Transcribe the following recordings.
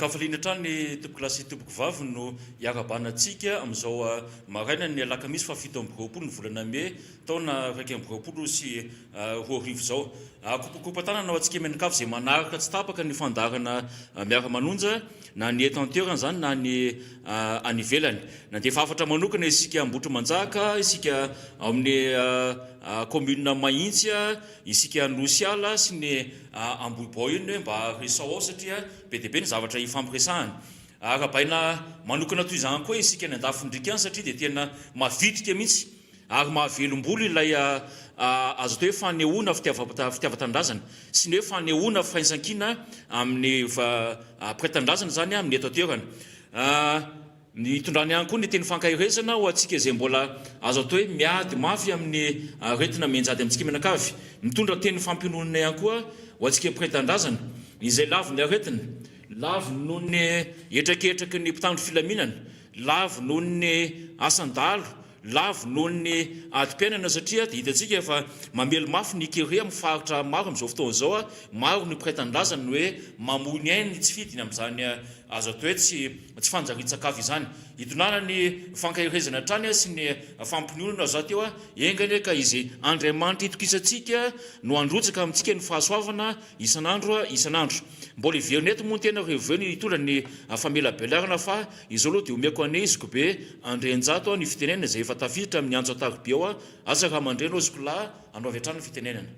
An-kafaliana hatrany tompokolahy sy tompokovavy no iarahabana antsika amin'izao marainan'ny alakamisy faha 27 ny volana mey taona 2021 izao. Kopakopa-tanana ho antsika mianakavy izay manaraka tsy tapaka ny fandaharana Miara-manonja na ny eto an-toerana izany na ny any ivelany. Nandefa hafatra manokana isika Ambohitrimanjaka, isika ao amin'ny commune Mahitsy, isika Anosiala sy ny Ambohibao iny hoe mba resaho ao satria be dia be ny zavatra hifampiresahana. Arahabaina manokana toy izany koa isika any andafin'ny-driaka any satria dia tena mavitrika mihitsy ary mahavelom-bolo ilay azo atao hoe fanehoana fitiavan-tanindrazana sy ny hoe fanehoana firaisankina amin'ny mpiray tanindrazana izany amin'ny eto an-toerana. Nitondrany ihany koa ny teny fankaherezana ho antsika izay mbola azo atao hoe miady mafy amin'ny aretina mianjady amintsika mianakavy. Mitondra teny fampiononana ihany koa ho antsika mpiray tanindrazana izay lavon'ny aretina, lavo noho ny hetraketraky ny mpitandro filaminana, lavo noho ny asan-dahalo, lavo noho ny adim-piainana satria dia hitantsika fa mamely mafy ny kere amin'ny faritra maro amin'izao fotoana izao, maro ny mpiray tanindrazana no hoe mamoy ny ainy tsy fidiny amin'izany azo atao hoe tsy tsy fanjarian-tsakafo izany. Hitondrana ny fankaherezana hatrany sy ny fampiononana aza teo, enga anie ka Izy Andriamanitra itokisantsika no handrotsaka amintsika ny fahasoavana isan'andro isan'andro. Mbola hiverina eto moa ny tena rehefa avy eo ny hitondra ny famelabelarana fa izao aloha dia omeko an'i Zokibe Andrianjato ny fitenenana izay efa tafiditra amin'ny antso an-taroby ao, asa raha mandre anao Zokilahy, anaovy hatrany ny fitenenana.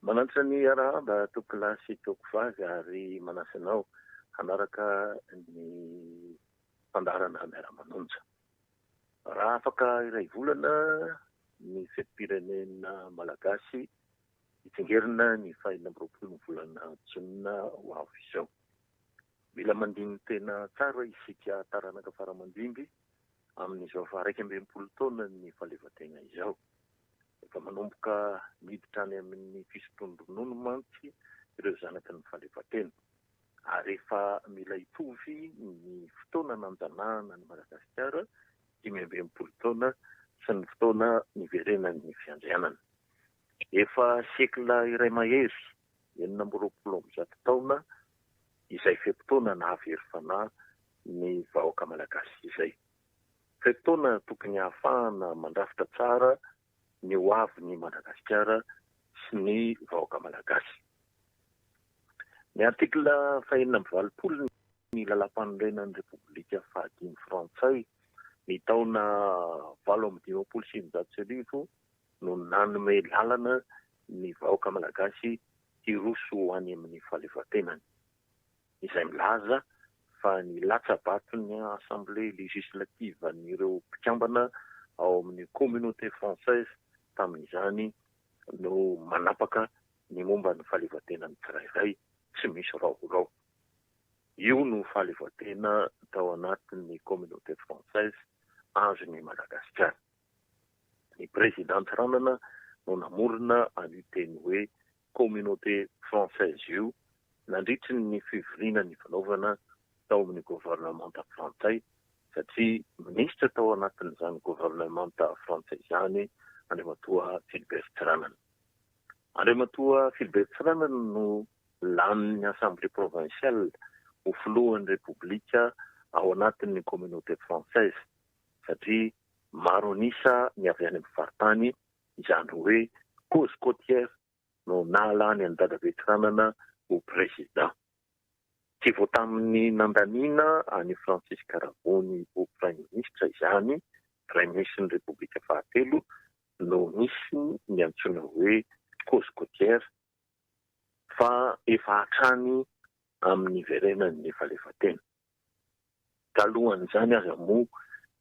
Manantitra ny arahaba tompokolahy sy tompokovavy ary manasa anao hanaraka ny fandaharana Miara-manonja. Raha afaka iray volana ny fetim-pirenena malagasy hitsingerina ny faha 26 ny volana jona ho avy izao. Mila mandini-tena tsara isika taranaka faramandimby amin'izao faha-61 taonan'ny fahaleovantena izao. Efa manomboka miditra any amin'ny fisotroan-dronono mantsy ireo zanaky ny fahaleovantena. Ary efa mila hitovy ny fotoana nanjanahana an'i Madagasikara, 65 taona, sy ny fotoana niverenan'ny fiandrianana. Efa siekla iray mahery, 126 taona, izay fe-potoana nahavery fanahy ny vahoaka malagasy izay. Fe-potoana tokony hahafahana mandrafitra tsara ny ho avin'i Madagasikara sy ny vahoaka malagasy. Ny article faha 86 ny Lalàmpanorenan'ny Repoblika fahadimy frantsay ny taona 1958 no nanome lalana ny vahoaka malagasy hiroso ho any amin'ny fahaleovantenany. Izay milaza fa ny latsa-baton'ny Assemblée législative an'ireo mpikambana ao amin'ny Communauté française tamin'izany no manapaka ny momba ny fahaleovantenan'ny tsirairay tsy misy raorao. Io no fahaleovantena tao anatin'ny Communauté française azon'i Madagasikara. Ny Président Tsiranana no namorona an'io teny hoe Communauté française io nandritry ny fivoriana nifanaovana tao amin'ny governemanta frantsay satria minisitra tao anatin'izany governemanta frantsay izany Andriamatoa Philibert Tsiranana. Andriamatoa Philibert Tsiranana no lanin'ny Assemblée provinciale ho filohan'ny Repoblika ao anatin'ny Communauté française satria maro an'isa ny avy any amin'ny faritany, izany hoe cause côtière no nahalany an'i Dadabe Tsiranana ho président. Tsy vao tamin'ny nandaniana an'i Francis Karavony ho praiminisitra izany, praiminisitry ny Repoblika fahatelo, no nisy ny antsoina hoe cause côtière fa efa hatrany amin'ny niverenan'ny fahaleovantena. Talohan'izany aza moa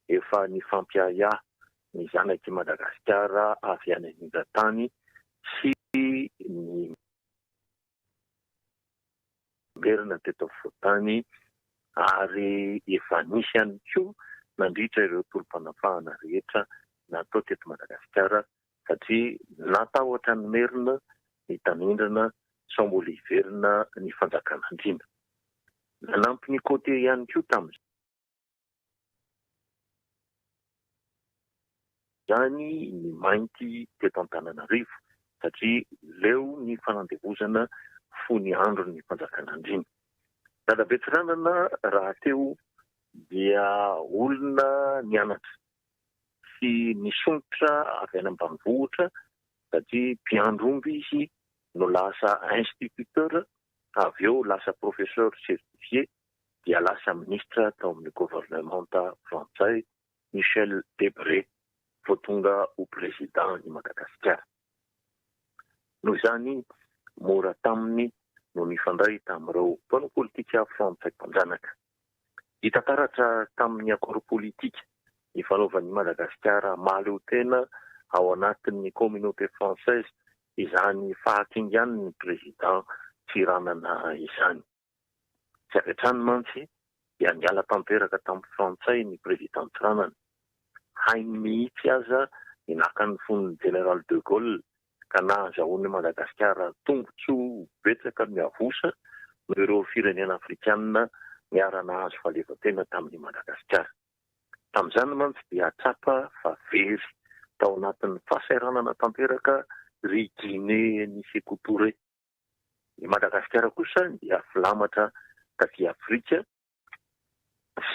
efa nifampiahiahy ny zanak'i Madagasikara avy any anindran-tany sy ny Merina teto afovoan-tany ary efa nisy ihany koa nandritra ireo tolom-panafahana rehetra natao teto Madagasikara satria natahotra ny Merina ny tanindrana sao mbola hiverina ny fanjakan'andriana. Nanampy ny côtier ihany koa tamin'izany ny mainty teto Antananarivo satria leo ny fanandevozana fony andron'ny mpanjakan'Andriana. Dadabe Tsiranana rahateo dia olona nianatra sy nisondrotra avy any ambanivohitra satria mpiandry omby izy no lasa instituteur avy eo lasa professeur certifié dia lasa minisitra tao amin'ny governemanta frantsay Michel Debré vao tonga ho président i Madagasikara. Noho izany, mora taminy no nifandray tamin'ireo mpanao politika frantsay mpanjanaka. Hita taratra tamin'ny accord politika nifanaovan'i Madagasikara mahaleotena ao anatin'ny communauté française izany fahakingan'ny président Tsiranana izany. Tsy avy hatrany mantsy dia niala tanteraka tamin'ny frantsay ny président Tsiranana. Hainy mihitsy aza ny naka ny fon'ny Général de Gaulle ka nahazahoan'i Madagasikara tombontsoa betsaka miavosa noho ireo firenena afrikanina niara-nahazo fahaleovantena tamin'i Madagasikara. Tamin'izany mantsy dia tsapa fa very tao anatin'ny fahasahiranana tanteraka ry Guinée an'i Sékou Touré. I Madagasikara kosa dia filamatra taty Afrika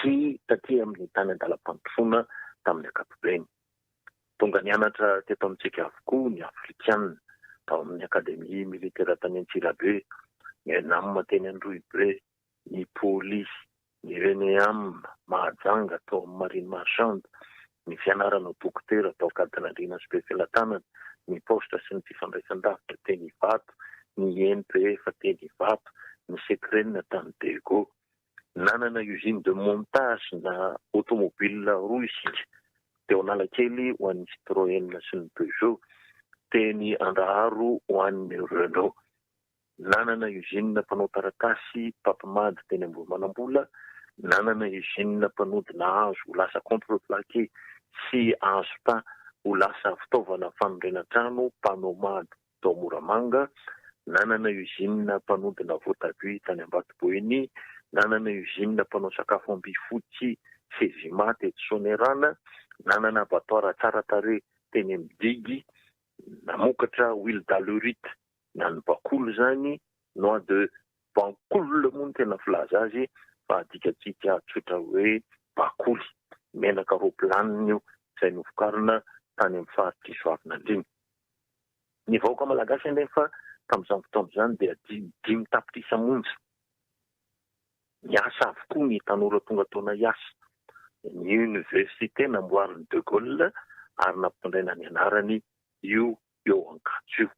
sy taty amin'ny tany an-dalam-pandrosoana tamin'ny ankapobeny. Tonga nianatra teto amintsika avokoa ny Afrikanina, tao amin'ny Akademia Militera tany Antsirabe, ny ENAM teny Androhibe, ny Polisy, ny ENEAM Mahajanga tao amin'ny Marine Marchande, ny fianarana ho dokotera tao Ankadinandriana sy Befelatanana, ny paositra sy ny fifandraisan-davitra teny Ivato, ny INPF teny Ivato, ny Secren tany Diego. Nanana usine de montage na automobile roa isika, teo Analakely ho an'ny Citroën sy ny Peugeot, teny Andraharo ho an'ny Renault. Nanana usine mpanao taratasy Papimad teny Ambohimanambola, nanana usine mpanodina hazo ho lasa contreplaqué sy hazo ho lasa fitaovana fanorenan-trano Panomad tao Moramanga, nanana usine mpanodina voatabia tany Ambatoboeny, nanana usine mpanao sakafo ambifotsy Sezima teto Soanierana, nanana abattoir tsara tarehy teny amin'ny Digy, namokatra huile d'alurite na ny bakoly izany, noix de bancoule moa no tena filaza azy fa adikantsika tsotra hoe bakoly, menaka roaplanina io izay novokarina tany amin'ny faritr'i Soavinandriana. Ny vahoaka malagasy anefa tamin'izany fotoana izany dia 5 tapitrisa monja. Niasa avokoa ny tanora tonga taona hiasa. Ny université namboarin'i De Gaulle ary nampitondraina ny anarany io eo Ankatso io.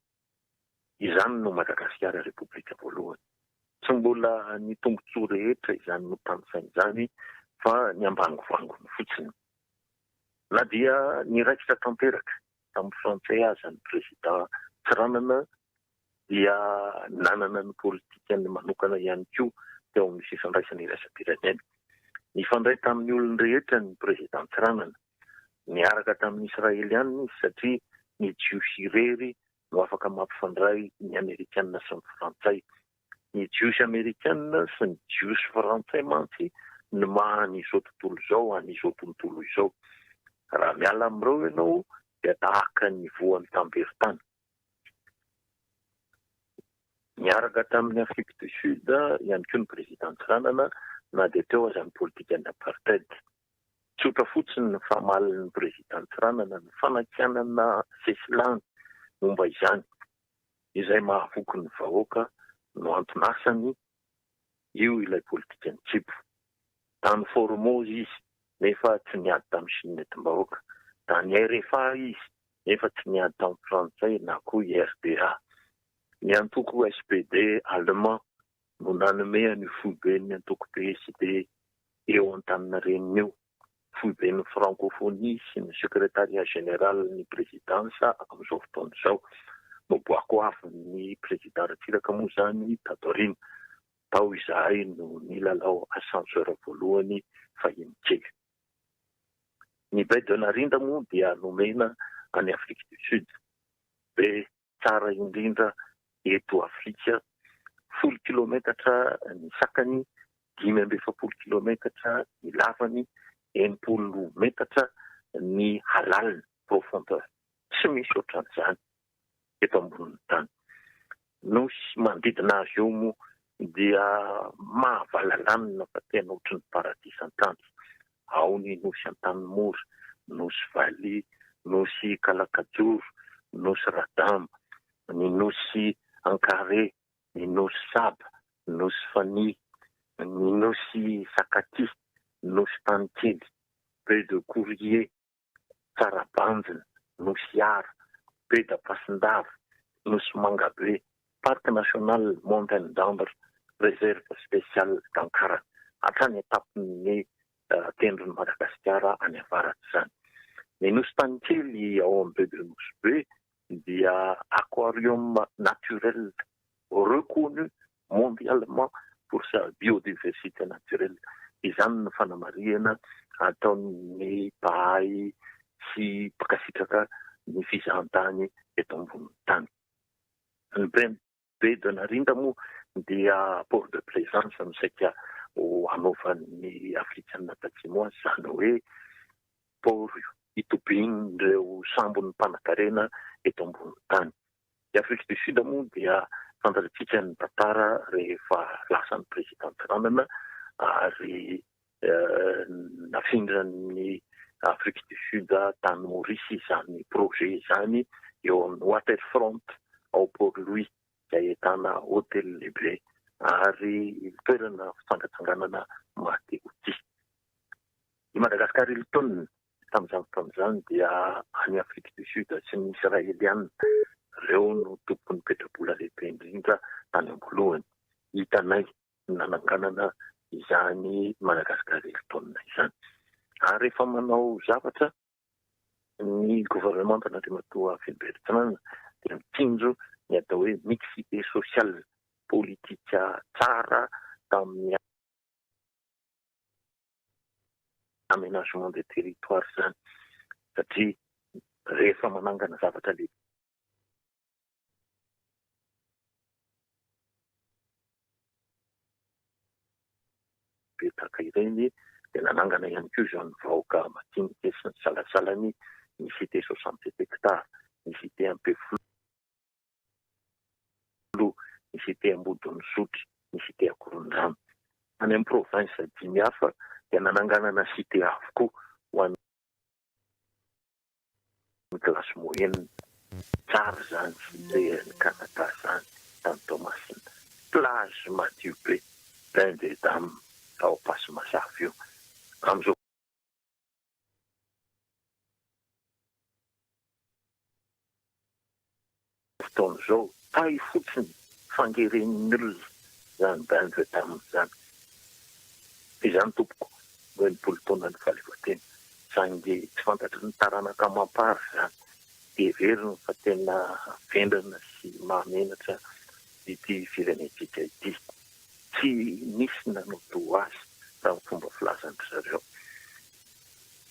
Izany no Madagasikara Repoblika voalohany. Tsy mbola ny tombontsoa rehetra izany notanisaina izany fa ny ambangovangony fotsiny. Na dia niraikitra tanteraka tamin'ny frantsay aza ny prezida Tsiranana dia nanana ny politikany manokana ihany koa teo amin'ny fifandraisana iraisam-pirenena. Nifandray tamin'ny olon-drehetra ny prezida Tsiranana. Niaraka tamin'ny Israelianina izy satria ny Jiosy irery no afaka mampifandray ny Amerikanina sy ny Frantsay. Ny Jiosy Amerikanina sy ny Jiosy Frantsay mantsy no maha an'izao tontolo izao an'izao tontolo izao. Raha miala amin'ireo ianao dia tahaka ny voan'ny tamberin-tany. Niaraka tamin'i Afrique du Sud ihany koa ny Prezidà Tsiranana na dia teo aza ny politikan'ny apartheid. Tsotra fotsiny ny famalin'ny Prezidà Tsiranana ny fanakianana sesilany momba izany. Izay mahavoky ny vahoaka no anton'asany, io ilay politikan'ny kibo. Tany Formose izy nefa tsy niady tamin'ny Chine nentim-bahoaka. Tany RFA izy nefa tsy niady tamin'ny Frantsay na koa i RDA. Ny antoko SPD allemand no nanome an'io foiben'ny antoko PSD eo Antaninarenina io, foiben'ny Francophonie sy ny Secrétariat Général ny Prezidansa amin'izao fotoana izao. Noboakoavin'ny Prezida Ratsiraka moa izany tato aoriana. Tao izahay no nilalao ascenseur voalohany fahiny kely. Ny Baie de Narinda moa dia nomena an'i Afrique du Sud. Be tsara indrindra eto Afrika, 10 kilometatra ny sakany, 45 kilometatra ny lavany, 60 metatra ny halaliny, profondeur. Tsy misy ohatran'izany eto ambonin'ny tany. Nosy manodidina azy eo moa dia mahavalalanina fa tena ohatry ny paradisa an-tany. Ao ny Nosy Antanimora, Nosy Valiha, Nosy Kalakajoro, Nosy Radama, ny Nosy Ankare, ny Nosy Saba, Nosy Fanihy, ny Nosy Sakatia, Nosy Tanikely, Baie de Courrier, Tsarabanjina, Nosy Ara, Baie d'Ampasindava, Nosy Mangabe, Parc National Montagne d'Ambre, Réserve Spéciale d'Ankarana, hatrany an-tampon'ny tendron'i Madagasikara any avaratra izany. Ny Nosy Tanikely ao amin'ny Baie de Nosy Be dia aquarium naturel reconnu mondialement pour sa biodiversité naturelle. Izany no fanamarihana ataon'ny mpahay sy mpankasitraka ny fizahantany eto ambonin'ny tany. Ny Baie de Narinda moa dia port de plaisance no saika ho hanaovan'ny Afrikana Tatsimo azy, izany hoe port itobian'ireo sambon'ny mpanankarena eto ambonin'ny tany. I Afrique du Sud moa dia fantatsika ny tantara rehefa lasa ny Président Tsiranana ary nafindran'ny Afrique du Sud tany Maurice izany projet izany eo amin'ny Waterfront ao Port Louis izay ahitana hotely lehibe ary toerana fitsangatsanganana maha-te ho tia. I Madagascar Hilton Tamin'izany fotoana izany dia any Afrique du Sud sy ny Israeliana ireo no tompon'ny petrabola lehibe indrindra tany am-boalohany. Hitanay ny nananganana izany Madagascar Hilton izany. Ary rehefa manao zavatra ny governemantan'Andriamatoa Philbert Tsiranana dia mitsinjo ny atao hoe mixité sociale, politika tsara tamin'ny aménagement de territoire izany satria rehefa manangana zavatra lehibe tahaka ireny dia nanangana ihany koa izany vahoaka madinika sy ny salasalany ny cité 67 hectares, ny cité Ampefiloha, ny cité Ambodin'Isotry, ny cité Ankorondrano. Any amin'ny province dimy hafa dia nananganana cité avokoa ho an'ny classe moyenne. Tsara izany cité any Canada izany, tany Toamasina. Plage madio be, bain des dames ao Ampasimazava io. Amin'izao. Fotoana izao, tay fotsiny fangeren'ny olona izany bain de dame izany. Izany tompoko no 60 taona ny fahaleovantena, saingy tsy fantatry ny taranaka amam-para izany, dia heveriny fa tena vendrana sy mahamenatra ity firenentsika ity. Tsy nisy nanao toa azy raha ny fomba filazan-dry zareo.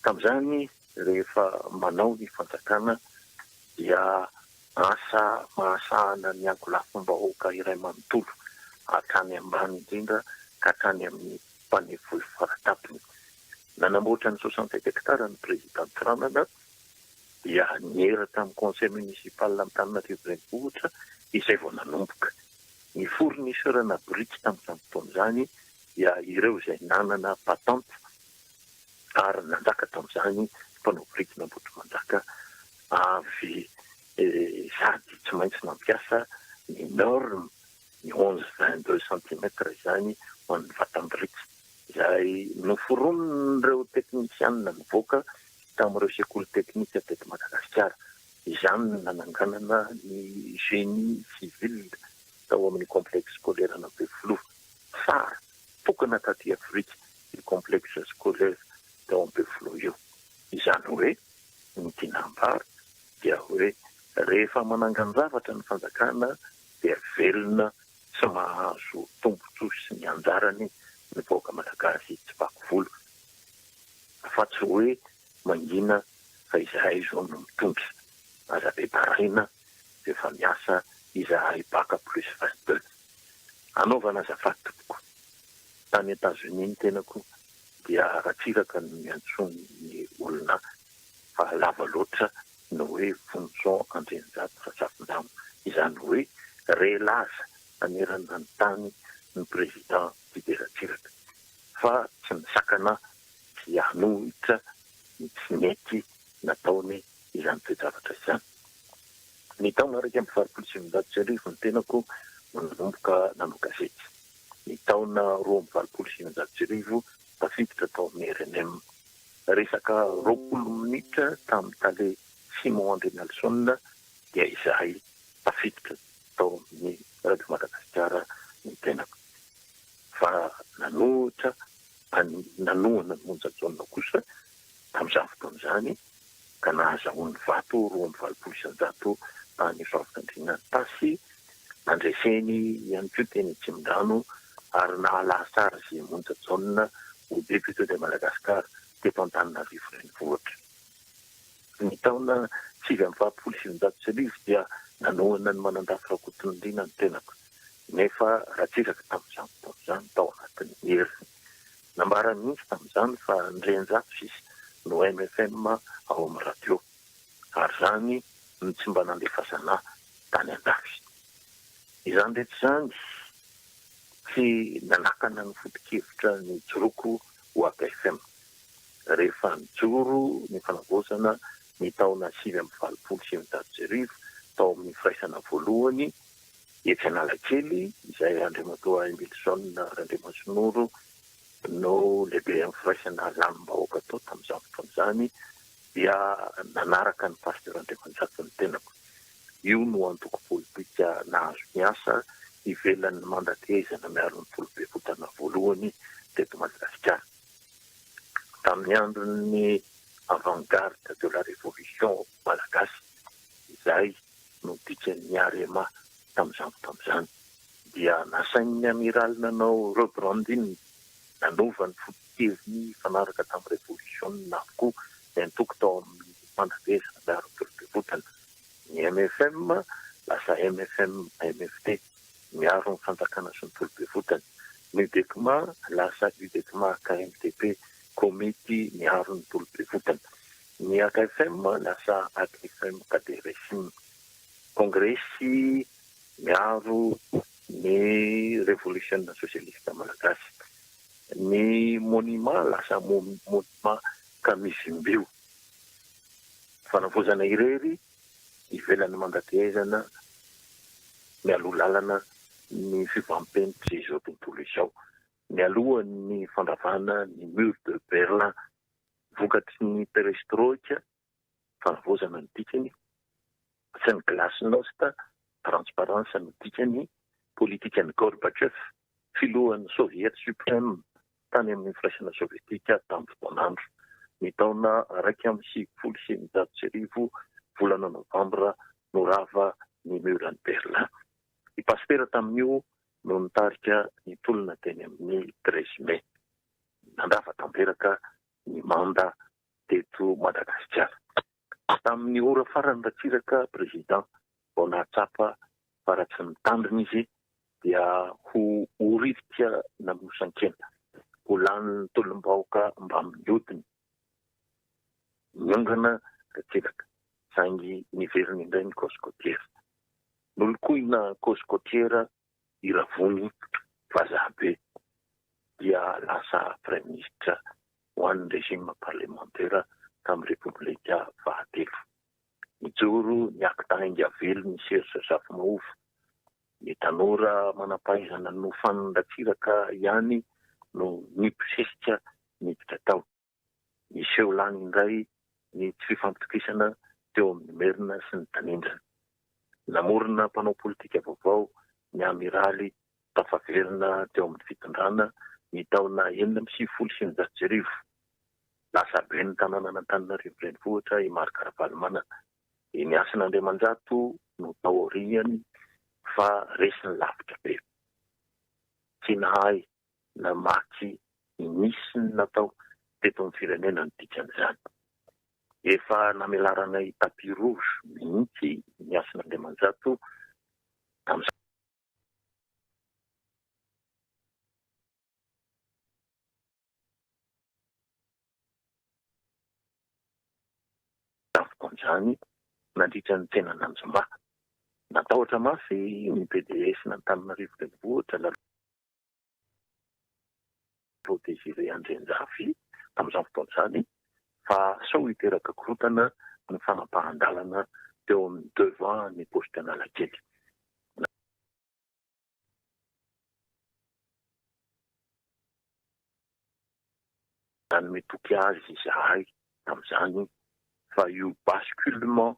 Tamin'izany rehefa manao ny fanjakana dia asa mahasahana ny ankolafim-bahoaka iray manontolo, hatrany ambany indrindra ka hatrany amin'ny mpanevoy faratapony. Nanamboatra ny 67 hectares ny Prezida Tsiranana dia niera tamin'ny Conseil Municipal Antananarivo Renivohitra izay vao nanomboka. Ny fournisseur-na biriky tamin'izany fotoana izany dia ireo izay nanana patente ary nanjaka tamin'izany ny mpanao birikin'Ambohitrimanjaka avy sady tsy maintsy nampiasa ny norme ny 11 22 centimètres izany ho an'ny vatam-biriky izay noforonin'ireo teknisianina nivoaka tamin'ireo sekoly teknika teto Madagasikara. Izany no nananganana ny génie civil tao amin'ny complexe scolaire an'Ampefiloha. Tsara tokana taty Afrika io complexe scolaire tao Ampefiloha io. Izany hoe ny tiana ambara dia hoe rehefa manangan-javatra ny fanjakana dia velona sy mahazo tombontsoa sy ny anjarany ny vahoaka malagasy tsy vaky volo fa tsy hoe mangina fa izahay izao no mitondra. Aza be taraina fa efa miasa izahay bac plus 22. Anaovana azafady tompoko. Tany Etazonia ny tenako dia Ratsiraka no niantsoan'ny olona ahy fa lava loatra ny hoe Vonjison Andrianjato Razafindramo. Izany hoe Re laza nanerana ny tany ny Président Didier Ratsiraka fa tsy nisakana tsy hanohitra ny tsy nety nataony izany toe-javatra izany. Ny taona 1981 ny tenako no nanomboka nanao gazety. Ny taona 1982 tafiditra tao amin'ny rnm. Resaka 20 minitra tamin'ny tale Simon Andriamialison dia izahay tafiditra tao amin'ny Radio Madagasikara ny tenako. Fa nanohitra an'i nanohana an'i Monja Jaona kosa tamin'izany fotoana izany ka nahazahoany vato 82% tany Soavinandriana Antasy, nandreseny ihany koa teny Atsimondrano ary nahalasa azy Monja Jaona ho député de Madagascar teto Antananarivo Renivohitra. Ny taona 1989 dia nanohana an'i Manandafy Rakotonirina ny tenako, nefa Ratsiraka tamin'izany fotoana izany tao anatin'ny heriny. Nambarany mihitsy tamin'izany fa ny renjato sisa no mfm ao amin'ny radio, ary izany no tsy mba nandefasana ahy tany an-dafy. Izany rehetra izany tsy nanakana ny foto-kevitra nijoroako ho akfm. Rehefa nijoro ny fanavaozana ny taona 1989 tao amin'ny firaisana voalohany etsy Analakely, izay Andriamatoa Emilson Randriamasinoro no lehiben'ny firaisana lamim-bahoaka tao tamin'izany fotoana izany, dia nanaraka ny Pasteur Andriamanjato ny tenako. Io no antoko politika nahazo niasa ivelan'ny mandatehezana miaro ny tolom-piavotana voalohany teto Madagasikara. Tamin'ny andron'ny avant-garde de la révolution malagasy, izay no dikan'ny Arema tamin'izany fotoana izany, dia nasain'ny amiraly nanao rebranding, nanova ny foto-keviny hifanaraka tamin'ny revolisiona avokoa ny antoko tao amin'ny fandavezana miaro ny tolom-piavotana. Ny mfm lasa mfm-mft, miaro ny fanjakana sy ny tolom-piavotana. Ny Udecma lasa Udecma-KMTP, komity miaro ny tolom-piavotana. Ny akfm lasa akfm-KDRSIM, kongresy miaro ny revolisiona sosialista malagasy. Ny Monima lasa Monima Kamizimbio. Fanavaozana irery ivelan'ny mandatehezana mialoha lalana ny fivoaham-penitry izao tontolo izao. Mialohan'ny fandravana ny mur de Berlin vokatry ny perestroika, fanavaozana ny dikany, sy ny glasnost, transparence no dikany, politikan'i Gorbatchev, filohan'ny Soviet Supreme tany amin'ny Firaisana Sovietika tamin'ny fotoan'andro. Ny taona 1991 volana novambra no rava ny mur an'i Berlin. I Pasitera tamin'io no nitarika ny tolona teny amin'ny 13 mai. Nandrava tanteraka ny manda teto Madagasikara. Tamin'ny ora farany Ratsiraka Président vao nahatsapa fa raha tsy mitandrina izy dia ho oririka namosan-kena, ho lanin'ny tolom-bahoaka mbamin'ny hodiny. Niongana Ratsiraka saingy niverina indray ny cause côtière. Nolokoina cause côtière i Ravony vazaha be dia lasa praiminisitra ho an'ny régime parlemantera tamin'ny Repoblika fahatelo. Nijoro ny akta Ainga Velon'i Serge Zafimahova. Ny tanora manam-pahaizana nofanin'i Ratsiraka ihany no nibosesika niditra tao. Niseho lany indray ny tsy fifampitokisana teo amin'ny Merina sy ny Tanindrana. Namorona mpanao politika vaovao ny Amiraly tafaverina teo amin'ny fitondrana ny taona 1996. Lasa ben'ny tanànan'Antananarivo Renivohitra i Marc Ravalomanana. I Ny Hasina Andriamanjato no tao aoriany fa resiny lavitra be. Tsy nahay namaky ny nisy ny natao teto amin'ny firenena ny dikan'izany. Efa namelaranay tapis rouge mihitsy Ny Hasina Andriamanjato tamin'izany fotoana izany nandritra ny tsenan'Anjomba. Natahotra mafy ny PDS-n'Antananarivo Renivohitra, Lalao Désiré Andrianjafy, tamin'izany fotoana izany fa sao hiteraka korontana ny fanapahan-dalana teo amin'ny devant ny Poste Analakely. Nanome toky azy izahay tamin'izany fa io basculement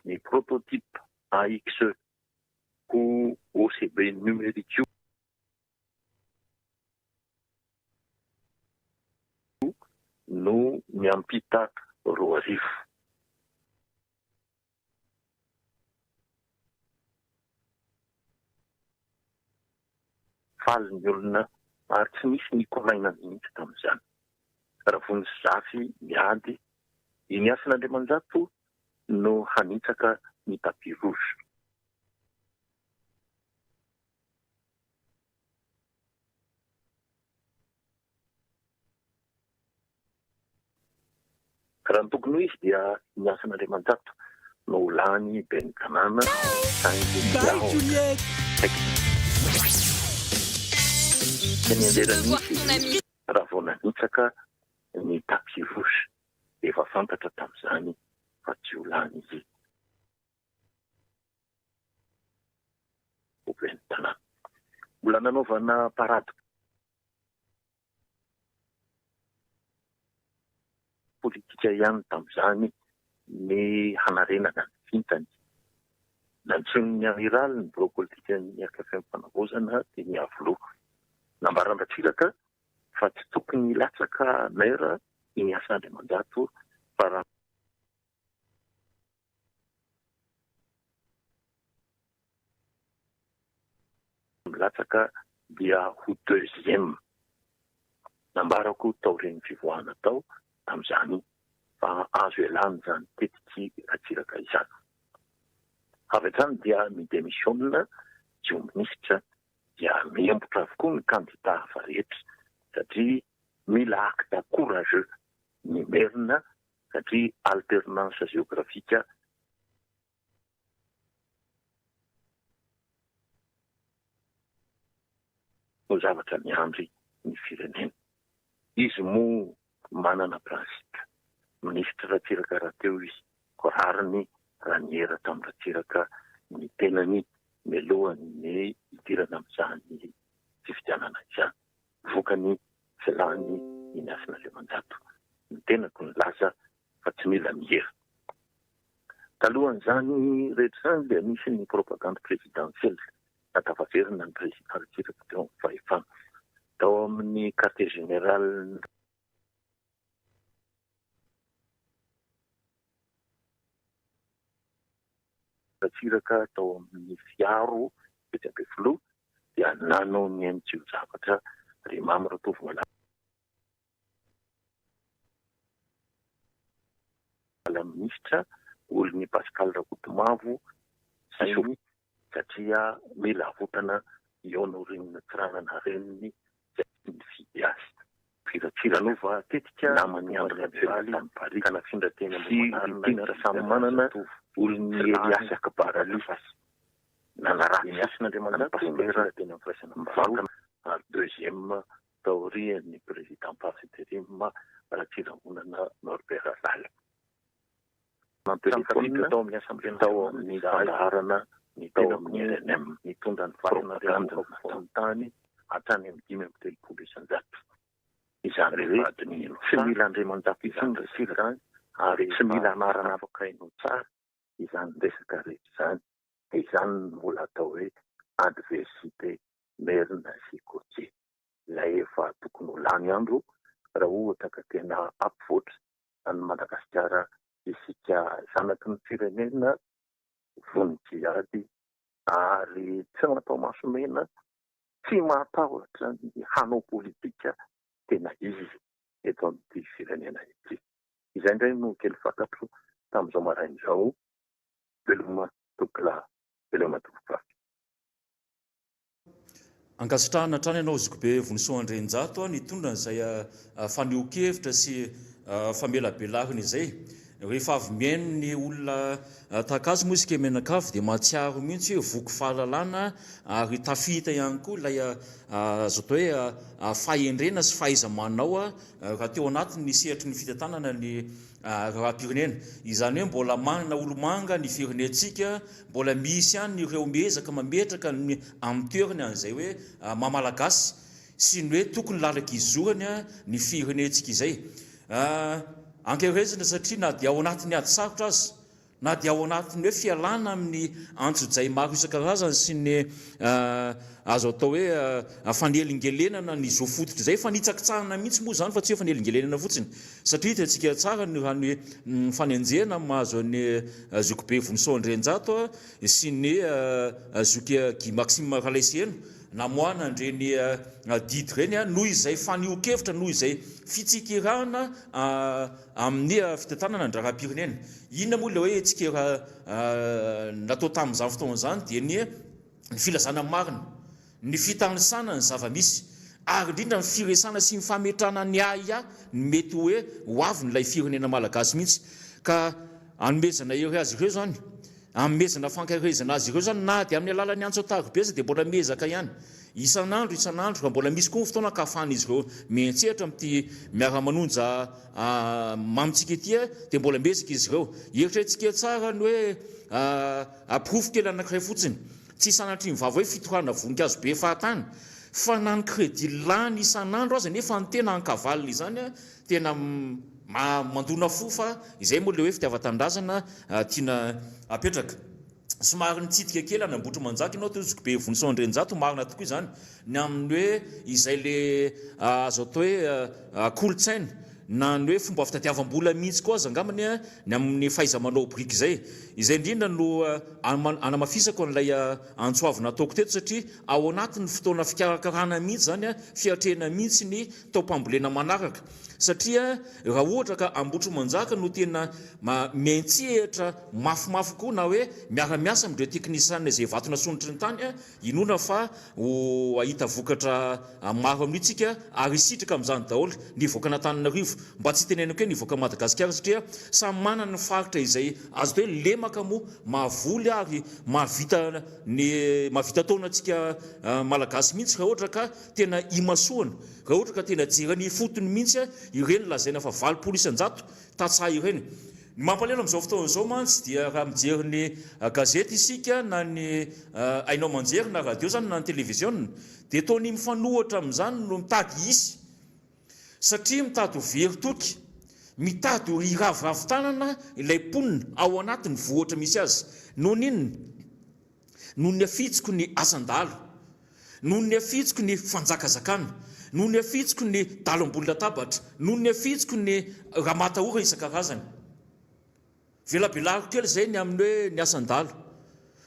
ny prototype AXE ho OCB numérique io no miampita 2000. Faly ny olona ary tsy nisy nikoraina mihitsy tamin'izany. Ravony sy Zafy miady, i Ny Hasina Andriamanjato no hanitsaka ny tapis rouge. Raha ny tokony ho izy dia i Hasina Andriamanjato no ho lany ben'ny tanàna saingy niahotra saika tsy nianjera mihitsy izy raha vao nanitsaka ny tapis rouge. Efa fantatra tamin'izany fa tsy ho lany izy ho ben'ny tanàna. Mbola nanaovana parade politika ihany tamin'izany ny hanarenana ny vintany. Nantsoin'ny Amiraly ny birao politikan'ny akfm Fanavaozana teny Iavoloha. Nambaran-dRatsiraka fa tsy tokony hilatsaka maire i Ny Asa Andriamanjato fa raha milatsaka dia ho deuxième. Nambarako taorian'ny fivoahana tao tamin'izany fa azo ialana izany tetik'i Ratsiraka izany. Avy hatrany dia mi-demisiona tsy ho minisitra dia miembotra avokoa ny kandida hafa rehetra satria mila acte courageux ny Merina satria alternance géographique no zavatra miandry ny firenena. Izy moa manana principe. Minisitry Ratsiraka rahateo izy, koa rariny raha niera tamin'i Ratsiraka ny tenany mialohan'ny hidirana amin'izany fifidianana izany. Vokany tsy lany i Ny Hasina Andriamanjato. Ny tenako nilaza fa tsy mila miera. Talohan'izany rehetra izany dia nisy ny propagande présidentielle natafaverina ny président Ratsiraka teo amin'ny fahefana. Tao amin'ny quartier général Ratsiraka tao amin'ny fiaro tetsy Ampefiloha dia nanao ny ainy tsy ho zavatra ry Mamy Ratovomalala minisitra, olon'i Pascal Rakotomavo sy Sophie satria mila avotana i Honorine Tsiranana reniny izay tsy nifidy azy. Firatsiranova tetika naman'i Andry Rajoelina tany Paris ka nafindra teny Ambohimanarina i Tiana Rasamimanana olon'i Elias Akbar Ali nanaratsy an'i Pasitera mivantana ary deuxième taorian'ny président par interim Ratsirahonana Norbert Lala. Samy tafiditra tao amin'ny Assemblée tao amin'ny fandaharana ny tao amin'ny rnm nitondra ny propagande afovoan-tany hatrany amin'ny 35%. Izany hoe tsy mila Andriamanjato intsony Ratsiraka ary tsy mila anarana afaka hainao tsara izany resaka rehetra izany. Dia izany no mbola atao hoe adversité merina sy côtier. Ilay efa tokony ho lany andro raha ohatra ka tena hampivoatra an'i Madagasikara isika zanaky ny firenena vonon-kiady ary tsy natao maso mena, tsy mahatahotra ny hanao politika tena izy eto amin'ity firenena ity. Izay indray no kely fantatro tamin'izao maraina izao. Veloma tompokolahy, veloma tompokovavy. Ankasitrahana hatrany ianao Zokibe Vonisoa Andrianjato nitondra an'izay fanehoan-kevitra sy famelabelarana izay. Rehefa avy mihaino ny olona tahaka azy moa isika mianakavy dia mahatsiaro mihitsy hoe voky fahalalana ary tafita ihany koa ilay azo atao hoe fahendrena sy fahaiza-manao raha teo anatin'ny sehatry ny fitantanana ny raharaham-pirenena. Izany hoe mbola manana olomanga ny firenentsika, mbola misy ihany ireo miezaka mametraka ny amin'ny toerany an'izay hoe maha Malagasy sy ny hoe tokony lalan-kizorany ny firenentsika izay. Ankerezina satria na dia ao anatin'ny ady sarotra aza, na dia ao anatin'ny hoe fialana amin'ny antsojay maro isan-karazany sy ny azo atao hoe fanelingelenana ny zo fototra izay, fanitsakitsahana mihitsy moa izany fa tsy hoe fanelingelenana fotsiny satria hitantsika tsara ny raha ny fanenjehana mahazo an'i Zokibe Vonisoa Andrianjato sy ny Zoky Guy Maxime Ralaiseheno namoahana an'ireny didy ireny noho izay fanehoan-kevitra, noho izay fitsikerana amin'ny fitantanana ny raharaham-pirenena. Inona moa ilay hoe tsikera natao tamin'izany fotoana izany dia ny ny filazana ny marina, ny fitanisana ny zava-misy ary indrindra ny firesana sy ny fametrahana ny ahiahy ny mety hoe ho avin'ilay firenena malagasy mihitsy ka anomezana hery azy ireo izany, anomezana fankaherezana azy ireo izany na dia amin'ny alalan'ny antso an-tariby aza dia mbola miezaka ihany isan'andro isan'andro raha mbola misy koa ny fotoana ka ahafahan'izy ireo miantsehatra amin'ity miara-manonja mamintsika ity dia mbola miezaka izy ireo. Eritreretintsika tsara ny hoe porofo kely anankiray fotsiny. Tsy sanatria ny vava hoe fitorahana voninkazo be fahatany fa na ny crédit lany isan'andro aza nefa ny tena ankavalona izany tena mandona fo fa izay moa ilay hoe fitiavan-tanindrazana tiana apetraka. Somary nitsidika kely an'Ambohitrimanjaka ianao teo Zokibe Vonisoa Andrianjato, marina tokoa izany ny amin'ny hoe izay le azo atao hoe kolontsaina na ny hoe fomba fitadiavam-bola mihitsy koa aza angambany ny amin'ny fahaiza-manao biriky izay. Izay indrindra no anamafisako an'ilay antso avo nataoko teto satria ao anatin'ny fotoana fikarakarana mihitsy izany, fiatrehana mihitsy ny taom-pambolena manaraka satria raha ohatra ka Ambohitrimanjaka no tena miantsehatra mafimafy kokoa na hoe miara-miasa amin'ireo teknisianina izay vato nasondrotry ny tany, inoana fa ho hahita vokatra maro amin'io tsika ary hisitraka amin'izany daholo ny vahoakan'Antananarivo, mba tsy hitenenako hoe ny vahoakan'i Madagasikara satria samy manana ny faritra izay azo atao hoe lemaka moa mahavoly ary mahavita ny mahavita taona antsika Malagasy mihitsy raha ohatra ka tena imasoana, raha ohatra ka tena jerena ifotony mihitsy ireny lazaina fa 80% tantsaha ireny. Ny mampalahelo amin'izao fotoana izao mantsy dia raha mijery ny gazety isika na ny haino aman-jery na radio izany na ny televiziona dia toa ny mifanohitra amin'izany no mitady hisy satria mitady ho very toky, mitady ho hiraviravy tanana ilay mponina ao anatin'ny vohitra misy azy. Noho ny inona? Noho ny afitsiko ny asan-dalo, noho ny afitsiko ny fanjakazakana, noho ny afitsiko ny dalo ambony latabatra, noho ny afitsiko ny ramatahora isan-karazany. Velabelariko kely izay ny amin'ny hoe ny asan-dalo.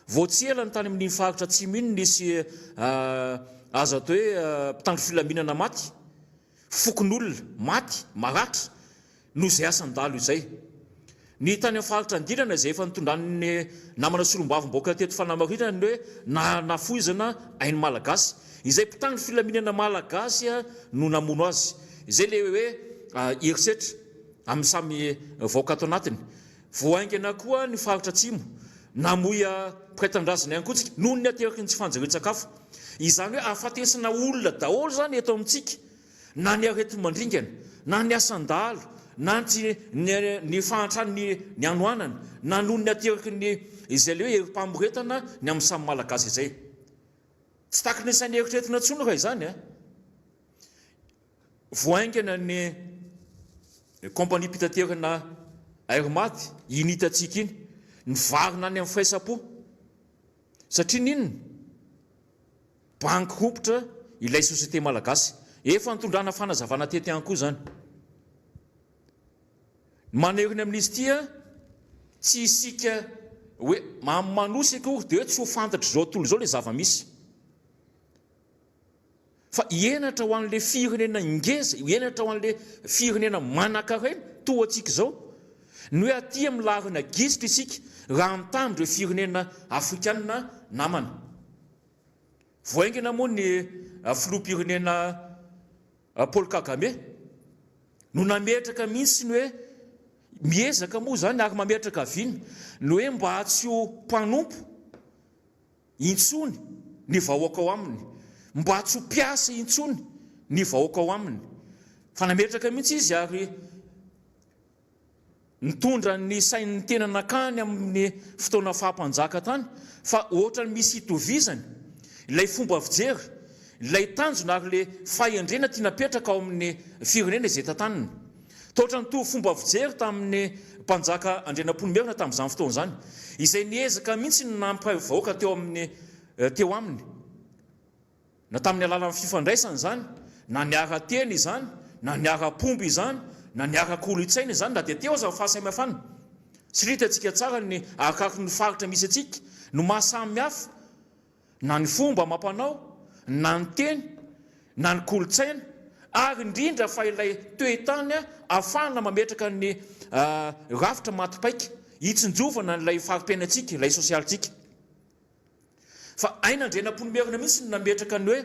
Vao tsy ela ny tany amin'iny faritra atsimo iny nisy azo atao hoe mpitandro filaminana maty, fokonolona maty, maratra, noho izay asan-dalo izay. Ny tany amin'ny faritra Andilana izay efa nitondran'ny namana solombavambahoaka teto fanamarinana ny hoe nahafoizana ain'ny Malagasy. Izay mpitandro filaminana Malagasy no namono azy. Izay ilay hoe herisetra amin'ny samy vahoaka ato anatiny. Vao haingana koa ny faritra Atsimo, namoy mpiray tanindrazana ihany koa tsika noho ny ateraky ny tsy fanjarian-tsakafo. Izany hoe ahafatesana olona daholo izany eto amintsika. na ny areti-mandringana, na ny asan-dahalo, na ny tsy ny ny fahantran'ny ny hanoanana, na noho ny ateraky ny izay ilay hoe herim-pamoretana ny amin'ny samy Malagasy izay. Tsy takatry ny saina eritreretina intsony raha izany a! Vao haingana ny kompaniam-pitaterana Air Mad, iny hitantsika iny, nivarina any amin'ny firaisam-po. Satria n'inona? Banky rompitra ilay société malagasy. Efa nitondrana fanazavana teto ihany koa izany. Ny maneriny amin'izy ity an, tsy isika hoe manosy akory dia hoe tsy ho fantatr'izao tontolo izao ilay zava-misy. Fa henatra ho an'ilay firenena ngeza, henatra ho an'ilay firenena manankarena toa antsika izao, ny hoe aty amin'ny laharana gisitra isika raha mitaha amin'ireo firenena afrikanina namana. Vao haingana moa ny filoham-pirenena Paul Kagame no nametraka mihitsy ny hoe. Miezaka moa izany ary mametraka vina ny hoe mba tsy ho mpanompo intsony ny vahoaka ao aminy, mba tsy ho mpiasa intsony ny vahoaka ao aminy. Fa nametraka mihitsy izy ary nitondra ny sain'ny tena nankany amin'ny fotoana faha-mpanjaka tany fa ohatran'ny misy itovizany ilay fomba fijery, ilay tanjona ary ilay fahendrena tiana apetraka ao amin'ny firenena izay tantaniny. Toa ohatran'ny nitovy fomba fijery tamin'ny mpanjaka Andrianampoinimerina tamin'izany fotoana izany, izay niezaka mihitsy ny nampiray vahoaka teo amin'ny teo aminy. Na tamin'ny alalan'ny fifandraisana izany, na ny ara-teny izany, na ny ara-pomba izany, na ny ara-kolontsaina izany, na dia teo aza ny fahasamihafana. Satria hitantsika tsara ny arakaraky ny faritra misy antsika no maha samy hafa na ny fomba amam-panao, na ny teny, na ny kolontsaina, ary indrindra fa ilay toe-tany ahafahana mametraka ny rafitra maty paika hitsinjovana an'ilay fari-piainantsika, ilay sosialintsika. Fa hain'Andrianampoinimerina mihitsy ny nametraka ny hoe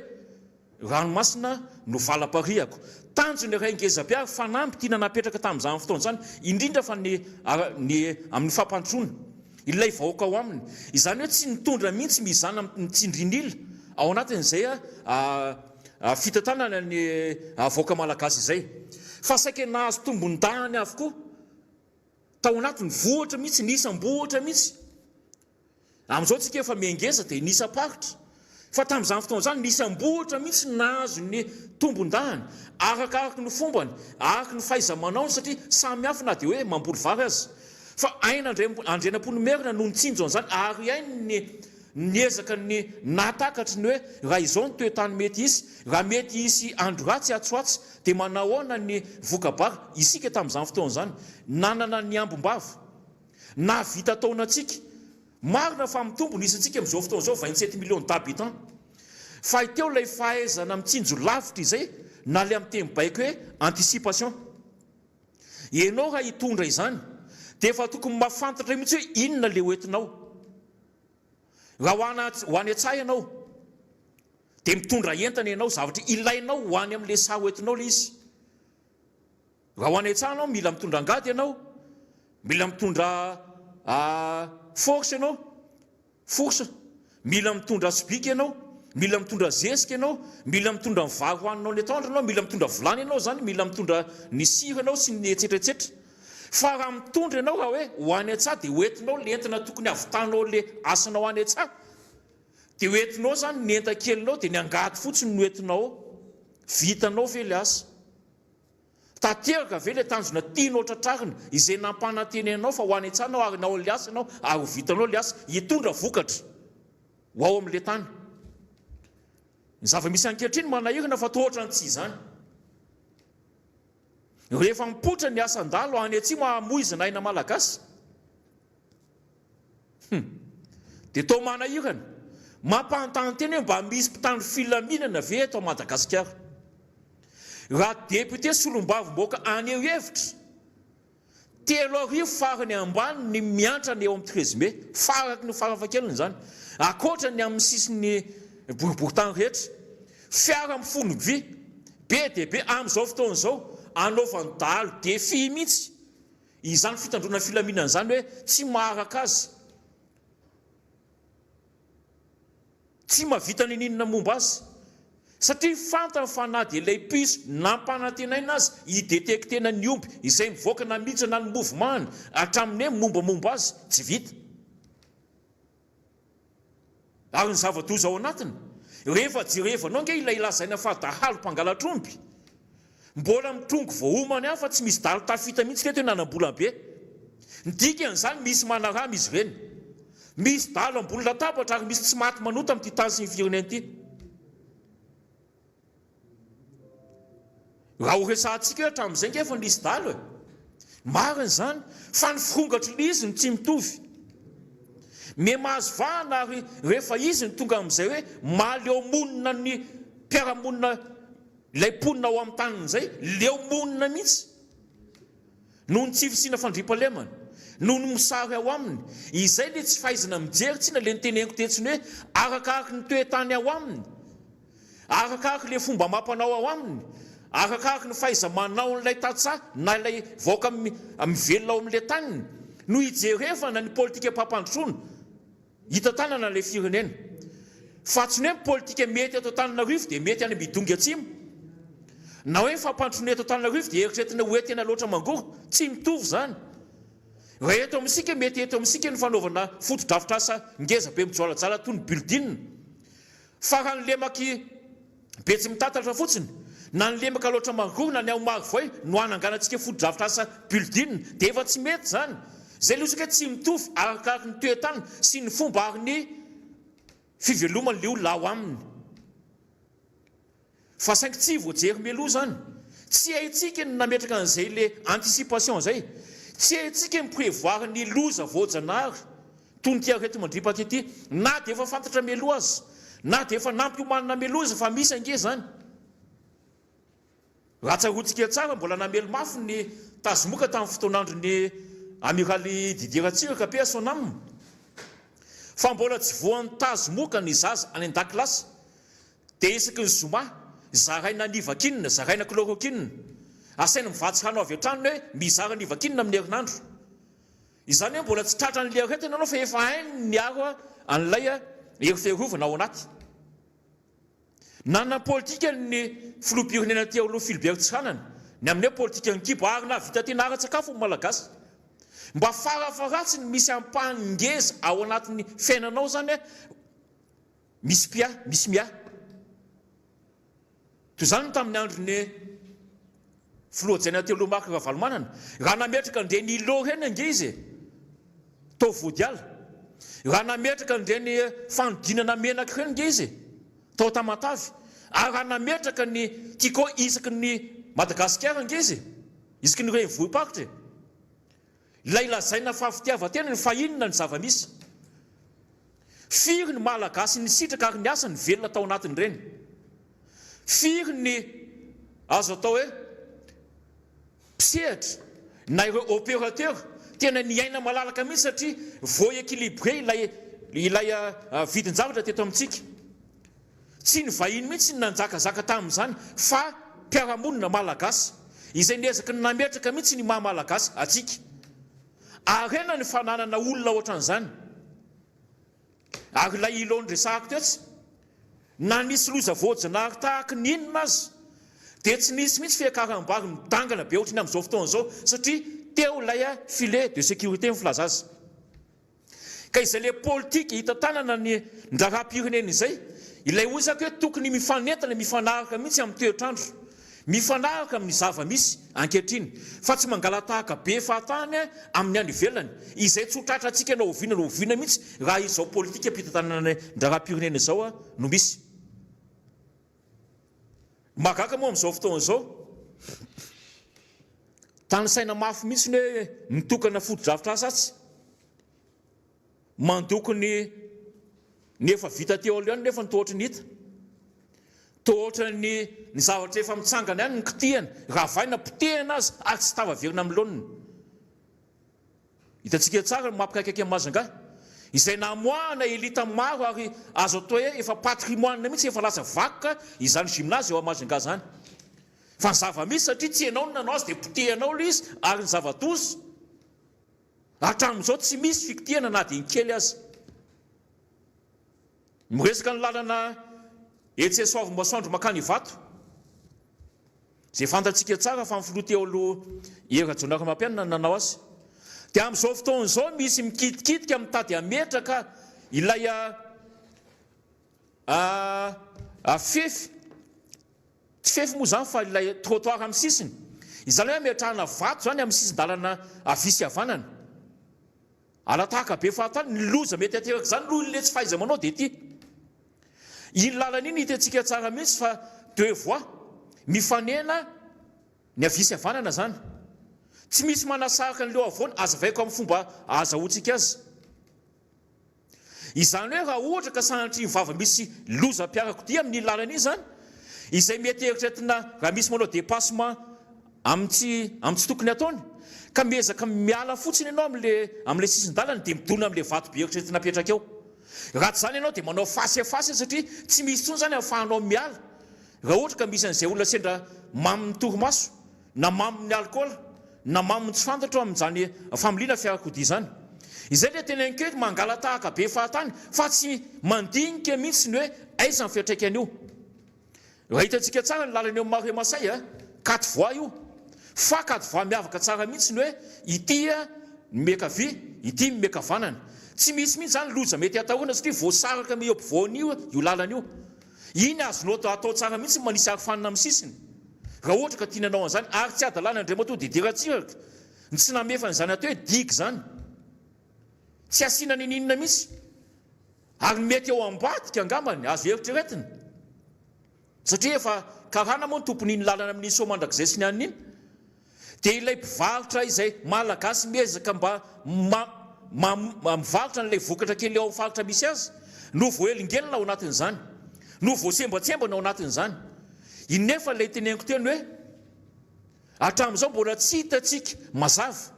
ranomasina no valam-parihako. Tanjona iray ngezabe ary fanamby tiana napetraka tamin'izany fotoana izany, indrindra fa ny ny amin'ny fampandrosoana ilay vahoaka ao aminy. Izany hoe tsy nitondra mihitsy mizana mitsindrin'ila ao anatin'izay fitantanana ny vahoaka malagasy izay. Fa saika nahazo tombon-dahiny avokoa tao anatin'ny vohitra mihitsy, ny isam-bohitra mihitsy. Amin'izao tsika efa miha-ngeza dia ny isam-paritra. Fa tamin'izany fotoana izany ny isam-bohitra mihitsy no nahazo ny tombon-dahiny, arakaraky ny fombany, araky ny fahaiza-manaony satria samy hafa na dia hoe mamboly vary aza. Fa hain'Andrianampoinimerina no nitsinjo an'izany ary hainy ny niezaka ny nahatakatry ny hoe raha izao ny toe-tany mety hisy, raha mety hisy andro ratsy atsy ho atsy dia manahoana ny voka-bary. Isika tamin'izany fotoana izany nanana ny ambim-bava. Nahavita taona antsika. Marina fa mitombo ny isantsika amin'izao fotoana izao, 27 millions d'habitants. Fa teo ilay fahaizana mitsinjo lavitra izay, na ilay amin'ny teny baiko hoe anticipation. Ianao raha hitondra izany, dia efa tokony mahafantatra mihitsy hoe inona ilay hoentinao. Raha ho any ho any an-tsaha ianao, dia mitondra entana ianao, zavatra ilainao ho any amin'ilay saha hoentinao ilay izy. Raha ho any an-tsaha ianao, mila mitondra angady ianao, mila mitondra force ianao, force, mila mitondra sobika ianao, mila mitondra zezika ianao, mila mitondra ny vary hohaninao ny atoandro ianao, mila mitondra vilany ianao izany, mila mitondra ny sira ianao sy ny etsetra etsetra. Fa raha mitondra ianao raha hoe ho any an-tsaha dia hoentinao le entina tokony havitanao le asanao any an-tsaha, dia hoentinao izany ny entan-kelinao dia ny angady fotsiny no entinao ao. Vitanao ve le asa? Tanteraka ve ilay tanjona tianao tratrarina, izay nampanantenainao fa ho any an-tsaha ianao ary hanao an'ilay asa ianao ary ho vitanao ilay asa, hitondra vokatra ho ao amin'ilay tany? Ny zava-misy ankehitriny manahirana fa toa ohatran'ny tsy izany. Rehefa mipoitra ny asan-dalo any atsimo hamoizana aina malagasy, Hum. Dia toa manahirana. Mampanontany tena hoe mba misy mpitandro filaminana ve eto Madagasikara? Raha député solombavambahoaka haneho hevitra, 3000 farany ambany ny miantrana eo amin'ny 13 mai, faraky ny farafahakeliny izany, ankoatra ny amin'ny sisin'ny boriborintany rehetra. Fiara mifono vy, be dia be amin'izao fotoana izao, anaovan'ny dahalo défi mihitsy. Izany fitandroana filaminana izany hoe tsy maharaka azy, tsy mahavita ninininona momba azy, satria fantany fa na dia ilay piso nampanantenaina aza hidetektena ny omby izay mivoaka na miditra na ny mouvement-ny hatramin'ny hoe mombamomba azy tsy vita. Ary ny zava-doza ao anatiny, rehefa jerevanao ange ilay lazaina fa dahalo mpangalatr'omby, mbola mitrongy voaomana ihany fa tsy misy dahalo tafita mihitsy teto hoe nanam-bola be. Ny dikan'izany misy manarama izy ireny. Misy dahalo ambony latabatra ary misy tsy maty manota amin'ity tany sy ny firenena ity. Raha ho resahantsika hoe hatramin'izay ange efa nisy dahalo e! Marina izany, fa ny firongatry ilay izy no tsy mitovy. Miha mahazo vahana ary rehefa izy no tonga amin'izay hoe mahaleo monina ny mpiara-monina ilay mponina ao amin'ny taniny izay, leo monina mihitsy. Noho ny tsy fisiana fandriampahalemana, noho ny mosary ao aminy, izay ilay tsy fahaizana mijery tsinona ilay noteneniko tetsy ny hoe arakaraky ny toe-tany ao aminy, arakaraky ilay fomba amam-panao ao aminy. Arakaraky ny fahaiza-manaon'ilay tantsaha na ilay vahoaka mivelona ao amin'ilay taniny no hijerevana ny politikam-pampandrosoana hitantanana ilay firenena. Fa tsy ny hoe ny politika mety eto Antananarivo dia mety any Midongy Atsimo. Na hoe ny fampandrosoana eto Antananarivo dia eritreretina ho ety Analaotra Mangoro. Tsy mitovy izany. Raha eto amintsika, mety eto amintsika ny fanaovana fotodrafitrasa ngeza be mijoalajoala toy ny building. Fa raha ny lemak'i Betsimitatatra fotsiny, na ny lemaka Alaotra Mangoro na ny ao Marovoay no hananganantsika fotodrafitrasa building dia efa tsy mety izany. Izay ilay osika tsy mitovy arakaraky ny toe-tany sy ny fomba ary ny fiveloman'ilay olona ao aminy. Fa saingy tsy voajery mialoha izany. Tsy haintsika ny nametraka an'izay le anticipation izay. Tsy haintsika ny mi-prevoir ny loza voajanahary toy ny ity areti-mandripaka ity na dia efa fantatra mialoha aza. Na dia efa nampiomanina mialoha aza fa misy ange izany. Raha tsaroantsika tsara, mbola namely mafy ny tazomoka tamin'ny fotoan'andron'ny Amiraly Didier Ratsiraka, paix à son âme, fa mbola tsy voan'ny tazomoka ny zaza any an-dakilasy. Dia isaky ny zoma, zaraina nivakinina, zaraina chloroquine. Asaina mivatsy rano avy hatrany hoe mizara nivakinina amin'ny herinandro. Izany hoe mbola tsy tratran'ilay aretina ianao fa efa hainy ny miaro an'ilay hery fiarovana ao anaty. Nanana politika ny filoham-pirenena teo aloha Philbert Tsiranana, ny amin'ny hoe politikan'ny kibo ary nahavita tena ara-tsakafo ny Malagasy. Mba farafaharatsiny misy ampahany ngeza ao anatin'ny fiainanao izany misy mpiahy, misy miahy. Toy izany ny tamin'ny andron'ny filoha hajaina teo aloha Marc Ravalomanana, raha nametraka an'ireny îlots ireny ange izy e, tao Vodiala, raha nametraka an'ireny fanodinana menaka ireny ange izy e, tao Tamatave, ary raha nametraka ny Tiko isaky ny Madagasikara ange izy e, isaky ny renivohi-paritra e. Ilay lazaina fa fitiavan-tena fa inona ny zava-misy? Firy ny Malagasy nisitraka ary niasa nivelona tao anatin'ireny? Firy ny azo atao hoe mpisehatra na ireo opérateur tena niaina malalaka mihitsy satria voa-équilibré ilay ilay vidin-javatra teto amintsika? Tsy ny vahiny mihitsy no nanjakazaka tamin'izany fa mpiara-monina Malagasy izay niezaka ny nametraka mihitsy ny maha Malagasy antsika. Harena ny fananana olona ohatran'izany. Ary ilay îlot noresahako tetsy, na nisy loza voajanahary tahaky ny inona aza dia tsy nisy mihitsy fiakaram-bary midangana be ohatran'ny amin'izao fotoana izao satria teo ilay filet de sécurité ny filaza azy. Ka izay le politika hitantanana ny raharaham-pirenena izay, ilay ozaka hoe tokony mifanentana, mifanaraka mihitsy amin'ny toetr'andro, mifanaraka amin'ny zava-misy ankehitriny, fa tsy mangala-tahaka be fahatany amin'ny any ivelany, izay tsy ho tratrantsika na oviana na oviana mihitsy raha izao politikam-pitantanana ny raharaham-pirenena izao no misy. Mahagaga moa amin'izao fotoana izao, tanisaina mafy mihitsy ny hoe mitokana fotodrafitrasa atsy, mandoko ny ny efa vita teo aloha ihany nefa ny toa ohatry ny hita. Toa ohatry ny ny zavatra efa mitsangana ihany no kitihana, ravaina, potehina aza ary tsy tafaverina amin'ny laoniny. Hitantsika tsara ny mampikaikaika an'i Majunga, izay namoahana elite maro ary azo atao hoe efa patrimoine mihitsy, efa lasa vakoka izany gymnase eo Majunga izany. Fa ny zava-misy satria tsy ianao no nanao azy dia potehanao ilay izy ary ny zava-doza hatramin'izao tsy misy fikitihana na dia ny kely aza. Miresaka ny lalana etsy Soavimasoandro mankany Ivato, izay fantatsika tsara fa ny filoha teo aloha Hery Rajaonarimampianina no nanao azy, dia amin'izao fotoana izao misy mikitikitika mitady hametraka ilay fefy, tsy fefy moa izany fa ilay trottoir amin'ny sisiny, izany hoe hametrahana vato izany amin'ny sisin-dalana havia sy havanana. Alatahaka be fahatany, ny loza mety aterak'izany noho ilay tsy fahaiza-manao dia ity. Iny lalana iny hitantsika tsara mihitsy fa deux voies, mifanena ny havia sy havanana izany. Tsy misy manasaraka an'ireo havoana, azavaiko amin'ny fomba ahazahoantsika azy. Izany hoe raha ohatra ka sanatria ny vava misy lozam-piarakodia amin'iny lalana iny izany, izay mety eritreretina raha misy manao dépassement amin'ny tsy amin'ny tsy tokony hataony, ka miezaka miala fotsiny ianao amin'le amin'ilay sisin-dalana dia midona amin'ilay vato be eritreretina apetraka eo. Raha tsy izany ianao dia manao face à face satria tsy misy intsony izany ahafahanao miala. Raha ohatra ka misy an'izay olona sendra mamin'ny torimaso, na mamin'ny alikaola, na mamin'ny tsy fantatro amin'izany familiana fiarakodia izany. Izay ilay teneniko hoe mangala-tahaka be fahatany fa tsy mandinika mihitsy ny hoe aiza ny fiantraikan'io. Raha hitantsika tsara ny lalana eo amin'ny Marais Masay a, quatre voies io. Fa quatre voies miavaka tsara mihitsy ny hoe ity ny miankavia, ity ny miankavanana. Tsy misy mihitsy izany loza mety hatahorana satria voasaraka eo ampovoan'io io lalana io. Iny azonao atao tsara mihitsy ny manisy arofanina amin'ny sisiny raha ohatra ka tiana hanao an'izany ary tsy hadalana Andriamatoa Didier Ratsiraka ny tsy namefa an'izany atao hoe digue izany. Tsy asiana ninininona mihitsy. Ary ny mety ao ambadika angambany azo eritreretina satria efa karana moa ny tompon'iny lalana amin'iny Soamandrakizay sy ny anona iny dia ilay mpivarotra izay malagasy miezaka mba mivarotra an'ilay vokatra kely ao amin'ny faritra misy azy no voahelingelina ao anatin'izany, no voasembatsembana ao anatin'izany. Iny nefa ilay teneniko teo ny hoe hatramin'izao mbola tsy hitantsika mazava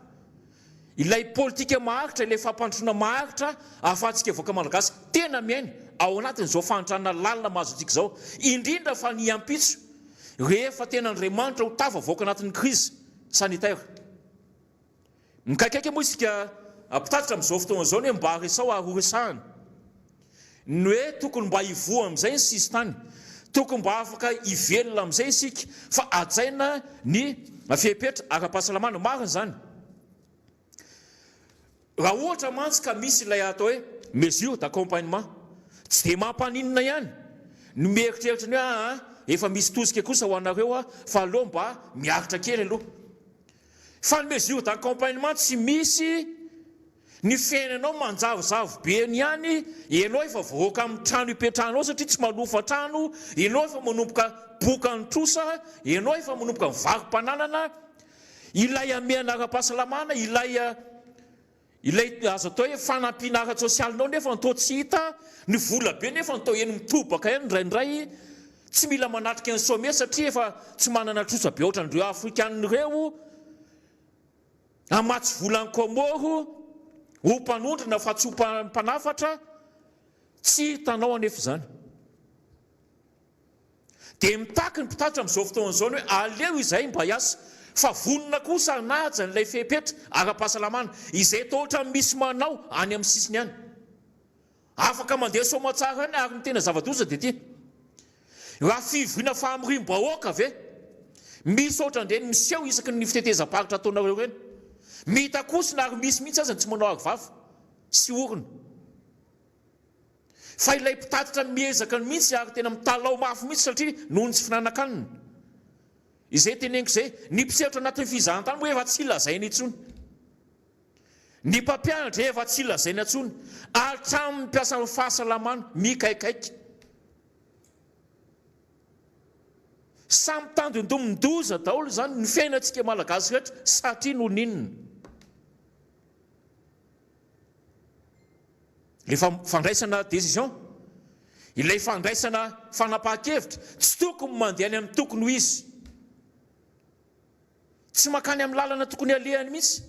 ilay politika maharitra, ilay fampandrosoana maharitra ahafahantsika vahoaka malagasy tena miaina ao anatin'izao fahantrana lalina mahazo antsika izao, indrindra fa ny ampitso Rehefa tena Andriamanitra ho tafavoaka anatin'ny crise sanitaire. Mikaikaika moa isika mpitatitra amin'izao fotoana izao ny hoe mba resaho ary ho resahana. Ny hoe tokony mba hivoha amin'izay ny sisintany. Tokony mba afaka hivelona amin'izay isika fa hajaina ny fepetra ara-pahasalamana. Marina izany. Raha ohatra mantsy ka misy ilay atao hoe mesure d'accompagnement, tsy dia mampaninona ihany ny mieritreritra ny hoe aa efa misy tosika kosa ho anareo aho fa aleo mba miaritra kely aloha. Fa ny mesure d'accompagnement tsy misy, ny fiainanao manjavozavo be eny ihany, ianao efa voaroaka amin'ny trano ipetrahanao satria tsy manofa trano, ianao efa manomboka bokan'ny trosa, ianao efa manomboka mivaro-pananana, Ilay hamehana ara-pahasalamana, ilay ilay azo atao hoe fanampiana ara-tsosialinao nefa ny toa tsy hita, ny vola be nefa ny toa eny mitobaka ihany indraindray, tsy mila manatrika ny sommet satria efa tsy manana trosa be ohatran'ireo afrikanina ireo, hamatsy vola an'i Comores ho mpanondrana fa tsy ho mpanafatra, tsy hitanao anefa izany. Dia mitaky ny mpitatitra amin'izao fotoana izao ny hoe aleo izahay mba hiasa fa vonona kosa hanaja an'ilay fepetra ara-pahasalamana izay toa ohatran'ny misy manao any amin'ny sisiny any. Afaka mandeha soamatsara any ary ny tena zava-doza dia ity, raha fivoriana fahamoriam-bahoaka ve misy ohatran'ireny miseho isaky ny fitetezam-paritra ataonareo ireny? Mitakosina ary misy mihitsy aza ny tsy manao arovava sy orona. Fa ilay mpitatitra miezaka mihitsy ary tena mitalaho mafy mihitsy satria noho ny tsy fihinanan-kanina. Izay teneniko izay, ny mpisehatra anatin'ny fizahantany moa efa tsy lazaina intsony. Ny mpampianatra efa tsy lazaina intsony. Hatramin'ny mpiasan'ny fahasalamana mikaikaika. Samy tandindomin-doza daholo izany ny fiainantsika Malagasy rehetra satria noho ny inona? Ilay fandraisana décision, ilay fandraisana fanapahan-kevitra, tsy tokony mandeha any amin'ny tokony ho izy. Tsy mankany amin'ny lalana tokony alehany mihitsy.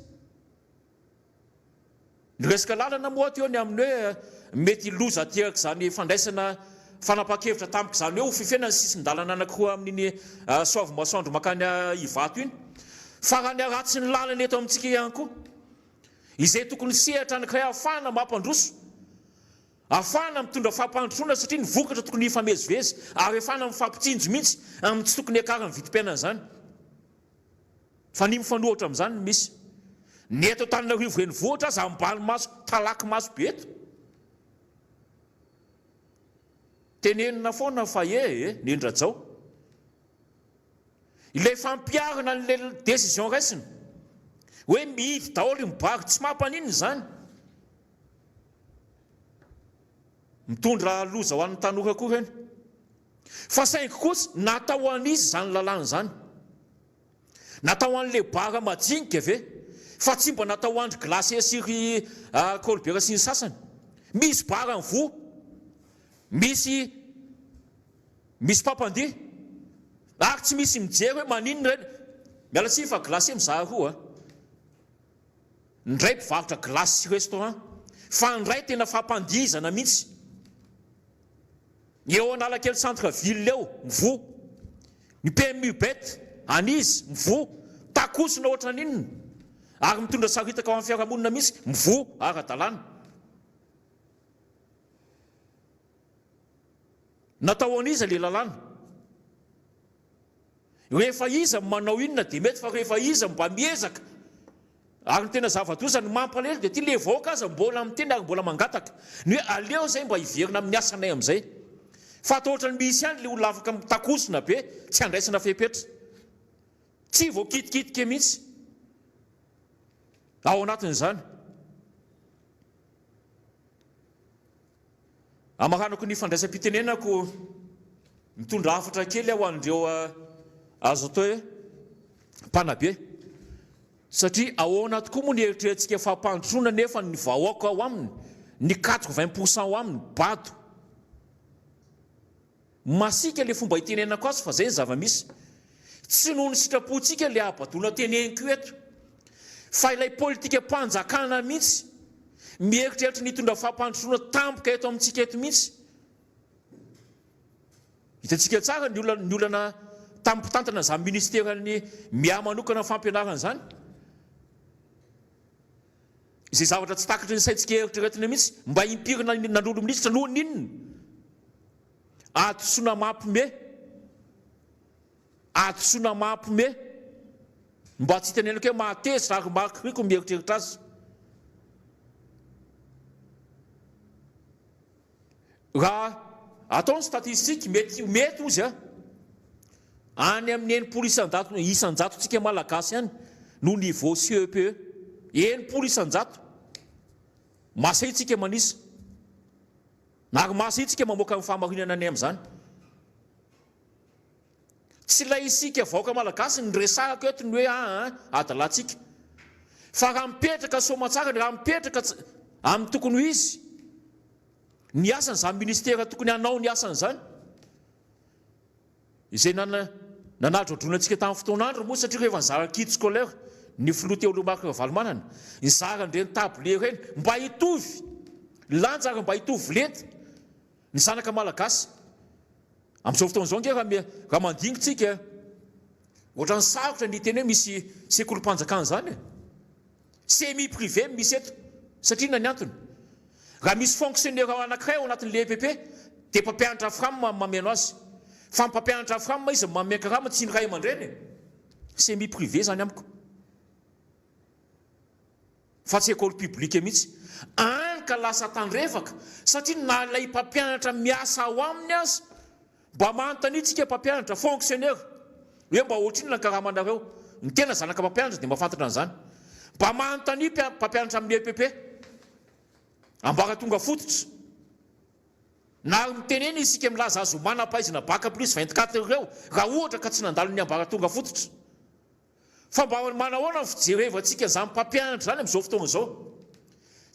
Ny resaka lalana moa teo ny amin'ny hoe mety loza aterak'izany fandraisana fanapahan-kevitra tampoka izany hoe ho fefena ny sisin-dalana anankiroa amin'iny Soavimasoandro mankany Ivato iny. Fa raha ny haratsin'ny lalana eto amintsika ihany koa. Izay tokony sehatra anankiray ahafahana mampandroso, ahafahana mitondra fampandrosoana satria ny vokatra tokony hifamezivezy ary ahafahana mifampitsinjo mihitsy amin'ny tsy tokony hiakaran'ny vidim-piainana izany. Fa ny mifanohitra amin'izany no misy. Ny eto Antananarivo renivohitra aza ambany maso, talaky maso be eto. Tenenina foana fa e e, nendrajao. Ilay fampiharana an'ilay décision raisina hoe mihidy daholo ny bar tsy mampaninona izany. Mitondra loza ho an'ny tanora koa ireny. Fa saingy kosa natao ho an'iza izany lalàna izany? Natao ho an'ilay bar majinika ve? Fa tsy mba natao ho an-dry glacier sy ry Colbert sy ny sasany. Misy bar mivoha, misy Misy mpampandihy ary tsy misy mijery hoe maninona ireny. Miala tsiny fa glacier mizaha roa a. Ny iray mpivarotra glace sy restaurant fa ny iray tena fampandihizana mihitsy. Eo Analakely centre ville eo, mivoha. Ny PMU bet, an'iza, mivoha, takosina ohatran'inona, ary mitondra saritaka ho an'ny fiarahamonina mihitsy, mivoha ara-dalàna. Natao ho an'iza ilay lalàna? Rehefa iza no manao inona dia mety fa rehefa iza no mba miezaka ary ny tena zava-doza ny mampalahelo dia ity le vahoaka aza mbola miteny ary mbola mangataka ny hoe aleo zay mba hiverina amin'ny asanay amin'izay fa atao ohatran'ny misy ihany le olona afaka mitakosina be tsy andraisana fepetra tsy voakitikitika mihitsy ao anatin'izany. Hamaranako ny fandraisam-pitenenako, mitondra hafatra kely aho ho an'ireo azo atao hoe mpanabe. Satria ahoana tokoa moa ny eritreretintsika fampandrosoana nefa ny vahoaka ao aminy, ny 80 pour cent ao aminy bado. Masiaka le fomba itenenako azy fa zay ny zava-misy. Tsy noho ny sitrapontsika le habadoana teneniko eto fa ilay politikam-panjakana mihitsy mieritreritra ny hitondra fampandrosoana tampoka eto amintsika eto mihitsy. Hitantsika tsara ny olana ny olana tamin'ny mpitantana izany ministeran'ny miahy manokana ny fampianarana izany. Izay zavatra tsy takatry ny saintsika eritreretina mihitsy. Mba impiry nanolo minisitra noho ny inona? Hadisoana mampime. Hadisoana mampime. Mba tsy hitenenako hoe mahatezitra ary marikoriko ny mieritreritra azy. Raha atao ny statistique, mety mety ozy a, any amin'ny 60 isan-jato isan-jatontsika Malagasy any no niveau CEPE. 60 isan-jato. Masahy tsika manisa. Ary masahy tsika mamoaka ny fahamarinana any amin'izany. Tsy ilay isika vahoaka Malagasy no resahako eto ny hoe aa adalantsika. Fa raha mipetraka soamantsara, raha mipetraka amin'ny tokony ho izy ny asany izany ministera tokony hanao ny asany izany, izay nanadroadroana antsika tamin'ny fotoan'andro moa satria rehefa nizara kit scolaire ny filoha teo aloha Marc Ravalomanana, nizara an'ireny tablier ireny mba hitovy lanja ary mba hitovy lenta ny zanaka Malagasy. Amin'izao fotoana izao ange raha raha mandingo tsika ohatran'ny sarotra ny hiteny hoe misy sekolim-panjakana izany e. Semi privé no misy eto. Satria inona ny antony? Raha misy fonctionnaire anankiray ao anatin'ilay EPP dia mpampianatra fram no mameno azy. Fa ny mpampianatra fram izy no manome karama tsy ny ray aman-dreny e. Semi privé izany amiko. Fa tsy école publique mihitsy. Any ka lasa tandrevaka satria na ilay mpampianatra miasa ao aminy aza mba manontania tsika mpampianatra, fonctionnaire, hoe mba ohatrinona ny karamanareo? Ny tena zanaka mpampianatra dia mahafantatra an'izany. Mba manontania mpampianatra amin'ny EPP, ambaratonga fototra. Na ary mitenena isika milaza azy ho manam-pahaizana bac plus 24 ireo raha ohatra ka tsy nandalo ny ambaratonga fototra. Fa mba manahoana ny fijerevantsika izany mpampianatra izany amin'izao fotoana izao?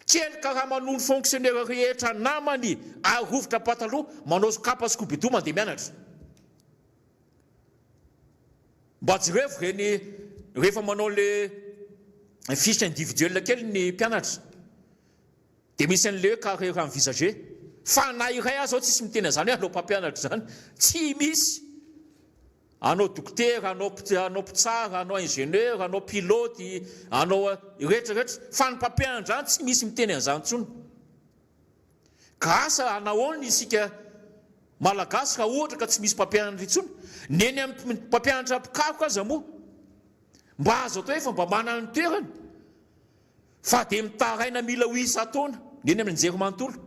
Kely karama noho ny fonctionnaire rehetra namany ary rovitra pataloha, manao kapa scoubidou mandeha mianatra. Mba jerevo ireny rehefa manao le fiche individuelle kely ny mpianatra dia misy an'le hoe carrière envisagée. Fa na iray aza ao tsisy miteny an'izany hoe hanao mpampianatra izany. Tsy misy. Anao dokotera, anao anao mpitsara, anao ingénieur, anao pilote, anao rehetra rehetra, fa ny mpampianatra zany tsy misy miteny an'izany intsony. Ka asa anahoana isika Malagasy raha ohatra ka tsy misy mpampianatra intsony. Ny eny amin'ny mpampianatra mpikaroka aza moa mba azo atao hoe efa mba manana ny toerany. Fa dia mitaraina mila ho isan-taona, ny eny amin'ny anjerimanontolo.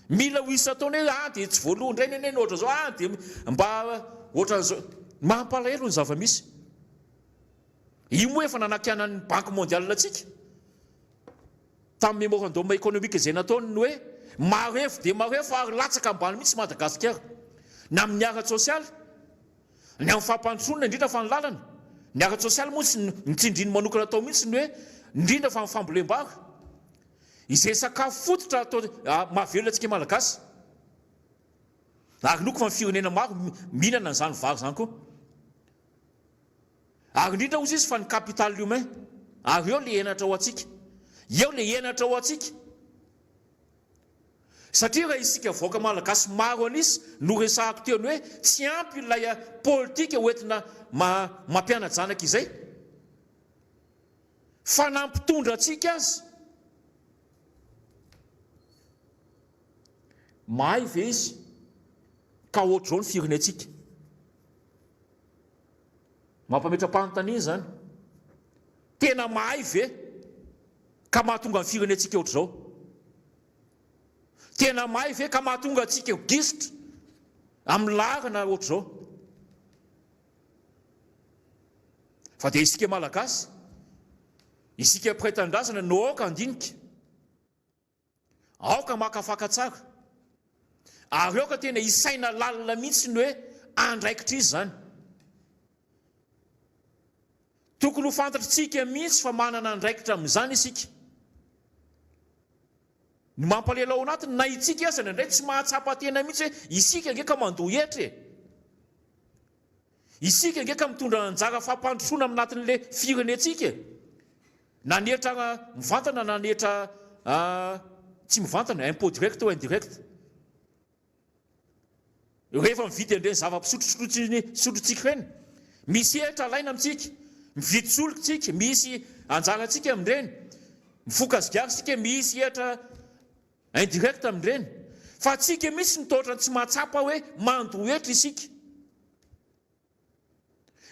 Mila ho isan-taona hoe ah dia tsy voaloa indray ny eny ohatran'izao, ah dia mba ohatran'izao. Mampalahelo ny zava-misy. Io moa efa nanakianan'ny Banque mondiale antsika tamin'ny mémorandum économique izay nataony ny hoe marefo dia marefo ary latsaka ambany mihitsy Madagasikara na amin'ny ara-tsosialy Ny amin'ny fampandrosoana indrindra fa ny lalana, ny ara-tsosialy moa tsy notsindriany manokana tao mihitsy ny hoe indrindra fa ny fambolem-bary, izay sakafo fototra atao mahavelona antsika Malagasy. Ary inoako fa ny firenena maro mihinana an'izany vary izany koa. Ary indrindra hozy izy fa ny capital humain. Ary eo le henatra ho antsika. Eo le henatra ho antsika. Satria raha isika vahoaka malagasy maro an'isa no resahako teo ny hoe tsy ampy ilay politika hoentina mampiana-janaka izay fa nampitondra antsika aza. Mahay ve izy ka ohatr'izao ny firenentsika? Mampametra-panontaniana izany. Tena mahay ve ka mahatonga ny firenentsika ohatr'izao? Tena mahay ve ka mahatonga antsika ho gisitra amin'ny laharana ohatr'izao? Fa dia isika Malagasy, isika mpiray tanindrazana no aoka handinika. Aoka makafaka tsara. Ary aoka tena hisaina lalina mihitsy ny hoe andraikitra iza izany. Tokony ho fantatritsika mihitsy fa manana andraikitra amin'izany isika. Ny mampalahelo ao anatiny, na itsika aza indraindray tsy mahatsapa tena mihitsy hoe isika ange ka mandoa hetra e! Isika ange ka mitondra anjara fampandrosoana aminatin'ilay firenentsika e! Na ny hetra mivantana na ny hetra tsy mivantana, impôt direct ou indirect. Rehefa mividy an'ireny zava-pisotro sotrointsika ireny, misy hetra alaina amintsika, mividy solika isika, misy anjarantsika amin'ireny, mifoka sigara isika, misy hetra indirect amin'ireny. Fa tsika mihitsy no toa ohatran'ny tsy mahatsapa hoe mandoa hetra isika.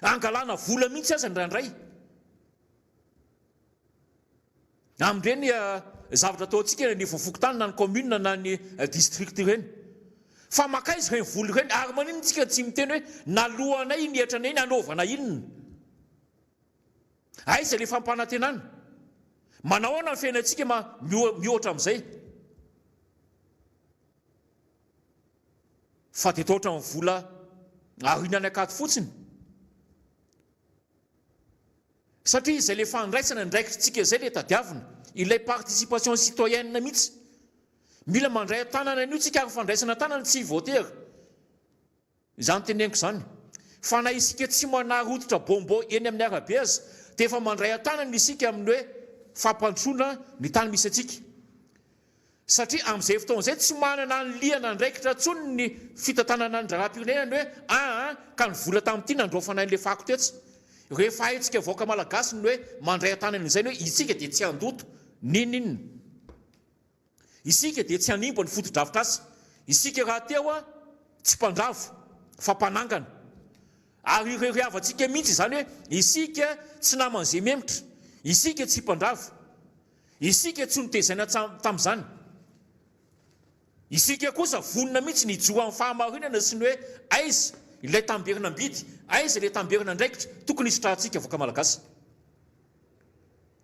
Angalana vola mihitsy aza indraindray. Amin'ireny zavatra ataontsika eny anivon'ny fokontany na ny commune na ny district ireny. Fa mankaiza ireny vola ireny? Ary maninona isika tsy miteny hoe naloanay iny hetranay iny hanaovana inona? Aiza ilay fampanantenana? Manao ahoana ny fiainantsika mihoatra amin'izay? Fa dia toa ohatran'ny vola ariana any an-katy fotsiny. Satria izay ilay fandraisana andraikitritsika izay ilay tadiavina, ilay participation citoyenne mihitsy. Mila mandray an-tanana an'io tsika ary fandraisana an-tanana tsy voatery. Izany teneniko izany. Fa na isika tsy manary hoditra bonbon eny amin'ny arabe aza dia efa mandray an-tanana isika amin'ny hoe fampandrosoana ny tany misy antsika. Satria amin'izay fotoana izay tsy manana ny liana andraikitra intsony ny fitantanana ny raharaham-pirenena ny hoe aa ka ny vola tamin'ity nandraofana an'ilay fako tetsy. Rehefa haintsika vahoaka malagasy ny hoe mandray an-tanana izay ny hoe isika dia tsy handoto n'inon'inona. Isika dia tsy hanimba ny fotodrafitrasa. Isika rahateo tsy mpandrava fa mpanangana. Ary irerehavantsika mihitsy izany hoe isika tsy naman'izay memotra. Isika tsy mpandrava. Isika tsy notezaina tamin'izany. Isika kosa vonona mihitsy ny hijoro amin'ny fahamarinana sy ny hoe aiza ilay tamberina am-bidy, aiza ilay tamberina andraikitra tokony hisitrahantsika vahoaka Malagasy.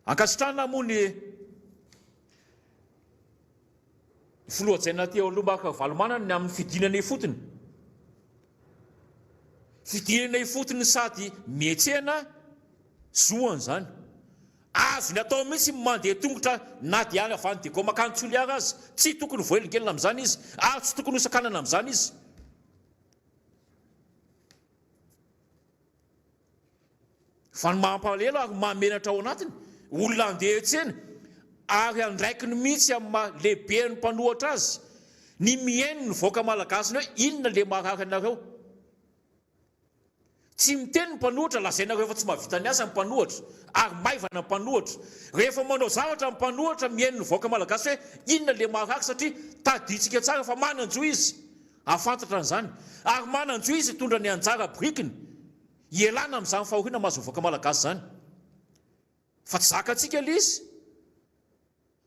Ankasitrahana moa ny Filoha hajaina teo aloha Marc Ravalomanana ny amin'ny fidinana ifotony. Fidinana ifotony sady mihetsehana zohany izany. Azony atao mihitsy ny mandeha tongotra na dia any avy any Diego mankany Toliara aza. Tsy tokony voahelingelina amin'izany izy ary tsy tokony hosakanana amin'izany izy. Fa ny mampalahelo ary mahamenatra ao anatiny, olona handeha hiantsena ary andraikiny mihitsy amin'ny maha lehiben'ny mpanohatra azy ny mihaino ny vahoaka malagasy ny hoe inona le marary anareo. Tsy miteny ny mpanohatra, lazainareo fa tsy mahavita ny asa ny mpanohatra ary maivana ny mpanohatra. Rehefa manao zavatra ny mpanohatra mihaino ny vahoaka malagasy hoe inona le marary satria tadidintsika tsara fa manan-jo izy hahafantatra an'izany ary manan-jo izy hitondra ny anjara birikiny Hialana amin'izany fahoriana mahazo ny vahoaka malagasy izany. Fa tsy zakantsika ilay izy.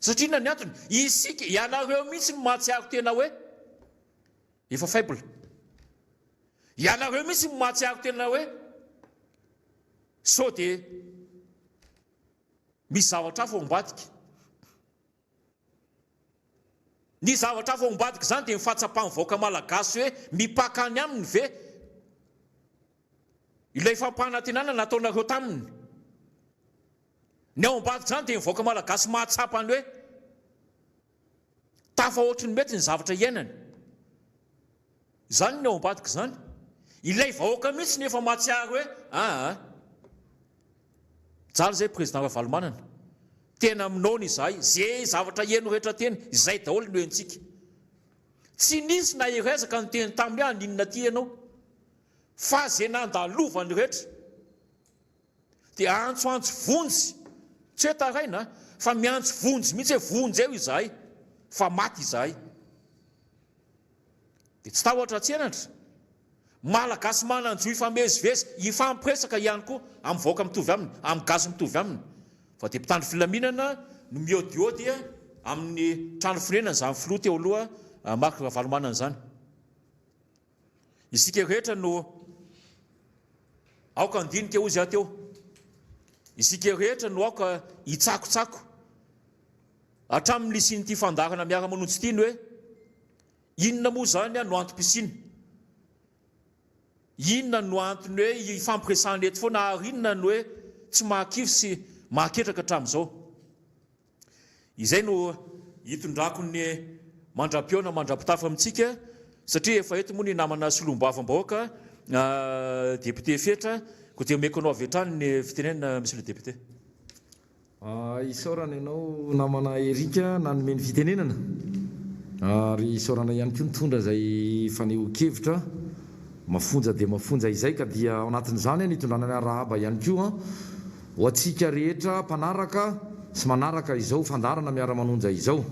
Satria inona ny antony? Isika, ianareo mihitsy no mahatsiaro tena hoe efa faible. Ianareo mihitsy no mahatsiaro tena hoe sao dia misy zavatra hafa ao ambadika. Ny zavatra hafa ao ambadika izany dia ny fahatsapan'ny vahoaka malagasy hoe mipaka any aminy ve ilay fampanantenana nataonareo taminy. Ny ao ambadika izany dia ny vahoaka malagasy mahatsapa ny hoe tafahoatry ny mety ny zavatra iainany. Izany ny ao ambadika izany. Ilay vahoaka mihitsy no efa mahatsiaro hoe aa. Mijaly zay président Ravalomanana. Tena minaona izahay. Ze zavatra heno rehetra teny, izay daholo no henontsika. Tsy nisy na iray aza ka niteny taminy hoe haninona aty ianao. Fa izay nandalovany rehetra dia antsoantso vonjy, tsy hoe taraina fa miantso vonjy mihitsy hoe vonjeo izahay fa maty izahay. Dia tsy tahotra tsy henatra. Malagasy manan-jo hifamezivezy, hifampiresaka ihany koa amin'ny vahoaka mitovy aminy, amin'ny gasy mitovy aminy. Fa dia mpitandro filaminana no mihaodihaody amin'ny trano fonenany izany filoha teo aloha Marc Ravalomanana izany. Isika rehetra no aoka handinika hozy aho teo. Isika rehetra no aoka hitsakotsako hatramin'ny nisian'ity fandaharana miara-manonjy ity ny hoe Inona moa izany no antom-pisiana? Inona no antony hoe hifampiresahana eto foana ary inona no hoe tsy mahakivy sy mahaketraka hatramin'izao? Izay no hitondrako ny mandra-pihaona mandra-pitafa amintsika satria efa eto moa ny namana solombavambahoaka député Fetra koa dia omeko anao avy hatrany ny fitenenana Monsieur le député. Isaorana ianao namana Eric nanome ny fitenenana ary isaorana ihany koa nitondra izay fanehoan-kevitra mafonja dia mafonja izay ka dia ao anatin'izany no itondrana ny arahaba ihany koa ho antsika rehetra mpanaraka sy manaraka izao fandaharana miara-manonja izao.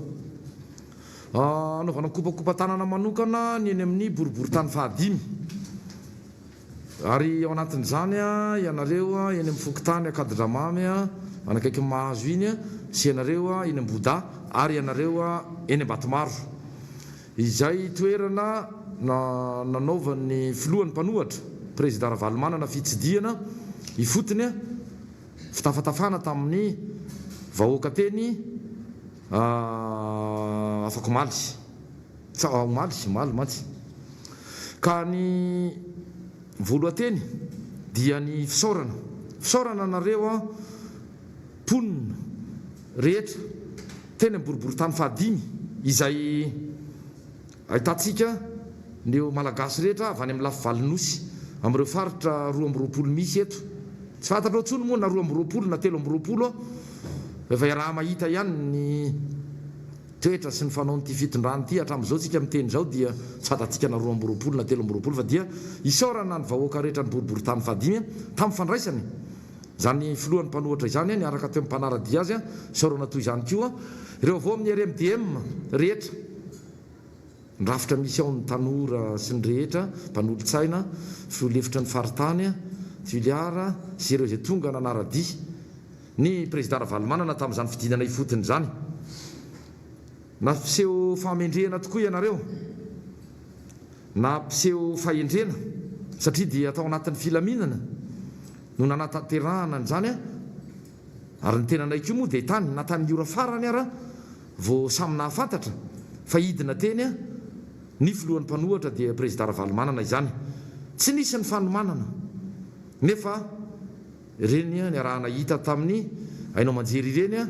Anaovana kopakopa-tanana manokana ny eny amin'ny boriborintany fahadimy. Ary ao anatin'izany ianareo eny amin'ny fokontany Ankadindramamy manakaiky ny Mahazo iny sy ianareo eny Ambohidahy ary ianareo eny Ambatomaro. Izay toerana nanaovan'ny filohan'ny mpanohatra, Prezida Ravalomanana fitsidihana ifotony, fitafatafana tamin'ny vahoaka teny afakomaly. Tsa omaly, omaly mantsy. Ka ny voalohan-teny dia ny fisaorana. Fisaorana anareo an mponina rehetra teny amin'ny boriborintany fahadimy izay ahitantsika ireo Malagasy rehetra avy any amin'ny lafy valin'ny Nosy amin'ireo faritra 22 misy eto. Tsy fantatrao intsony moa na 22 na 23 an, efa iaraha-mahita ihany ny. Toetra sy ny fanaon'ity fitondrana ity hatramin'izao tsika miteny izao dia tsy fantatsika na 22 na 23 fa dia isaorana ny vahoaka rehetra ny boriborintany fahadimy tamin'ny fandraisany izany filohan'ny mpanohatra izany niaraka teo amin'ny mpanara-dia azy isaorana toy izany koa ireo avy ao amin'ny RMDM rehetra ny rafitra misy ao ny tanora sy ny rehetra mpanolotsaina filoha lefitra ny faritany Tuliara sy ireo izay tonga nanara-dia Ny Prezida Ravalomanana tamin'izany fidinana ifotony izany. Nampiseho fahamendrehana tokoa ianareo. Nampiseho fahendrena satria dia tao anatin'ny filaminana no nanatanterahana an'izany ary ny tenanay koa moa dia tany na tamin'ny ora farany ara vao samy nahafantatra fa hidina teny ny filohan'ny mpanohatra dia Prezida Ravalomanana izany. Tsy nisy ny fanomanana nefa Ireny niarahana hita tamin'ny haino aman-jery ireny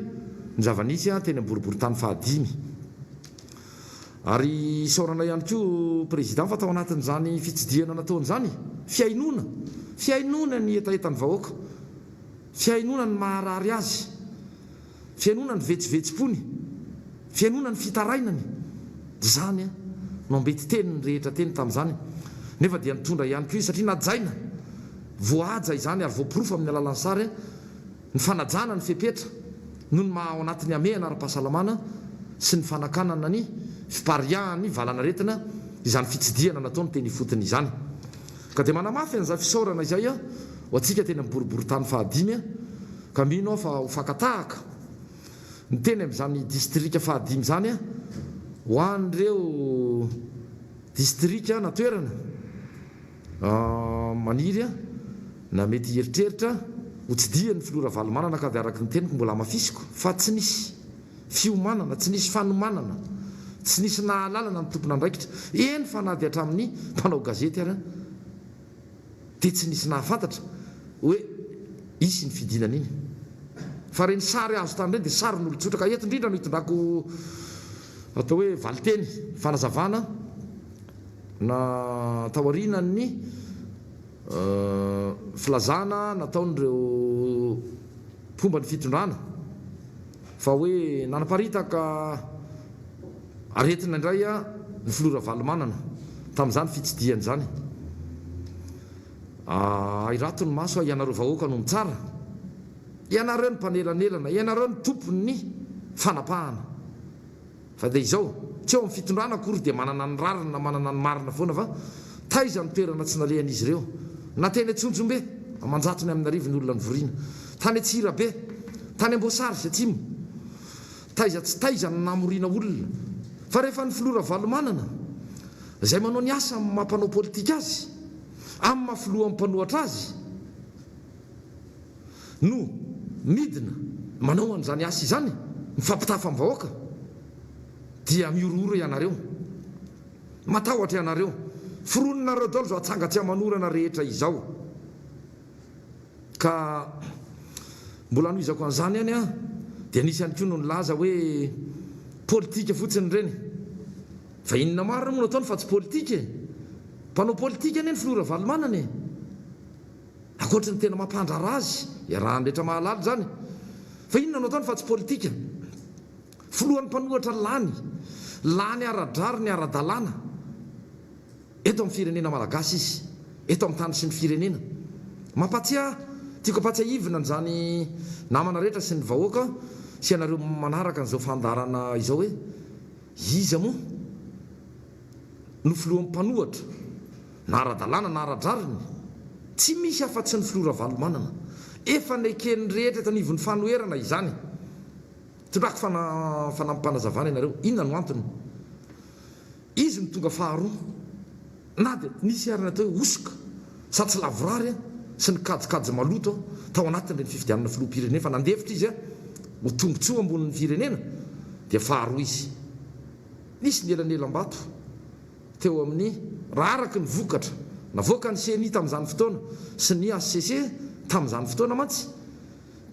ny zava-nisy teny amin'ny boriborintany fahadimy. Ary isaorana ihany koa Président fa tao anatin'izany fitsidihana nataony izany, fihainoana, fihainoana ny hetahetan'ny vahoaka, fihainoana ny maharary azy, Fihainoana ny vetsovetsom-pony, fihainoana ny fitarainany, izany no ambeti-teniny rehetra teny tamin'izany, nefa dia nitondra ihany koa izy satria najaina, voahaja izany ary voaporofo amin'ny alalan'ny sary ny fanajana ny fepetra noho ny maha ao anatin'ny hamehana ara-pahasalamana sy ny fanakanana ny fipariahan'ny valanaretina izany fitsidihana nataony teny ifotony izany. Ka dia manamafy an'izay fisaorana izay aho ho antsika teny amin'ny boriborintany fahadimy ka mino aho fa ho fakan-tahaka ny teny amin'izany distrika fahadimy izany ho an'ireo distrika na toerana maniry na mety hieritreritra ho tsidihan'ny filoha Ravalomanana ka dia araka ny teniko mbola hamafisiko fa tsy nisy fiomanana, tsy nisy fanomanana, tsy nisy nahalala na ny tompon'andraikitra, eny fa na dia hatramin'ny mpanao gazety ara dia tsy nisy nahafantatra hoe hisy iny fidinana iny. Fa ireny sary azo tany ireny dia sarin'olon-tsotra ka eto indrindra no hitondrako atao hoe valinteny, fanazavana na taorianan'ny filazana nataon'ireo mpomba ny fitondrana fa hoe nanaparitaka aretina indray. ny filoha Ravalomanana tamin'izany fitsidihana izany. Ahirato ny maso, ianareo vahoaka no mitsara. Ianareo no mpanelanelana, ianareo no tompon'ny fanapahana. Fa dia izao, tsy eo amin'ny fitondrana akory dia manana ny rariny na manana ny marina foana fa taiza ny toerana tsy nalehan'izy ireo? Na teny Antsonjombe, aman-jatony amin'arivo ny olona nivoriana, tany Antsirabe, tany Amboasary sy Atsimo, taiza tsy taiza no namoriana olona. Fa rehefa ny filoha Ravalomanana, izay manao ny asa amin'ny maha mpanao politika azy, amin'ny maha filohan'ny mpanohatra azy, no midina manao an'izany asa izany, mifampitafa amin'ny vahoaka, dia mihorohoro ianareo. Matahotra ianareo. Foroninareo daholo izao atsanga tsy aman'orana rehetra izao. Ka mbola hanohizako an'izany ihany an, dia nisy ihany koa no nilaza hoe politika fotsiny ireny. Fa inona marina moa no ataony fa tsy politika e? Mpanao politika anie ny filoha Ravalomanana e! Ankoatry ny tena mampandrara azy, iarahan'ny rehetra mahalala izany. Fa inona no ataony fa tsy politika? Filohan'ny mpanohatra lany, lany ara-drariny, ara-dalàna eto amin'ny firenena malagasy izy, eto amin'ny tany sy ny firenena. Mampatsiahy, tiako ampatsiahivina an'izany namana rehetra sy ny vahoaka sy ianareo manaraka an'izao fandaharana izao hoe, iza moa no filohan'ny mpanohatra? Na ara-dalàna na ara-drariny, tsy misy afa-tsy ny filoha Ravalomanana. Efa neken'ny rehetra eto anivon'ny fanoherana izany. Tondrako fanampim-panazavana ianareo, inona no antony? Izy no tonga faharoa, na dia nisy ary ny atao hoe hosoka sa tsy lavorary sy ny kajikajy maloto tao anatin'ireny fifidianana filoham-pirenena, fa nandefitra izy ho tombontsoa ambonin'ny firenena dia faharoa izy. Nisy ny elanelam-bato. teo amin'ny, raha araka ny vokatra navoakan'ny ceni tamin'izany fotoana sy ny hcc tamin'izany fotoana mantsy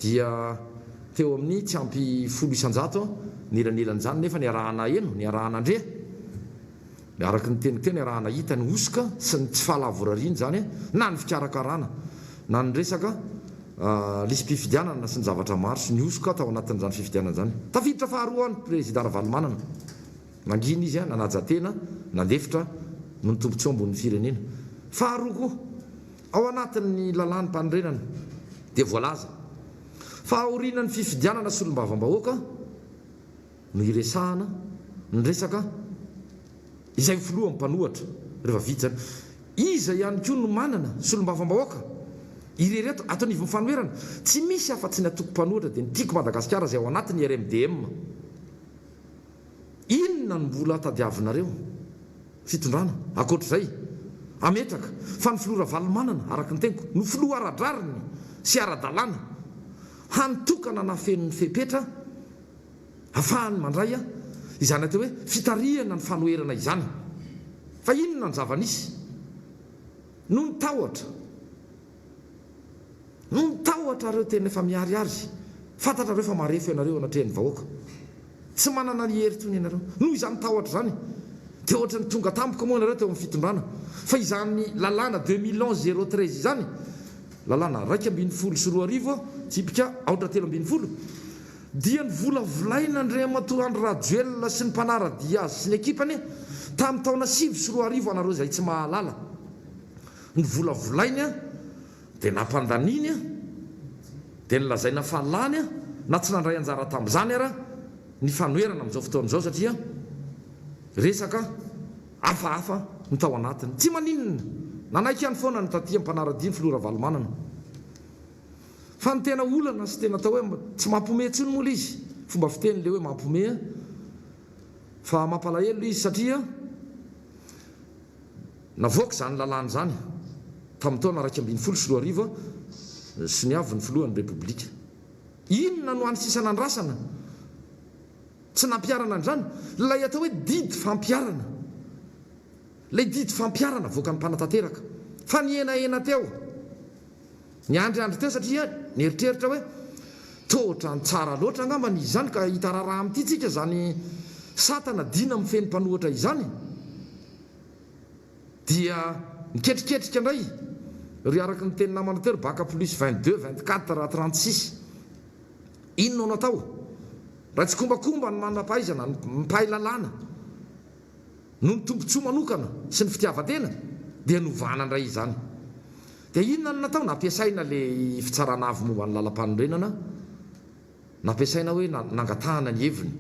dia teo amin'ny tsy ampy 10% ny elanelan'izany nefa niaraha-naheno, niaraha-nandre, araka ny teniko teo niaraha-nahita ny hosoka sy ny tsy fahalavorariana izany na ny fikarakarana na ny resaka lisi-pifidianana sy ny zavatra maro sy ny hosoka tao anatin'izany fifidianana izany. Tafiditra faharoa ny Prezida Ravalomanana. Nangina izy, nanaja tena, nandefitra noho ny tombontsoa ambonin'ny firenena. Faharoa koa, ao anatin'ny lalàm-panorenana dia voalaza fa aorianan'ny fifidianana solombavambahoaka no iresahana ny resaka izay ho filoha mpanohatra rehefa vita izany. Iza ihany koa no manana solombavambahoaka irery eto ato anivon'ny fanoherana? Tsy misy afa-tsy ny antoko mpanohatra dia ny Tiako Madagasikara izay ao anatin'ny RMDM. Inona no mbola tadiavinareo fitondrana ankoatr'izay? Ametraka fa ny filoha Ravalomanana, araka ny teniko, no filoha ara-drariny sy ara-dalàna hany tokana nahafeno ny fepetra afahany mandray izany atao hoe fitarihana ny fanoherana izany. Fa inona ny zava-nisy? Noho ny tahotra. Noho ny tahotra ireo tena efa miharihary, fantatrareo fa marefo ianareo eo anatrehan'ny vahoaka. Tsy manana ny hery intsony ianareo. Noho izany tahotra izany, dia ohatry ny tonga tampoka moa ianareo teo amin'ny fitondrana. Fa izany lalàna 2011 013 izany, lalàna 2011, tsipika aotra 13, dia novolavolain'Andriamatoa Andry Rajoelina sy ny mpanara-dia azy sy ny ekipany tamin'ny taona 2009 anareo izay tsy mahalala. Novolavolainy dia nampandaniany dia nolazaina fa lany na tsy nandray anjara tamin'izany ara ny fanoherana amin'izao fotoana izao satria resaka hafahafa no tao anatiny. Tsy maninona, nanaiky ihany foana ny taty mpanara-dia ny filoha Ravalomanana. Fa ny tena olana sy tena atao hoe tsy mampiomehy intsony moa ilay izy, fomba fiteny ilay hoe mampiomehy fa mampalahelo ilay izy satria Navoaka izany lalàna izany tamin'ny taona 2011 soniavin'ny filohan'ny Repoblika. Inona no hany sisa nandrasana tsy nampiharana an'izany? Ilay atao hoe didy fampiharana. Ilay didy fampiharana avoakan'ny mpanatanteraka. Fa nihenahena teo. Niandriandry teo satria nieritreritra hoe toa ohatran'ny tsara loatra angamba izy izany ka hita raharaha amin'ity tsika izany satana dina mifehy ny mpanohatra izany. Dia niketriketrika indray ry araka ny teny namana teo ry bac plus 22, 24, 36. Inona no atao? Raha tsikombakomba ny manam-pahaizana, ny mpahay lalàna. Noho ny tombontsoa manokana sy ny fitiavan-tena dia novana indray izany. Dia inona no natao? Nampiasaina ilay fitsarana avo momba ny lalampanorenana, nampiasaina hoe nangatahana ny heviny.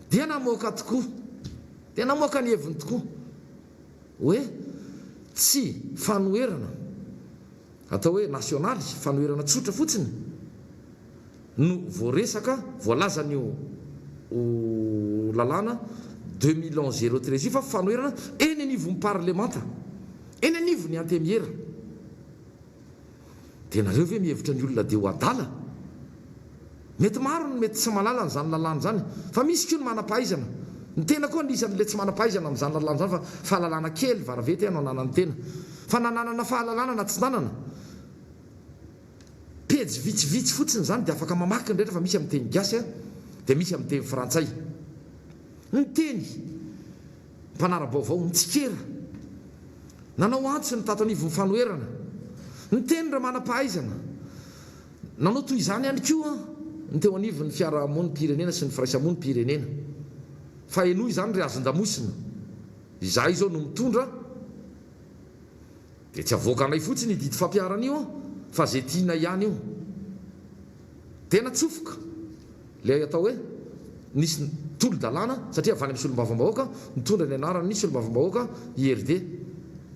Dia namoaka tokoa, dia namoaka ny heviny tokoa hoe tsy fanoherana atao hoe nasionaly, fanoherana tsotra fotsiny no voaresaka, voalazan'io lalàna 2011 013 io fa fanoherana eny anivon'ny parlemanta, eny anivon'ny antemiera. Dia nareo ve mihevitra ny olona dia ho adala? Mety maro ny mety tsy mahalala an'izany lalàna izany fa misy koa ny manam-pahaizana. Ny tena koa anisan'ilay tsy manam-pahaizana amin'izany lalàna izany fa fahalalana kely varavety no ananan'ny tena. Fa na nanana fahalalana na tsy nanana, pejy vitsivitsy fotsiny izany dia afaka mamaky ny rehetra fa misy amin'ny teny gasy dia misy amin'ny teny frantsay. Ny teny mpanara-baovao nitsikera, nanao antso ny tato anivon'ny fanoherana, niteny ireo manam-pahaizana, nanao toy izany ihany koa ny teo anivon'ny fiarahamonim-pirenena sy ny firaisamonim-pirenena. Fa henoy izany ry hazon-damosina, izahay izao no mitondra, dia tsy avoakanay fotsiny io didy fampiharana io fa izay tianay ihany io. Dia natsofoka ilay atao hoe nisy tolo-dalàna satria avy any amin'ny solombavambahoaka nitondra ny anaran'ny solombavambahoaka IRD,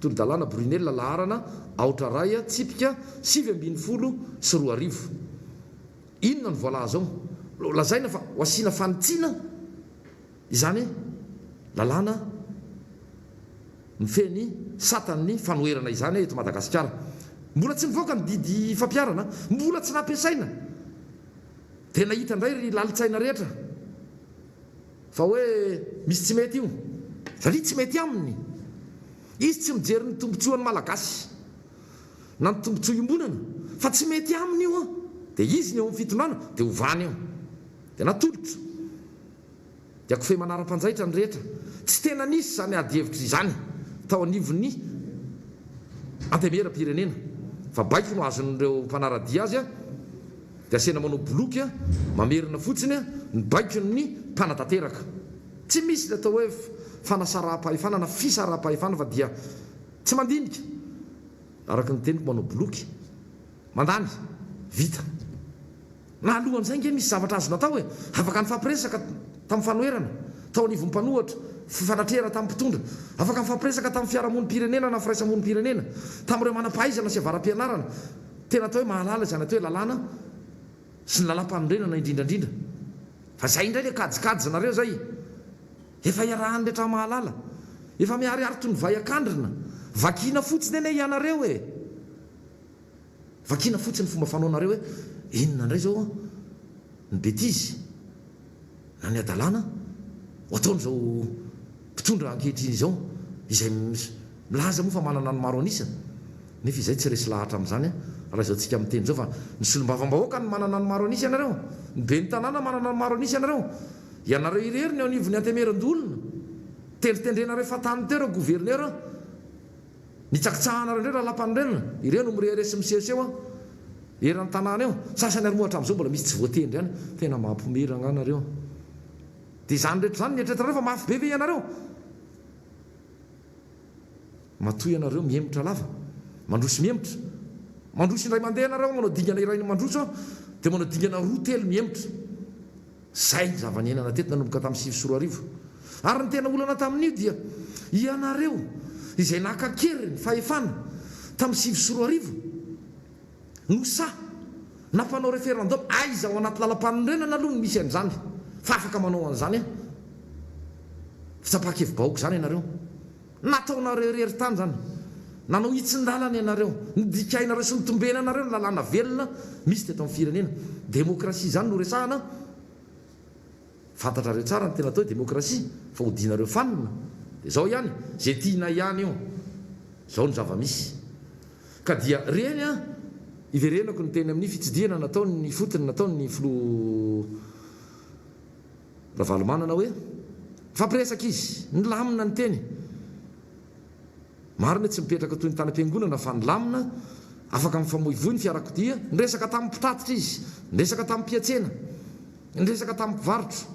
tolo-dalàna Brunelle laharana aotra ray tsipika 2019. Inona no voalaza ao? Lazaina fa ho asiana fanitsiana izany lalàna mifehy ny satan'ny fanoherana izany eto Madagasikara. Mbola tsy nivoaka ny didy fampiharana, mbola tsy nampiasaina. Dia nahita indray ry lalin-tsaina rehetra fa hoe misy tsy mety io. Satria tsy mety aminy. Izy tsy mijery ny tombontsoan'ny Malagasy na ny tombontsoa iombonana fa tsy mety aminy io an! Dia izy ny eo amin'ny fitondrana dia ovany io. Dia natolotra. Dia kofehy manara-panjaitra ny rehetra. Tsy tena nisy izany adihevitra izany tao anivon'ny Antenimieram-pirenena fa baiko no azon'ireo mpanara-dia azy dia asiana manao boloky mamerina fotsiny ny baikon'ny mpanatanteraka. Tsy misy ny atao hoe fanasaraham-pahefana na fisaraham-pahefana fa dia tsy mandinika araka ny teniko manao boloky mandany vita. Na alohan'izay ange misy zavatra azo natao e! Afaka nifampiresaka tamin'ny fanoherana, tao anivon'ny mpanohatra, fifanatrehana tamin'ny mpitondra, afaka nifampiresaka tamin'ny fiarahamonim-pirenena na firaisamonim-pirenena, tamin'ireo manam-pahaizana sy avara-pianarana, tena atao hoe mahalala izany atao hoe lalàna sy ny lalàmpanorenana indrindra indrindra. Fa izay indray ilay kajikajinareo izay! Efa iarahan'ny rehetra mahalala. Efa miharihary toy ny vay an-kandrina. Vakiana fotsiny anie ianareo e! Vakiana fotsiny fomba fanaonareo hoe inona indray izao ny betizy na ny hadalana ho ataon'izao mpitondra ankehitriny izao izay milaza moa fa manana ny maro an'isa nefa izay tsy resy lahatra amin'izany raha izao tsika miteny izao fa ny solombavambahoaka no manana ny maro an'isa ianareo, ny ben'ny tanàna manana ny maro an'isa ianareo, ianareo irery ny eo anivon'ny antemeran-doholona, tendritendrenareo fahatany teo ireo governera. Nitsakitsahanareo indray lalàmpanorenana, ireo no mirehareha sy misehoseho an! Eran'ny tanàna eo, sasany ary moa hatramin'izao mbola misy tsy voatendry ihany, tena mampiomehy rangahy nareo an! Dia izany rehetra izany nieritreretinareo fa mafy be ve ianareo? Matoa ianareo mihemotra lava, mandroso mihemotra, mandroso indray mandeha ianareo manao dingana iray mandroso an, dia manao dingana roa telo mihemotra. Izay ny zava-niainana teto nanomboka tamin'ny 2009. Ary ny tena olana tamin'io dia ianareo izay naka an-keriny fahefana tamin'ny 2009 no sahy nampanao référendum, aiza ao anaty lalam-panorenana aloha no misy an'izany fa afaka manao an'izany fitsapan-kevi-bahoaka izany ianareo. Nataonareo irery tany izany. Nanao hitsin-dalana ianareo. Nodikainareo sy notombenanareo ny lalàna velona misy teto amin'ny firenena. Demokrasia izany no resahana? Fantatrareo tsara ny tena atao hoe demokrasia fa odianareo fanina. Dia izao ihany, izay tianay ihany io. Izao no zava-misy. Ka dia reny an, iverenako ny teny amin'ny fitsidihana nataon'ny ifotony nataon'ny filoha. Ravalomanana hoe, Nifampiresaka izy, nilamina ny teny. Marina hoe tsy mipetraka toy ny tany am-piangonana fa nilamina, afaka mifamoivoy ny fiarakodia, niresaka tamin'ny mpitatitra izy, niresaka tamin'ny mpiantsena, niresaka tamin'ny mpivarotra.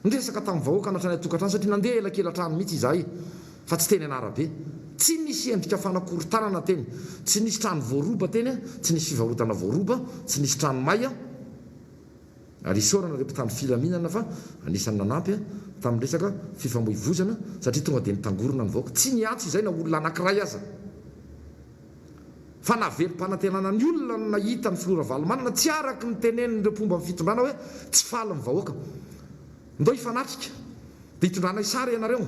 Niresaka tamin'ny vahoaka natrany an-tokantrano satria nandeha elakela-trano mihitsy izahay fa tsy teny an'arabe. Tsy nisy endrika fanakorontanana teny, tsy nisy trano voaroba teny, tsy nisy fivarotana voaroba, tsy nisy trano may. Ary isaorana ireo mpitandro filaminana fa anisan'ny nanampy tamin'ny resaka fifamoivozana satria tonga dia nitangorona ny vahoaka. Tsy niantso izay na olona anankiray aza. Fa nahavelom-panantenana ny olona ny nahita ny filoha Ravalomanana, tsy araka ny tenenin'ireo mpomba ny fitondrana hoe tsy faly ny vahoaka. Ndao hifanatrika dia hitondranay sary ianareo.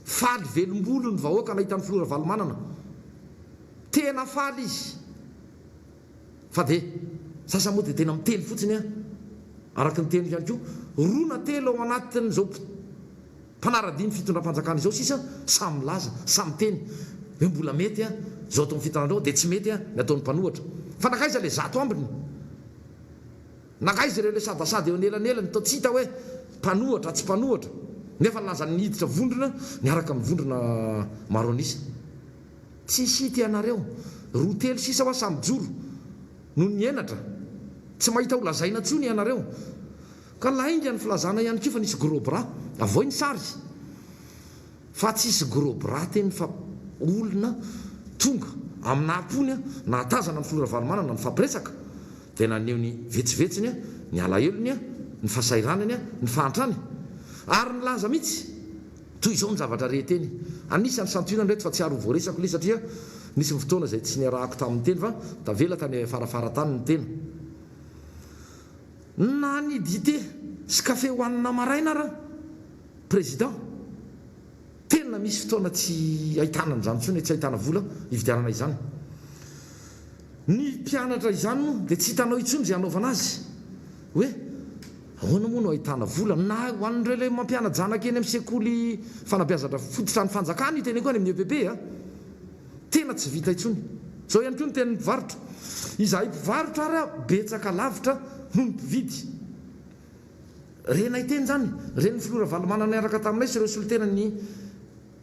Faly velom-bolo ny vahoaka nahita ny filoha Ravalomanana. Tena faly izy. Fa dia sasany moa dia tena miteny fotsiny an! Araka ny teniko ihany koa, roa na telo ao anatin'izao mpanaradia ny fitondram-panjakana izao sisa samy milaza, samy miteny hoe mbola mety an! Izao ataon'ny fitondrana izao dia tsy mety an! Ny ataon'ny mpanohatra. Fa nankaiza ilay zato ambiny? Nankaiza ireo ilay sadasada eo anelanelany toa tsy hita hoe mpanohatra tsy mpanohatra nefa nilaza ny niditra vondrona niaraka amin'ny vondrona maro an'isa. Tsisy hita ianareo. Roa telo sisa hoa samy mijoro. Noho ny henatra. Tsy mahita ho lazaina intsony ianareo. Ka lainga ny filazana ihany koa fa nisy gros bras. Avoay ny sary. Fa tsisy gros bras teny fa olona tonga amin'ny naha-pony nahatazana ny filoha Ravalomanana nifampiresaka dia naneho ny vetsivetsiny, ny alahelony, ny fahasahiranany, ny fahantrany. Ary nilaza mihitsy. Toy izao ny zavatra re teny. Anisan'ny santionany ireto fa tsy ary ho voaresako ilay satria nisy ny fotoana izay tsy niarahako tamin'ny teny fa tavela tany afarafara tany ny tena. Na ny dite sy kafe hohanina maraina ara Président tena misy fotoana tsy ahitana an'izany intsony, tsy ahitana vola hividianana izany. Ny mpianatra izany moa dia tsy hitanao intsony izay hanaovana azy hoe ahoana moa no ahitana vola na ho an'ireo ilay mampiana-janaka eny amin'ny sekoly fanabeazana fototra ny fanjakana io teneniko any amin'ny EPP a! Tena tsy vita intsony. Izao ihany koa ny tenin'ny mpivarotra. Izahay mpivarotra ary betsaka lavitra noho ny mpividy. Renay teny izany, ren'ny filoha Ravalomanana niaraka taminay sy ireo solontenan'ny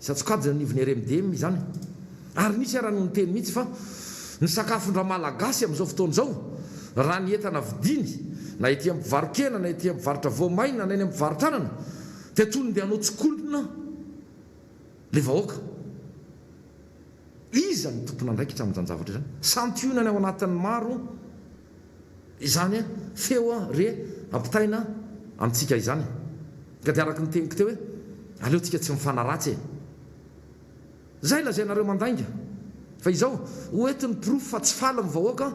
isan-tsokajiny anivon'ny RMDM izany. Ary nisy ara no niteny mihitsy fa ny sakafon-dRamalagasy amin'izao fotoana izao, raha ny entana vidiany, na ety amin'ny mpivaro-kena, na ety amin'ny mpivarotra voamaina, na eny amin'ny mpivarotra anana, dia toy ny ndeha hanao tsikolona ilay vahoaka. Iza no tompon'andraikitra amin'izany zavatra izany? Santionany ao anatin'ny maro izany feo re ampitaina amintsika izany. Ka dia araka ny teniko teo hoe aleontsika tsy mifanaratsy e! Zay lazainareo mandainga. Fa izao, ho eto ny porofo fa tsy faly ny vahoaka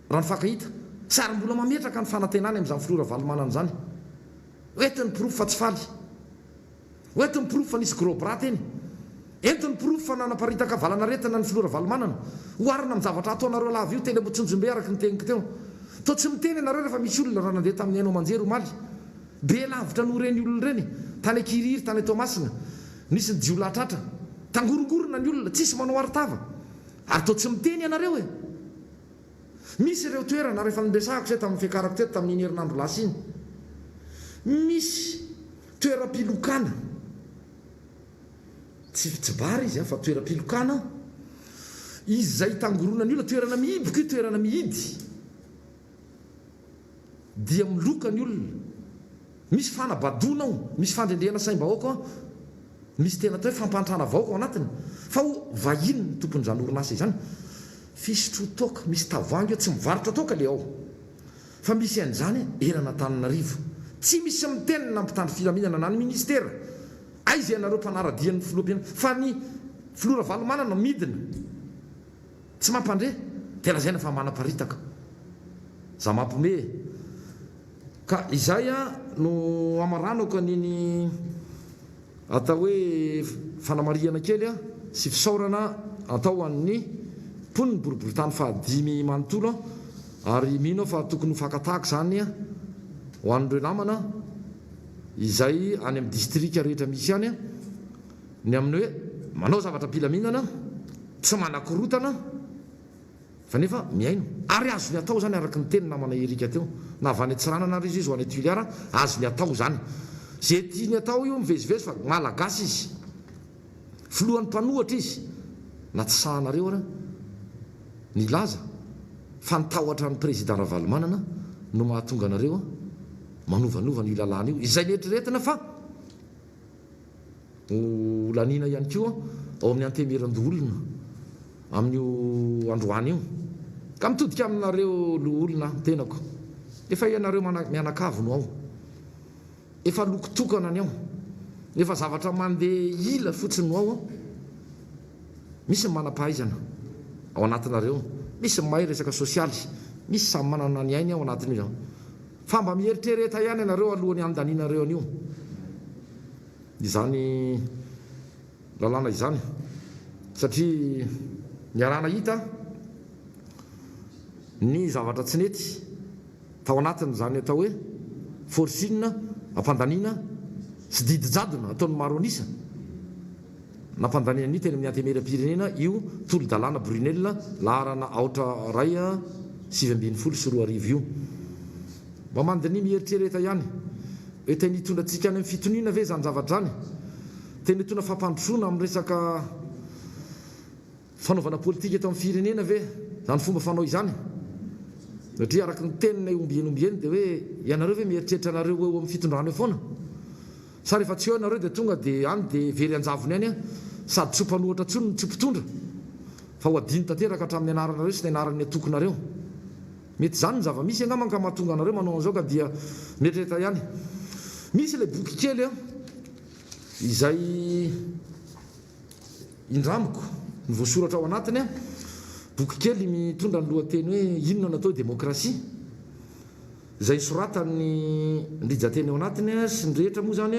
raha nifankahita. Sy ary mbola mametraka ny fanantenany amin'izany filoha Ravalomanana izany. Ho eto ny porofo fa tsy faly. Ho ento ny porofo fa nisy gros bras teny. Ento ny porofo fa nanaparitaka valan'aretina ny filoha Ravalomanana. Oharina amin'ny zavatra ataonareo lava io teny Ambohitsonjombe araka ny teniko teo. Toa tsy miteny ianareo rehefa misy olona raha nandeha tamin'ny haino aman-jery omaly. Be lavitra noho ireny olona ireny. Tany Ankirihiry, tany Toamasina. Nisy ny jiolahy tratra. Tangorongorona ny olona, tsisy manao arotava. Ary toa tsy miteny ianareo e! Misy ireo toerana, ary efa niresahako izay tamin'ny fiakarako teto tamin'iny herinandro lasa iny. Misy toeram-pilokana, tsy tsy bar izy an, fa toeram-pilokana izay itangoronan'ny olona, toerana mihiboka io, toerana mihidy. Dia miloka ny olona. Misy fanabadoana ao, misy fandrendrehana saim-bahoaka ao, misy tena atao hoe fampantrana vahoaka ao anatiny. Fa ho vahiny ny tompon'izany orinasa izany. Fisotroan-toaka, misy tavoahangy ao, tsy mivarotra toaka le ao. Fa misy an'izany eran'Antananarivo. Tsy misy miteny na mpitandro filaminana na ny ministera. Aiza ianareo mpanara-dia ny filoham-pirenena? Fa ny filoha Ravalomanana midina. Tsy mampandre dia lazaina fa manaparitaka. Za mampome e. Ka izay no hamaranako an'iny atao hoe fanamarihana kely sy fisaorana atao an'ny mponin'ny boriborintany fahadimy manontolo ary mino aho fa tokony ho fakan-tahaka izany ho an'ireo namana izay any amin'ny distrika rehetra misy any ny amin'ny hoe manao zavatra am-pilaminana, tsy manakorotana fa nefa mihaino. Ary azony atao izany araka ny teny namana Eric teo. Na avy any Antsiranana ary izy izy ho any Toliara, azony atao izany. Izay tiany atao io mivezivezy fa Malagasy izy. Filohan'ny mpanohatra izy. Na tsy sahanareo ara nilaza fa ny tahotra an'i Président Ravalomanana no mahatonga anareo. manovanova an'io lalàna io, izay neritreretina fa ho laniana ihany koa ao amin'ny Antenimierandoholona amin'io androany io. Ka mitodika aminareo loholona aho, tenako. Efa ianareo mianakavy no ao. Efa loko tokana ny ao. Efa zavatra mandeha ila fotsiny no ao an. Misy ny manam-pahaizana ao anatinareo, misy ny mahay resaka sosialy, misy samy manana ny hainy ao anatin'io. Fa mba mieritrereta ihany ianareo alohan'ny handanianareo an'io. Izany lalàna izany. Satria niaraha-nahita ny zavatra tsy nety. Tao anatin'izany atao hoe forcing, ampandaniana, sy didy jadona ataon'ny maro an'isa, nampandanian'ny teny amin'ny Antenimierampirenena io tolo-dalàna Brunel laharana aotra iray 2019 io. Mba mandiniha mieritrereta ihany hoe tena hitondra antsika any amin'ny fitoniana ve izany zavatra izany? Tena hitondra fampandrosoana amin'ny resaka Fanaovana politika eto amin'ny firenena ve izany fomba fanao izany? Satria araka ny teninay ombieny ombieny dia hoe ianareo ve mieritreritra anareo ho eo amin'ny fitondrana eo foana? Sa rehefa tsy eo ianareo dia tonga dia any dia very an-javony any sady tsy ho mpanohatra intsony no tsy ho mpitondra fa ho adino tanteraka hatramin'ny anaranareo sy ny anaran'ny antokonareo? Mety izany ny zava-misy angamba ka mahatonga anareo manao an'izao ka dia mieritrereta ihany. Misy ilay boky kely izay. Indramiko ny voasoratra ao anatiny, boky kely mitondra ny lohateny hoe Inona no atao hoe demokrasia? izay soratan'ny rijanteny ao anatiny sy ny rehetra moa izany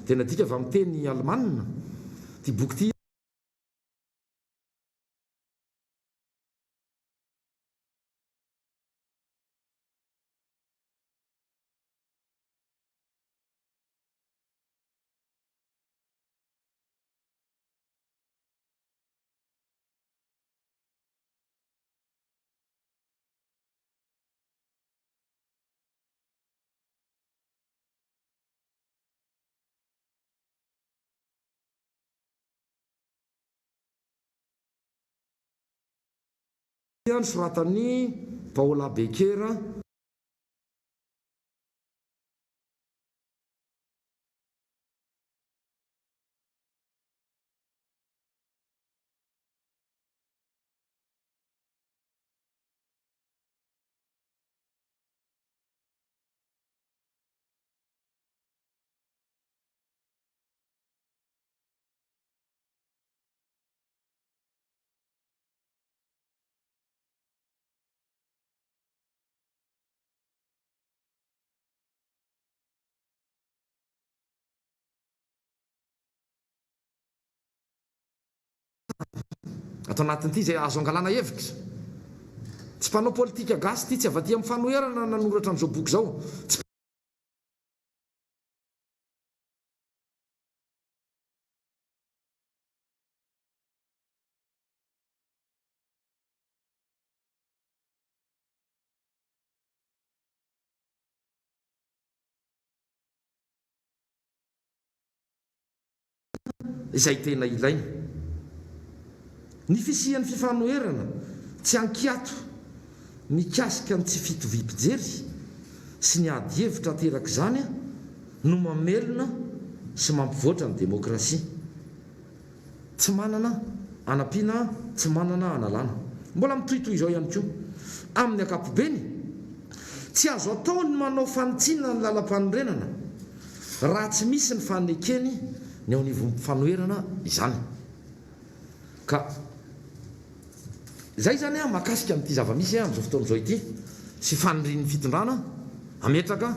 dia nadika avy amin'ny teny alemana ity boky ity. Nosoratan'i Paola Becker. Ato anatin'ity izay azo angalana hevitra. Tsy mpanao politika gasy ity, tsy avy aty amin'ny fanoherana nanoratra an'izao boky izao. Tsy. Izay tena ilaina. Ny fisian'ny fifanoherana tsy an-kiato mikasika ny tsy fitoviam-pijery sy ny ady hevitra aterak'izany no mamelona sy mampivoatra ny demokrasia. Tsy manana anampiana, tsy manana analana. Mbola mitohy toy izao ihany koa, amin'ny ankapobeny, tsy azo atao ny manao fanitsiana ny lalampanorenana raha tsy misy ny fanekeny ny ao anivon'ny fanoherana izany. Ka izay izany mahakasika an'ity zava-misy amin'izao fotoana izao ity sy fanirian'ny fitondrana hametraka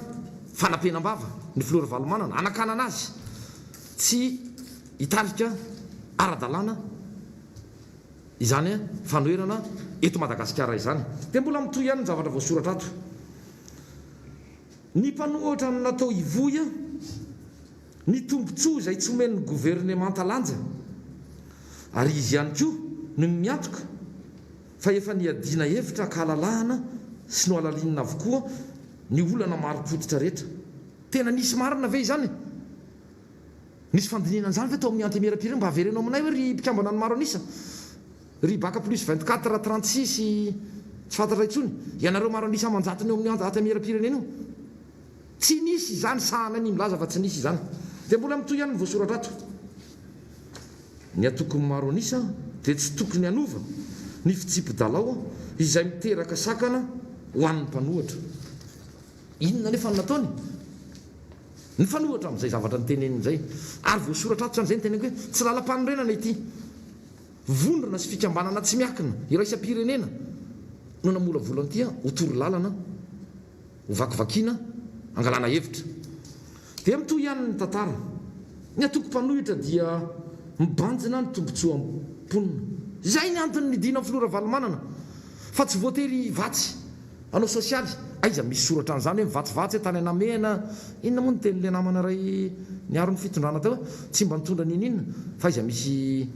fanapenam-bava ny filoha Ravalomanana, hanakanana azy tsy hitarika ara-dalàna izany fanoherana eto Madagasikara izany. Dia mbola mitohy ihany ny zavatra voasoratra ato. Ny mpanohatra no natao hivoy ny tombontsoa izay tsy omen'ny governemanta lanja ary izy ihany koa no miantoka fa efa niadiana hevitra ankahalalahana sy nohalalinina avokoa ny olana marim-pototra rehetra. Tena nisy marina ve izany? Nisy fandinihana an'izany ve tao amin'ny Antenimierampirenena? Mba avereno aminay hoe ry mpikambana ny maro an'isa, ry Bac plus 24, 36, tsy fantatra intsony, ianareo maro an'isa aman-jatony eo amin'ny Antenimierampirenena io. Tsy nisy izany, sahala ny milaza fa tsy nisy izany. Dia mbola mitohy ihany ny voasoratra ato. Ny antokon'ny maro an'isa dia tsy tokony hanova ny fitsipi-dalao izay miteraka sakana ho an'ny mpanohatra. Inona anefa no nataony? Nifanohitra amin'izay zavatra noteneniny izay. Ary voasoratra ato izany, izay no teneniko hoe tsy lalam-panorenana ity. Vondrona sy fikambanana tsy miakina iraisam-pirenena no namolavola an'ity ho torolalana ho vakivakiana hangalana hevitra. Dia mitohy ihany ny tantara. Ny antoko mpanohitra dia mibanjina ny tombontsoam-ponina. Izay ny antony nidinan'ny filoha Ravalomanana fa tsy voatery hivatsy hanao sosialy. Aiza misy soratra an'izany hoe mivatsivatsy tany Anamehana? Inona moa ny tenin'ilay namana iray niaro ny fitondrana teo hoe tsy mba nitondra n'inon'inona fa aiza misy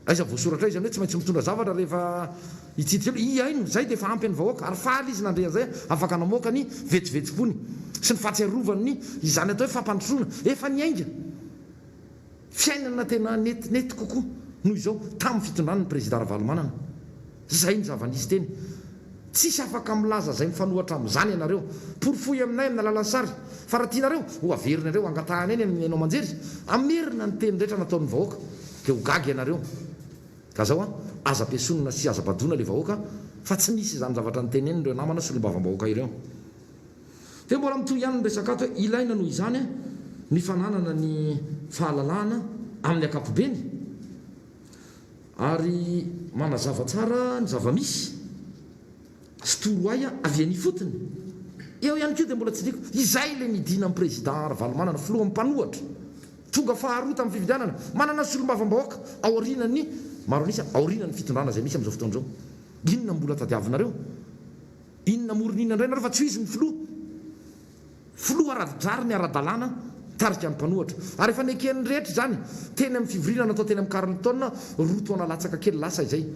Aiza voasoratra aiza ny hoe tsy maintsy mitondra zavatra rehefa hitsidika olona? Hihaino izay dia efa ampy ny vahoaka ary faly izy nandre an'izay afaka namoaka ny vetsovetsom-pony sy ny fahatsiarovany ny izany atao hoe fampandrosoana efa niainga fiainana tena netinety kokoa noho izao tamin'ny fitondran'ny Prezida Ravalomanana. Izay ny zava-nisy teny. Tsisy afaka milaza izay mifanohatra amin'izany ianareo. Porofoy aminay amin'ny alalan'ny sary. Fa raha tianareo, ho averinareo angatahana eny amin'ny haino aman-jery, hamerina ny teny rehetra nataon'ny vahoaka. Dia ho gaga ianareo. Ka zao an, aza ampiesonina sy aza badoina ilay vahoaka fa tsy nisy izany zavatra notenenin'ireo namana solombavambahoaka ireo. Dia mbola mitohy ihany ny resaka ato hoe ilaina noho izany ny fananana ny fahalalahana amin'ny ankapobeny. Ary manazava tsara ny zava-misy sy torohay avy eny ifotony. Eo ihany koa dia mbola tsindriako, izay ilay nidinan'ny Président Ravalomanana, filoha mpanohatra, tonga faharoa tamin'ny fifidianana, manana solombavambahoaka aorianan'ny maro an'isa, aorianan'ny fitondrana izay misy amin'izao fotoana izao. Inona mbola tadiavinareo? Inona moron'inona indray nareo fa tsy ho izy ny filoha? Filoha ara-drariny ara-dalàna mitarika ny mpanohatra. Ary efa neken'ny rehetra izany teny amin'ny fivoriana natao teny amin'ny Carlton roa taona latsaka kely lasa izay.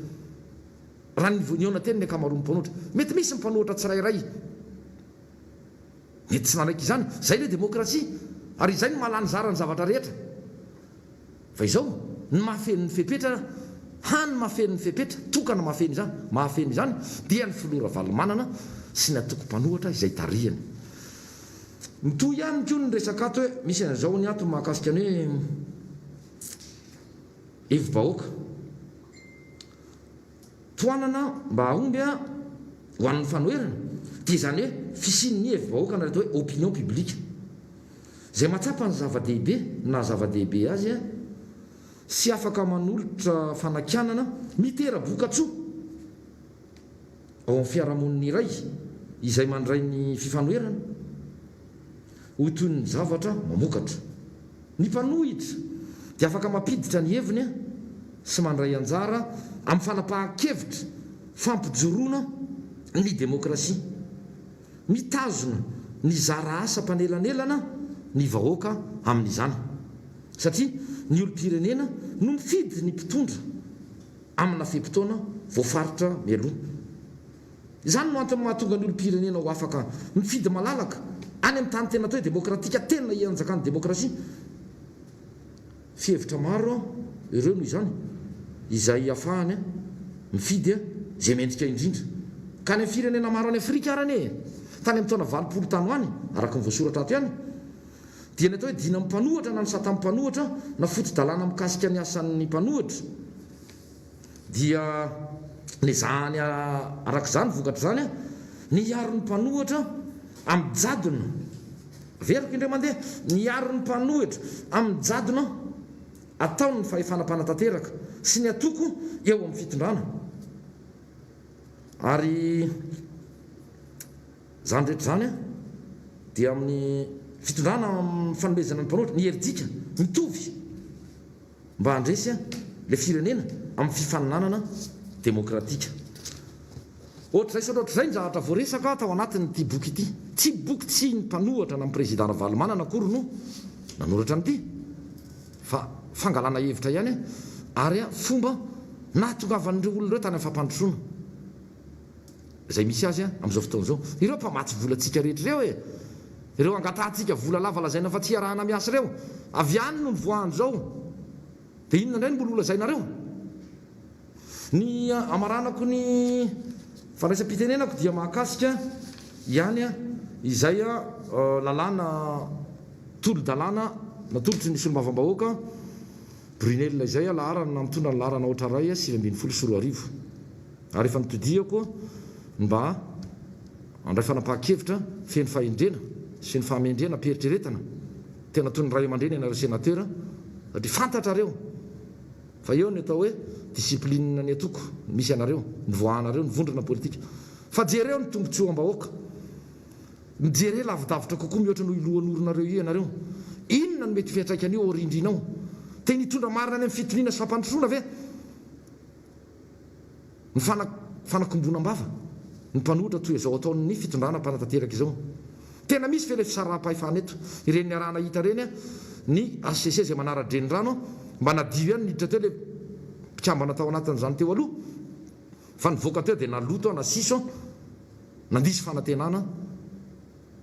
Raha ny nihaona teny ny ankamaroan'ny mpanohatra. Mety misy ny mpanohatra tsirairay mety tsy nanaiky izany. Izay ilay demokrasia. Ary izay no mahalany zara ny zavatra rehetra. Fa izao, ny mahafeno ny fepetra, hany mahafeno ny fepetra, tokana mahafeno izany, mahafeno izany, dia ny filoha Ravalomanana sy ny antoko mpanohatra izay tarihany. Mitohy ihany koa ny resaka ato hoe, misy an'izao ny ato mahakasika ny hoe hevi-bahoaka. Tohanana mba hahomby ho an'ny fanoherana dia izany hoe fisian'ny hevi-bahoaka na atao hoe opinion publique izay mahatsapa ny zava-dehibe na zava-dehibe azy sy afaka manolotra fanakianana mitera-bokatsoa ao amin'ny fiarahamonina iray izay mandray ny fifanoherana ho toy ny zavatra mamokatra. Ny mpanohitra dia afaka mampiditra ny heviny sy mandray anjara amin'ny fanapahan-kevitra fampijoroana ny demokrasia. Mitazona ny zara asa mpanelanelana ny vahoaka amin'izany, satria ny olom-pirenena no mifidy ny mpitondra amina fe-potoana voafaritra mialoha. Izany no antony mahatonga ny olom-pirenena ho afaka mifidy malalaka any amin'ny tany tena atao hoe demokratika tena ianjakan'ny demokrasia. Fihevitra maro ireo noho izany izay ahafahany mifidy izay mendrika indrindra. Ka any amin'ny firenena maro any Afrika ary anie, tany amin'ny taona 80 tany ho any, araka ny voasoratra ato ihany, dia ny atao hoe dinan'ny mpanohatra na ny satan'ny mpanohatra na foto-dalàna mikasika ny asan'ny mpanohitra, Dia nezahany araka izany, vokatr'izany, ny hiaro ny mpanohitra amin'ny jadona. Averiko indray mandeha, ny hiaro ny mpanohitra amin'ny jadona ataon'ny fahefana mpanatanteraka sy ny antoko eo amin'ny fitondrana. Ary izany rehetra izany dia amin'ny fitondrana amin'ny fanomezana ny mpanohitra ny herijika mitovy. mba handresy ilay firenena amin'ny fifaninanana demokratika. Ohatr'izay sy ohatr'izay ny zavatra voaresaka tao anatin'ity boky ity. Tsy boky tsy ny mpanohatra na ny Prezida Ravalomanana akory no nanoratra an'ity fa fangalana hevitra ihany ary fomba nahatongavan'ireo olona ireo tany amin'ny fampandrosoana. Izay misy azy amin'izao fotoana izao. Ireo mpamatsy vola antsika rehetra ireo e! Ireo angatahantsika vola lava lazaina fa tsy iarahana miasa ireo. Avy any no nivoahan'izao. Dia inona indray no mbola holazainareo? Ny hamaranako ny fandraisam-pitenenako dia mahakasika ihany. izay lalàna tolo-dalàna natolotry ny solombavambahoaka Brunelle izay laharana mitondra ny laharana aotra iray 2019. Ary efa nitodihako ny mba handray fanapahan-kevitra feno fahendrena sy feno fahamendrehana am-pieritreretana tena toy ny ray aman-dreny ianareo senatera satria fantatrareo fa eo ny atao hoe discipline ny antoko misy anareo, nivoahanareo ny vondrona politika fa jereo ny tombotsoam-bahoaka. Mijere lavidavitra kokoa mihoatra noho io lohan'oronareo io ianareo. Inona no mety ho fiantraikan'io ao rindrina ao? Teny hitondra marina any amin'ny fitoniana sy fampandrosoana ve ny fanakombonam-bava ny mpanohitra toy izao ataon'ny fitondrana mpanatanteraka izao? Tena misy ve ilay fisaraham-pahefana eto? Ireny niaraha-nahita ireny ny hcc izay manara-drenirano mba nadio ihany niditra teo ilay mpikambana tao anatin'izany teo aloha fa nivoaka teo dia naloto nasiso Nandiso fanantenana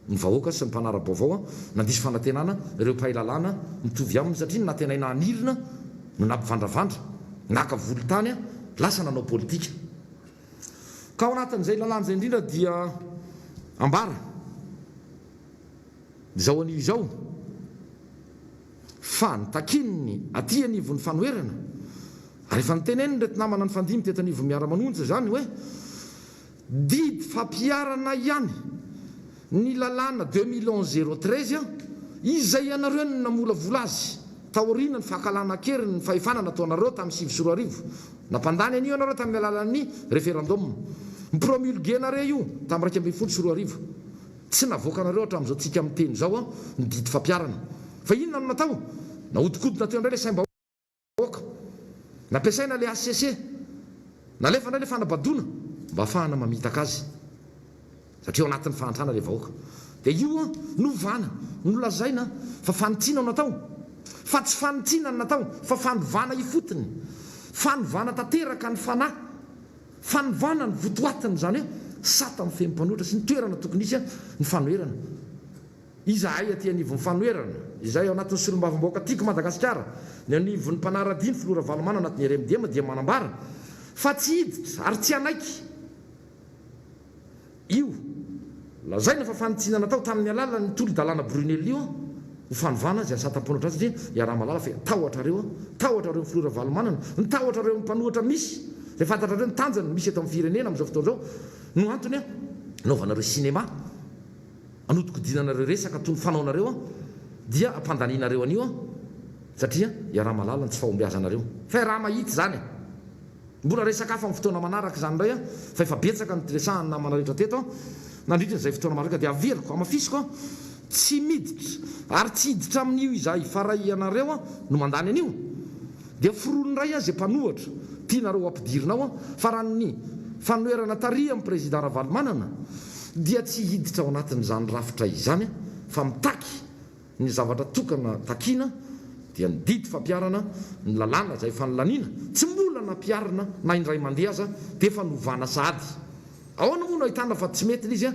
ny vahoaka sy ny mpanara-baovao, nandiso fanantenana ireo mpahay lalàna mitovy aminy satria ny nantenaina hanirina no nampivandravandra, naka volon-tany, lasa nanao politika. Ka ao anatin'izay lalàna izay indrindra dia ambara izao anio izao fa ny takian'ny aty anivon'ny fanoherana, ary efa notenenin'ireto namana nifandimby teto anivon'ny Miara-manonja izany hoe, Didy fampiharana ihany ny lalàna 2011 013 izay ianareo no namolavola azy taoriana ny fankalana an-keriny ny fahefana nataonareo tamin'ny 2009. Nampandany an'io ianareo tamin'ny alalan'ny referendum. Ni-promulguer-nareo io tamin'ny 2011. Tsy navoakanareo hatramin'izao tsika miteny izao ny didy fampiharana. Fa inona no natao? Nahodikodina teo indray ilay saim-bahoaka. Vahoaka. Nampiasaina ilay HCC. Nalefa indray ilay fanabadoana mba hahafahana mamitaka azy. Satria ao anatin'ny fahantrana ilay vahoaka. Dia io an, novana, nolazaina fa fanitsiana no natao. Fa tsy fanitsiana no natao fa fanovana ifotony. Fanovana tanteraka ny fanahy. Fanovana ny votoatiny izany hoe sata mifehy ny mpanohitra sy ny toerana tokony hisy ny fanoherana. Izahay aty anivon'ny fanoherana, izay ao anatin'ny solombavambahoaka Tiako Madagasikara, ny anivon'ny mpanara-dia ny filoha Ravalomanana anatin'ny RMDM dia manambara fa tsy hiditra ary tsy hanaiky io lazaina fa fanitsiana natao tamin'ny alalan'ny tolo-dalàna Brunelle io ho fanovana izay asatam-panohitra azy satria iaraha-mahalala fa tahotra reo, tahotra reo ny filoha Ravalomanana, ny tahotra reo ny mpanohitra misy izay fantatrareo ny tanjany misy eto amin'ny firenena amin'izao fotoana izao no antony anaovanareo cinéma. Anodikodinanareo resaka toy ny fanaonareo an, dia ampandanianareo an'io an, satria iaraha-mahalala ny tsy fahombiazanareo. Fa iaraha-mahita izany e! Mbola resaka hafa amin'ny fotoana manaraka izany indray an, fa efa betsaka ny niresahan'ny namana rehetra teto an, nandritra izay fotoana manaraka dia averiko, hamafisiko an, tsy miditra ary tsy hiditra amin'io izahay fa raha ianareo an no mandany an'io dia forony indray an izay mpanohatra tianareo hampidirina ao an, fa raha ny fanoherana tarihan'ny Président Ravalomanana dia tsy hiditra ao anatin'izany rafitra izany fa mitaky ny zavatra tokana takiana dia ny didy fampiharana ny lalàna izay efa nolaniana, tsy mbola nampiharina na indray mandeha aza dia efa novana sahady. Ahoana moa no ahitana fa tsy mety ilay izy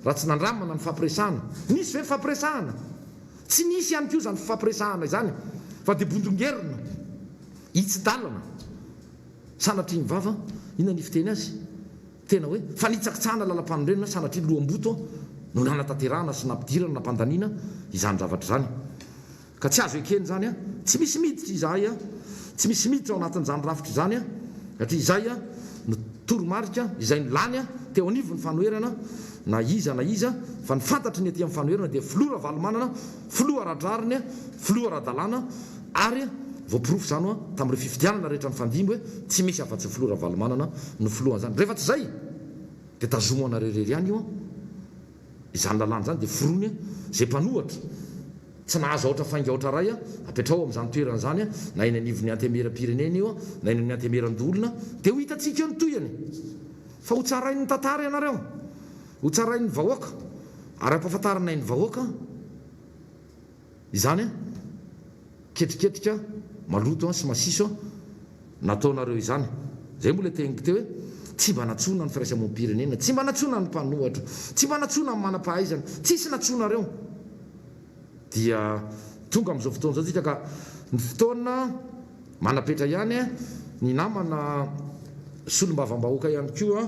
raha tsy nandramana ny fampiresahana? Nisy ve ny fampiresahana? Tsy nisy ihany koa izany fifampiresahana izany fa dia bondongerina, hitsi-dalana, sanatria ny vava, inona ny fiteny azy? Tena hoe fanitsakitsahana lalam-panorenana sanatria loham-boto no nanatanterahana sy nampidirana nampandaniana izany zavatra izany. Ka tsy azo ekena izany an! Tsy misy miditra izahay an! Tsy misy miditra ao anatin'izany rafitra izany an! Satria izay an no toromarika izay no lany an teo anivon'ny fanoherana na iza na iza fa ny fantatry ny aty amin'ny fanoherana dia filoha Ravalomanana, filoha ara-drariny, filoha ara-dalàna ary voaporofo izany hoa tamin'ireo fifidianana rehetra nifandimby hoe tsy misy afa-tsy ny filoha Ravalomanana no filohan'izany. Rehefa tsy izay dia tazomo anareo irery ihany io an! Izany lalàna izany dia forony izay mpanohatra tsy nahazo aotra fainga aotra iray apetraho amin'izany toerana izany na eny anivon'ny antemieram-pirenena io na eny amin'ny antemieran-doholona dia ho hitantsika eo ny tohiny fa ho tsarain'ny tantara ianareo, ho tsarain'ny vahoaka ary hampahafantarinay ny vahoaka. Izany an, ketriketrika maloto an sy masiso an nataonareo izany. Zay moa le teniko teo hoe tsy mba natsoina ny firaisamonim-pirenena, tsy mba natsoina ny mpanohatra, tsy mba natsoina ny manam-pahaizana, tsisy natsoinareo. Dia tonga amin'izao fotoana izao tsika ka ny fotoana manapetra ihany an, ny namana solombavambahoaka ihany koa.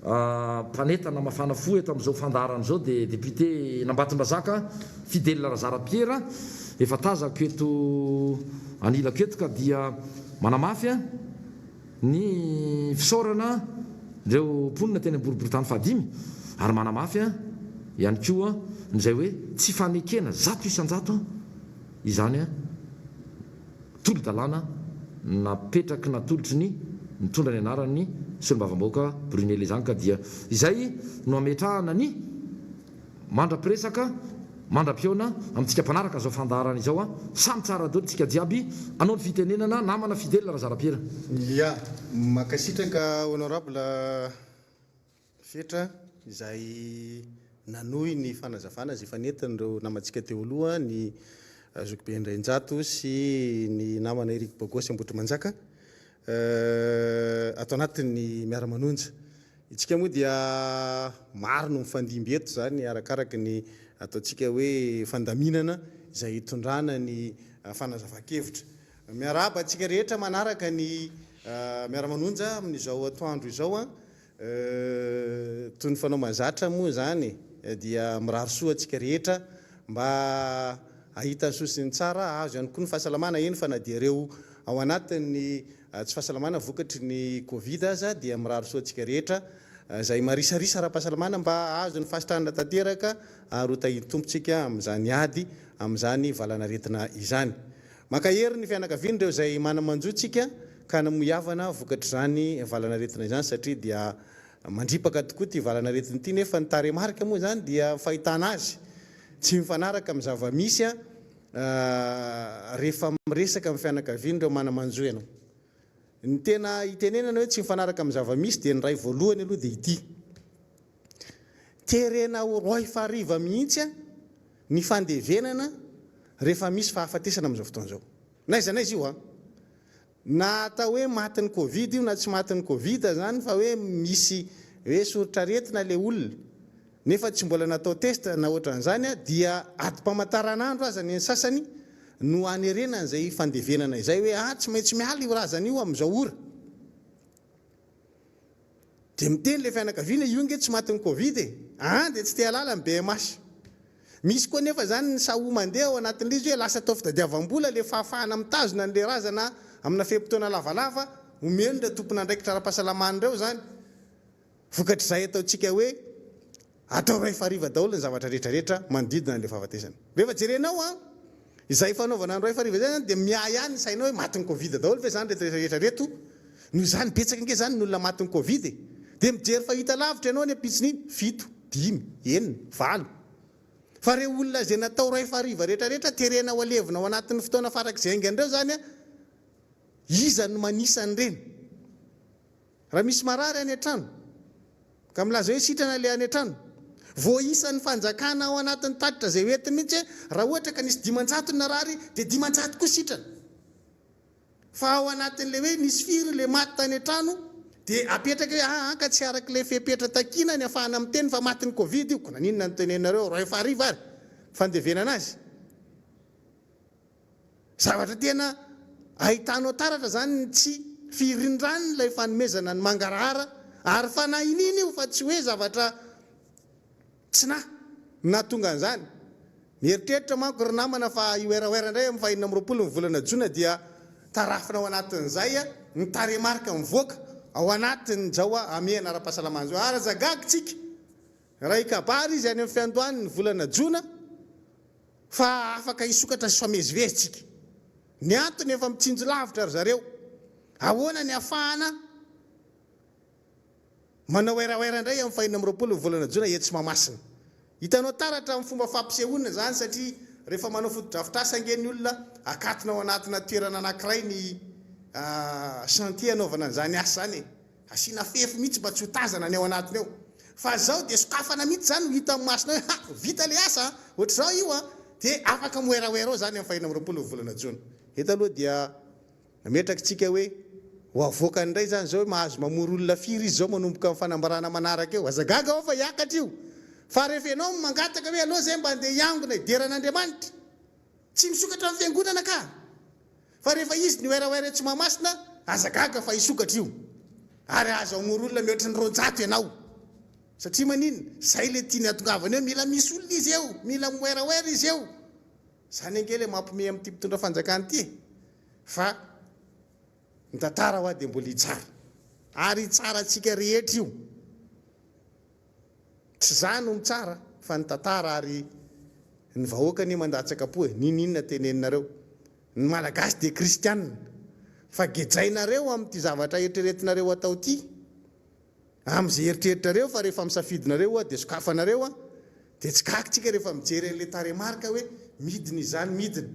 Mpanentana mafana fo eto amin'izao fandaharana izao dia député n'Ambatondrazaka Fidèle Razara Pierre efa tazako eto anilako eto ka dia manamafy ny fisaorana ireo mponina teny Boriboritany fahadimy ary manamafy ihany koa ny izay hoe tsy fanekena 100% izany Tolo-dalàna napetraky natolotry ny mitondra ny anaran'ny solombavambahoaka Brunelle izany ka dia izay no ametrahana ny mandra-piresaka, mandra-pihaona amintsika mpanaraka izao fandaharana izao an! Samy tsara daholo tsika jiaby, anao ny fitenenana namana Fidèle Razarapiera. Ya, mankasitraka Honorable. Fetra izay nanohy ny fanazavana izay efa nentin'ireo namantsika teo aloha, ny Zokibe Andrainjato sy ny namana Eric Bogosy Ambohitrimanjaka, ato anatin'ny Miara-manonja. Isika moa dia maro no mifandimby eto izany arakaraka ny ataontsika hoe fandaminana izay hitondrana ny fanazavan-kevitra. Miarahaba antsika rehetra manaraka ny Miara-manonja amin'izao atoandro izao. Toy ny fanao mahazatra moa izany dia mirary soa antsika rehetra mba hahita ny soa sy ny tsara, hahazo ihany koa ny fahasalamana, eny fa na dia ireo ao anatin'ny tsy fahasalamana vokatry ny covid aza dia mirary soa antsika rehetra izay marisarisa ara-pahasalamana mba hahazo ny fahasitranana tanteraka ary ho tahin'ny Tompo tsika amin'izany ady amin'izany valan'aretina izany. Mankahery ny fianakaviana ireo izay mana-manjo tsika ka namoy havana vokatr'izany valan'aretina izany satria dia mandripaka tokoa ity valan'aretina ity nefa ny tarehimarika moa izany dia ny fahitana azy tsy mifanaraka amin'ny zava-misy rehefa miresaka amin'ny fianakaviana ireo mana-manjo ianao. Ny tena itenenana hoe tsy mifanaraka amin'ny zava-misy dia ny iray voalohany aloha dia ity. Terena ho roifa hariva mihitsy ny fandevenana rehefa misy fahafatesana amin'izao fotoana izao. N'aiza n'aiza io an! Na atao hoe matin'ny covid io na tsy matin'ny covid izany fa hoe misy hoe soritr'aretina ilay olona nefa tsy mbola natao test na ohatran'izany dia adim-pamantaranandro aza ny an'ny sasany no anerena an'izay fandevenana izay hoe ah tsy maintsy miala io razana io amin'izao ora. Dia miteny ilay fianakaviana, io ange tsy matin'ny covid e! An! Dia tsy te hahalala ny BMH. Misy koa anefa izany ny sahoa mandeha ao anatin'ilay izy hoe lasa atao fitadiavam-bola ilay fahafahana mitazona an'ilay razana amina fe-potoana lavalava, omeny ireo tompon'andraikitra ara-pahasalamana ireo izany. Vokatr'izay ataontsika hoe atao iray fahariva daholo ny zavatra rehetra rehetra manodidina an'ilay fahafatesana. Rehefa jerenao an, izay fanaovana ny iray fahariva izay zany dia miahy ihany ny sainao hoe matin'ny covid daholo ve izany reto rehetra rehetra reto? Noho izany betsaka ange izany ny olona matin'ny covid e! Dia mijery fahita lavitra ianao ny ampitson'iny, fito, dimy, enina, valo. Fa ireo olona izay natao iray fahariva rehetra rehetra terena ho alevina ao anatin'ny fotoana farak'izay haingana ireo izany an, iza no manisa an'ireny? Raha misy marary any an-trano, ka milaza hoe sitrana ilay any an-trano, voaisan'ny fanjakana ao anatin'ny tatitra izay hoentiny mihitsy hoe raha ohatra ka nisy 500 ny narary dia 500 koa sitrana. Fa ao anatin'ilay hoe nisy firy ilay maty tany an-trano dia apetraka hoe aa ka tsy araka ilay fepetra takiana ny afahana miteny fa matin'ny covid io, koa naninona no teneninareo raha efa hariva ary fandevenana azy. Zavatra tena ahitanao taratra izany ny tsy firindran'ilay fanomezana ny mangarahara ary fanahy iniana io fa tsy hoe zavatra tsy nahy no nahatonga an'izany. Mieritreritra manko ry namana fa hiwerawera indray amin'ny faha 26 ny volana jona dia tarafina ao anatin'izay ny tarehimarika mivoaka ao anatin'izao hamehana ara-pahasalamana izao. Ary aza gaga tsika raha hikabary izy any amin'ny fiandohan'ny volana jona Fa afaka hisokatra sy hifamezivezy tsika. Ny antony efa mitsinjo lavitra ry zareo. Ahoana ny afahana manao RER indray amin'ny faha 26 ny volana jona etsy Mahamasina? Hitanao taratra amin'ny fomba fampisehoana izany satria rehefa manao fotodrafitrasa ange ny olona akatona ao anatina toerana anankiray ny chantier anaovana an'izany asa izany e. Asiana fefy mihitsy mba tsy ho tazana ny ao anatiny ao. Fa zao dia sokafana mihitsy zany ho hitan'ny masonao hoe ha! Vita le asa an! Ohatr'izao io an! Dia afaka miwerawera ao zany amin'ny faha 26 ny volana jona. Eto aloha dia nametraka tsika hoe ho avoakany indray zany zao hoe mahazo mamory olona firy izy zao manomboka amin'ny fanambarana manaraka eo. Aza gaga aho fa hiakatra io. Fa rehefa ianao no mangataka hoe aleo zay mba andeha hiangona hidera an'Andriamanitra. Tsy misokatra ny fiangonana ka! Fa rehefa izy niwerawera etsy Mahamasina, aza gaga fa hisokatra io. Ary aza hamory olona mihoatry ny 200 ianao. Satria maninona? Zay le tiany hatongavana eo, mila misy olona izy eo, mila miwerawera izy eo. Zany ange le mampime amin'ity mpitondra fanjakana ity e. Fa ny tantara hoa dia mbola hitsara. Ary hitsara antsika rehetra io. Tsy za no mitsara fa ny tantara ary ny vahoaka anie mandatsaka po e, ninoninona teneninareo. Ny Malagasy dia kristianina. Fa gejainareo amin'ity zavatra eritreretinareo atao ity. Amin'izay eritreritrareo fa rehefa misafidinareo oa dia sokafanareo an, dia tsy gaga tsika rehefa mijery an'ilay tarehimarika hoe midina izany midina.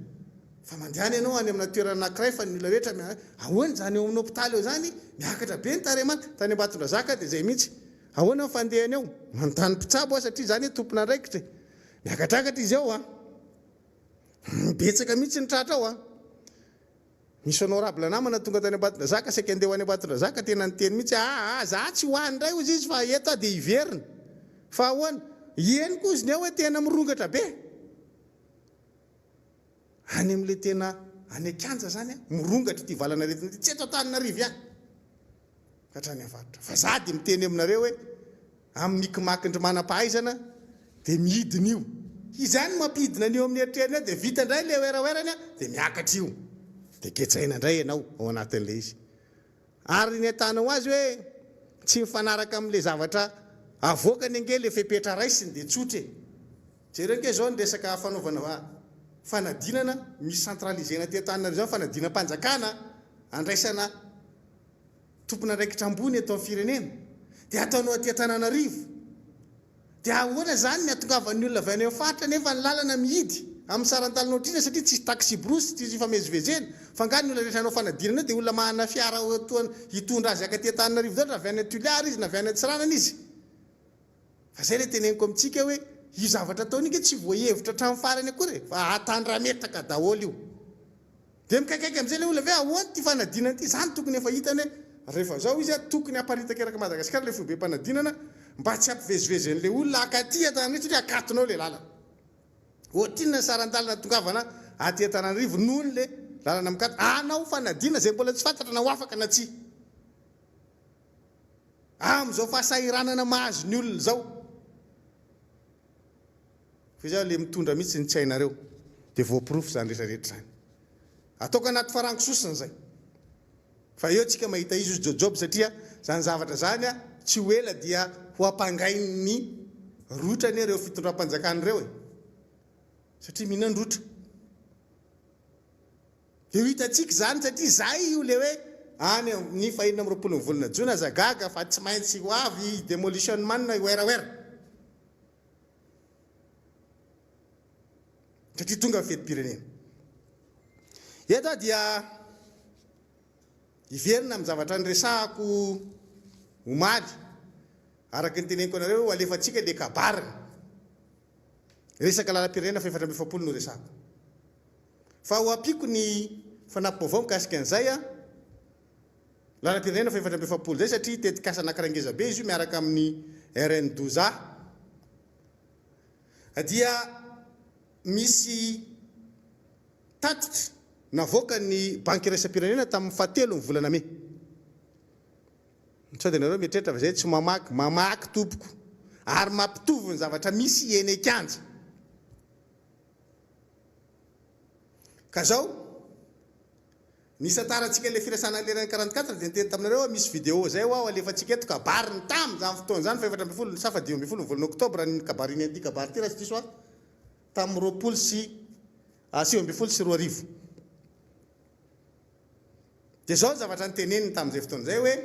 Fa mandehana ianao any amina toerana anakiray fa ny olona rehetra mi ahoana izany eo amin'ny hopitaly eo izany miakatra be ny tarehimarika. Tany Ambatondrazaka dia izay mihitsy. Ahoana ny fandehany eo? Manontany mpitsabo aho satria izaho anie tompon'andraikitra e. Miakatrakatra izy ao an. Betsaka mihitsy ny tratra ao an. Nisy honorable namana tonga tany Ambatondrazaka saika andeha ho any Ambatondrazaka tena niteny mihitsy hoe aa za tsy ho any indray hozy izy fa eto aho dia hiverina. Fa ahoana? Henoko hozy ny ao hoe tena mirongatra be. Any amin'ilay tena any an-kianja izany mirongatra ity valan'aretina ity, tsy eto Antananarivo ihany fa hatrany amin'ny faritra. Fa za dia miteny aminareo hoe Amin'ny mikimakin-dry manam-pahaizana dia midina io. Izany no mampidina an'io amin'ny eritreriny eo dia vita indray ilay werawera-ny dia miakatra io. Dia gejaina indray ianao ao anatin'ilay izy. Ary ny ahitana ho azy hoe tsy mifanaraka amin'ilay zavatra avoakany ange ilay fepetra raisiny dia tsotra e. Jereo ange izao ny resaka fanaovana fanadinana misy centraliser-na aty Antananarivo izany fanadinam-panjakana andraisana tompon'andraikitra ambony eto amin'ny firenena dia ataonao aty Antananarivo dia ahoana izany ny hatongavan'ny olona avy any amin'ny faritra nefa ny lalana mihidy amin'ny saran-dalana ohatr'inona satria tsisy taxi-brousse tsisy fifamezivezena fa angaha ny olona rehetra hanao fanadinana eo dia olona manana fiara hitondra azy hakaty Antananarivo daholo raha avy any Toliara izy na avy any Antsiranana izy fa izay ilay teneniko amintsika hoe io zavatra ataony io nge tsy voahevitra hatramin'ny farany akory e fa atandrametaka daholo io. Dia mikaikaika amin'izay ilay olona ve ahoana ity fanadinana ity? Izany tokony efa hitany hoe rehefa izao izy tokony haparitaka erak'i Madagasikara ilay foibem-panadinana mba tsy hampivezivezy an'ilay olona haka aty Antananarivo satria akatona ao ilay lalana. Ohatrinona ny saran-dalana tongavana aty Antananarivo noho ilay lalana mikatona? Hanao fanadinana izay mbola tsy fantatra na ho afaka na tsia. Amin'izao fahasahiranana mahazo ny olona izao. Fa izaho le mitondra mihitsy ny tsy hainareo dia voaporofo izany rehetra rehetra izany. Ataoko anaty farango sosona izay. Fa eo tsika mahita izy ozy Jojob satria izany zavatra izany tsy ho ela dia ho ampangain'ny rotra anie ireo fitondram-panjakana ireo e. Satria mihinan-drotra. Dia ho hitantsika izany satria izay io le hoe any amin'ny faha 26 ny volana jona aza gaga fa tsy maintsy ho avy i demolition man hiwerawera. Satria tonga ny fetim-pirenena. Eto aho dia hiverina amin'ny zavatra niresahako omaly. Araka ny teneniko anareo, ho alefantsika ilay kabariny. Resaka lalam-pirenena faha-44 no resahako. Fa ho ampiako ny fanampim-baovao mikasika an'izay aho. Lalam-pirenena faha-44 izay satria tetikasa anankiray ngeza be izy io miaraka amin'ny RN 12 A. Dia misy tatitra navoakan'ny Banky Iraisam-pirenena tamin'ny fahatelon'ny volana mey. Sao dia nareo mieritreritra fa izay tsy mamaky? Mamaky tompoko ary mampitovy ny zavatra misy eny an-kianja. Ka zao, Nisantarantsika ilay firesahana leran'ny 44 dia niteny taminareo aho misy vidéo zay ho'aho alefantsika eto kabariny tamin'izany fotoana izany faha 14 sa faha 15 ny volana oktobra ny kabariny an'ity kabary ity raha tsy diso aho tamin'ny 2019 dia izao ny zavatra niteneniny tamin'izay fotoana izay hoe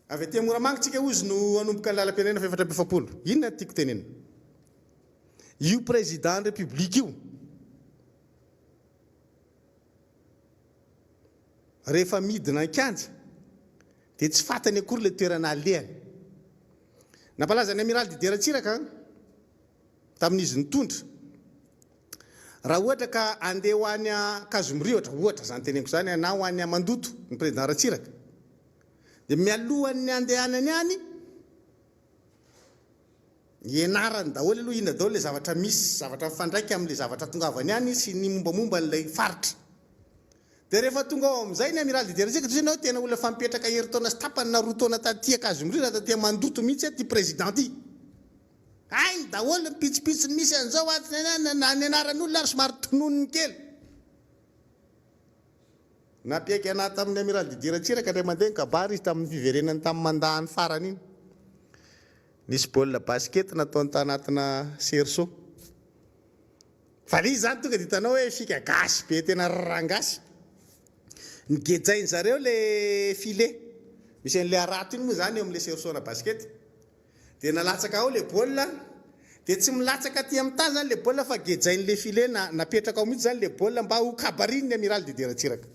avy aty Moramanga tsika hozy no hanomboka ny lalam-pirenena faha 44 inona no tiako tenenina io président république io Rehefa midina an-kianja dia tsy fantany akory ilay toerana alehany. Nampalaza ny Amiraly Didier Ratsiraka tamin'izy nitondra. Raha ohatra ka andeha ho any Ankazomiriotra, ohatra izany teneniko izany, na ho any Mandoto ny Président Ratsiraka, dia mialohan'ny handehanany any, Ianarany daholo aloha inona daholo ilay zavatra misy, zavatra mifandraika amin'ilay zavatra tongavany any sy ny mombamomba an'ilay faritra. Dia rehefa tonga ao amin'izay ny Amiral Didier Ratsiraka, dia hoy ianao tena olona efa mipetraka herintaona sy tapany na 2 taona taty Ankazomirira, taty Mandoto mihitsy ity président ity. Hainy daholo ny pitsopitsony misy an'izao atsy na na ny anaran'olona ary somary tononiny kely. Nampiaiky anah tamin'ny Amiral Didier Ratsiraka indray mandeha nikabary izy tamin'ny fiverenany tamin'ny mandat-ny farany iny. Nisy baolina basket nataony tanatina cerceau. Fa le izy zany tonga de hitanao hoe fika gasy be tena rangasy. Nigejain zareo le filet. Misy an'le harato iny moa zany eo amle cerceau-na basket. De nalatsaka ao le baolina, de tsy milatsaka aty amin'ny tany zany le baolina fa gejain'le filet na napetraka ao mihitsy zany le baolina mba ho kabarin'ny Amiral Didier Ratsiraka.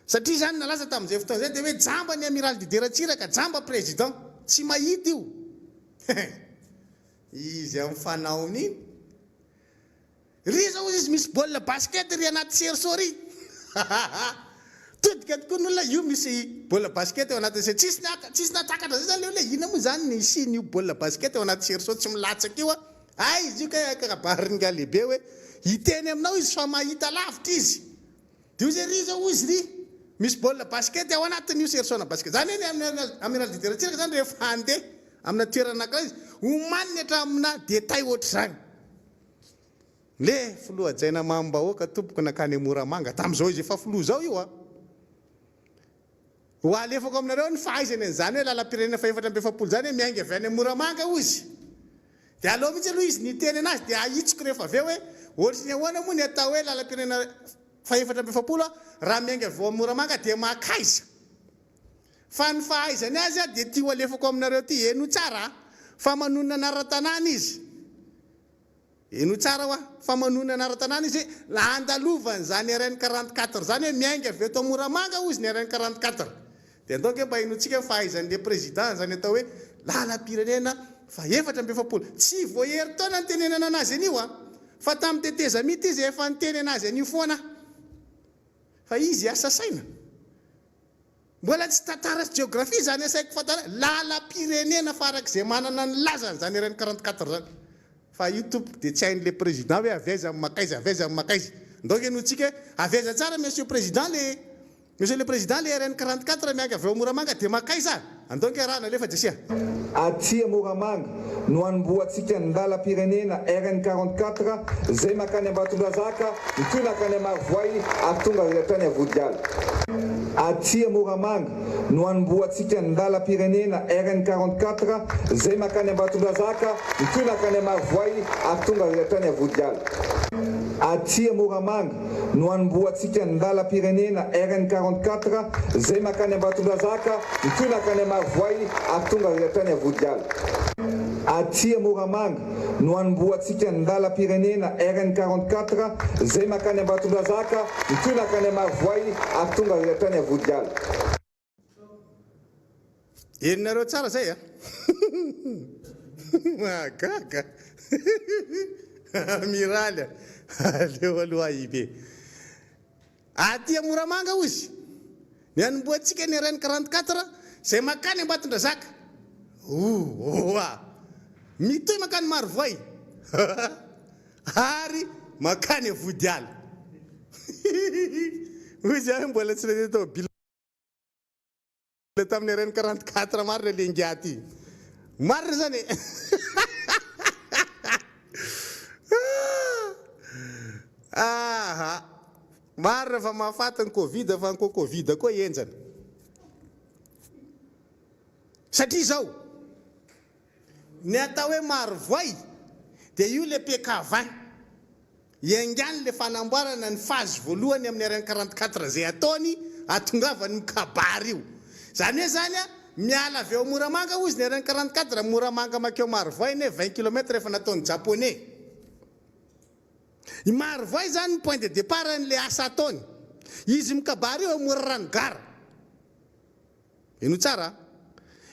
Satria zany nalaza tamin'izay fotoana izay de hoe jamba ny Amiral Didier Ratsiraka, jamba président, tsy mahita io. Izy amin'ny fanaony iny. Ry zao hozy izy misy baolina basket ry anaty cerceau ry. Todika tokoa ny olona io misy baolina basket ao anatin'ny cerceau. Tsisy naka, tsisy nahatakatra zay zany le olona hoe inona moa zany ny hisian'io baolina basket ao anaty cerceau tsy milatsaka io a. Hay izy io kay kabarin'ingahy lehibe hoe hiteny aminao izy fa mahita lavitra izy. Dia hoy izy ry zao hozy ry misy baolina basket ao anatin'io cerceau-na basket. Zany hoe ny Amiral Didier Ratsiraka zany rehefa handeha amina toerana anankiray izy, omaniny hatramina détail ohatr'izany. Le filoha hajaina mamim-bahoaka tompoko nankany Moramanga tamin'izao izy efa filoha izao io a! Ho alefako aminareo ny fahaizany an'izany hoe lalam-pirenena faha-44 izany hoe miainga avy any Moramanga hozy. Dia aleo mihitsy aloha izy niteny anazy dia ahitsiko rehefa avy eo hoe ohatry ny ahoana moa ny atao hoe lalam-pirenena faha-44 raha miainga avy ao Moramanga dia makaiza? Fa ny fahaizany azy dia ity ho alefako aminareo ity, henoy tsara a! Fa manonona anaran-tanàna izy. Henoy tsara hoa, fa manonona anaran-tanàna izy hoe andalovany izany RN 44 izany hoe miainga avy eto Moramanga hozy ny RN 44. Dia andao ange mba henointsika ny fahaizan'ilay président an'izany atao hoe lalam-pirenena faha-44. Tsy vao herintaona nitenenana anazy an'io an! Fa tamin'ny tetezamita izy efa niteny anazy an'io foana. Fa izy asa saina. Mbola tsy tantara sy jeografia izany asaiko fantarina, lalam-pirenena farak'izay manana ny lazany izany RN 44 izany. Fa io tompoko dia tsy hain'ilay président hoe avy aiza ny makaiza, avy aiza ny makaiza. Ndao ange henointsika hoe avy aiza tsara monsieur président le Monsieur le président le RN 44 miainga avy ao Moramanga dia makaiza? Andao ange arahana alefa Jessia. Aty Moramanga no hanombohantsika ny lalam-pirenena RN 44 izay mankany Ambatondrazaka, mitohy mankany Marovoay ary tonga hatrany Avodiala. Aty Moramanga no hanombohantsika ny lalam-pirenena RN 44 izay mankany Ambatondrazaka, mitohy mankany Marovoay ary tonga hatrany Avodiala. Aty Moramanga no hanombohantsika ny lalam-pirenena RN 44 izay mankany Ambatondrazaka, mitohy mankany Marovoay ary tonga hatrany Avodiala. Aty Moramanga no hanombohantsika ny lalam-pirenena RN 44 izay mankany Ambatondrazaka, mitohy mankany Marovoay ary tonga hatrany Avodiala. Henonareo tsara zay a! Mahagaga! Amiraly a! Aleo aloha ahibe. Aty Moramanga hozy ny hanombohantsika ny RN 44 izay mankany Ambatondrazaka. Oa! Mitohy mankany Marovoay ary mankany Vodiala. Hozy aho mbola tsy nahita tômôbila. Tamin'ny RN 44 marina le ingahy ty. Marina zany e. Aha. Marina fa mahafaty ny covid fa ny covid koa henjana. Satria izao, ny atao hoe marovoay dia io le PK 20. Iaingany le fanamboarana ny phase voalohany amin'ny RN 44 izay ataony ahatongavany mikabary io. Izany hoe izany a, miala avy ao Moramanga hozy ny RN 44, Moramanga makeo Marovoay anie 20 kilomètre efa nataon'ny japonais. I Marovoay izany ny point de départ an'le asa ataony. Izy mikabary io eo Morarano gare. Henoy tsara a!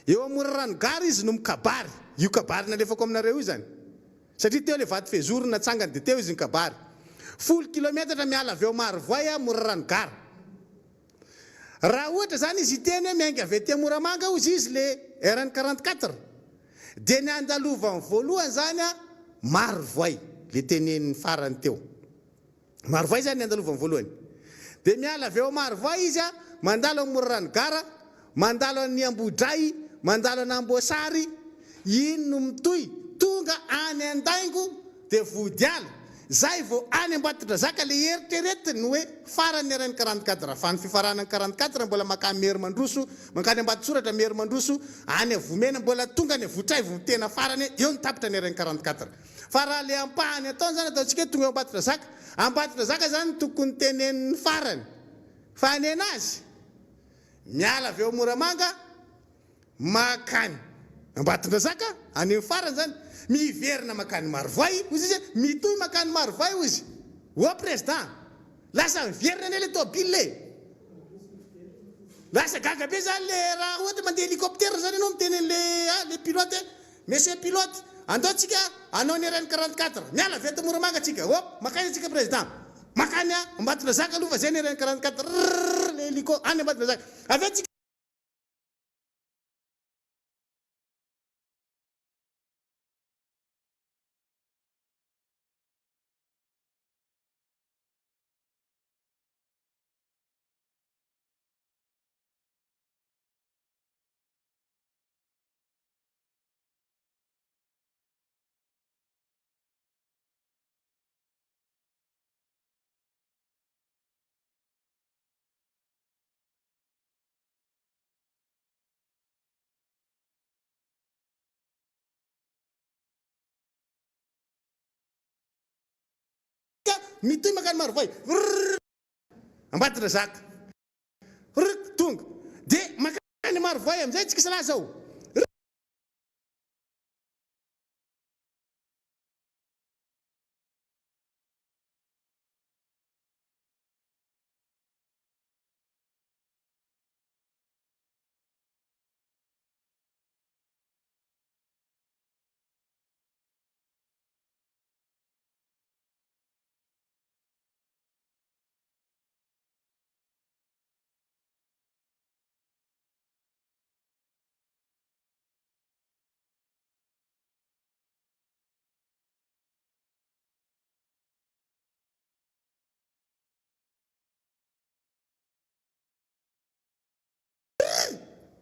Eo Amorarano gara izy no mikabary, io kabary nalefako aminareo io izany. Satria teo ilay vato fehizoro natsangany dia teo izy nikabary. Folo kilometatra miala avy eo Marovoay a Morarano gara. Raha ohatra izany izy hiteny hoe miainga avy aty Moramanga hozy izy le RN 44 dia ny andalovany voalohany izany a Marovoay le teneniny farany teo. Marovoay izany ny andalovany voalohany. Dia miala avy eo Marovoay izy a, mandalo an'i Morarano Gara, mandalo an'i Ambohidray, mandalo an'Amboasary, iny no mitohy tonga any Andaingo dia Vodiala, zay vao any Ambatondrazaka le eritreretiny hoe farany RN 44, fa ny fifaranan'ny 44 mbola makany Merimandroso, mankany Ambatotsoratra Merimandroso, any Avomena mbola tonga any Avotraivo tena farany eo no tapitra ny RN 44. Fa raha le ampahany ataony zany ataontsika hoe tonga eo Ambatondrazaka, Ambatondrazaka zany tokony teneniny farany fa nenazy miala avy eo Moramanga makany Ambatondrazaka any amin'ny farany zany miverina makany Marovoay hozy izy mitohy makany Marovoay hozy oa président lasa miverina anie le tôbile e! Lasa gaga be zany le raha ohatra mandeha hélicoptère zany ianao miteny an'le ah le pilote hoe monsieur pilote andao tsika hanao ny RN 44 miala avy eto Moramanga tsika hop makaiza tsika président makany Ambatondrazaka aloha fa zay ny RN 44 rrrr le hélico any Ambatondrazaka avy eo tsika Mitohy mankany Marovoay. Rrrr. Ambatondrazaka. Rrrr. Tonga. Dia mankany Marovoay amin'izay tsika salah zao. Rrrr.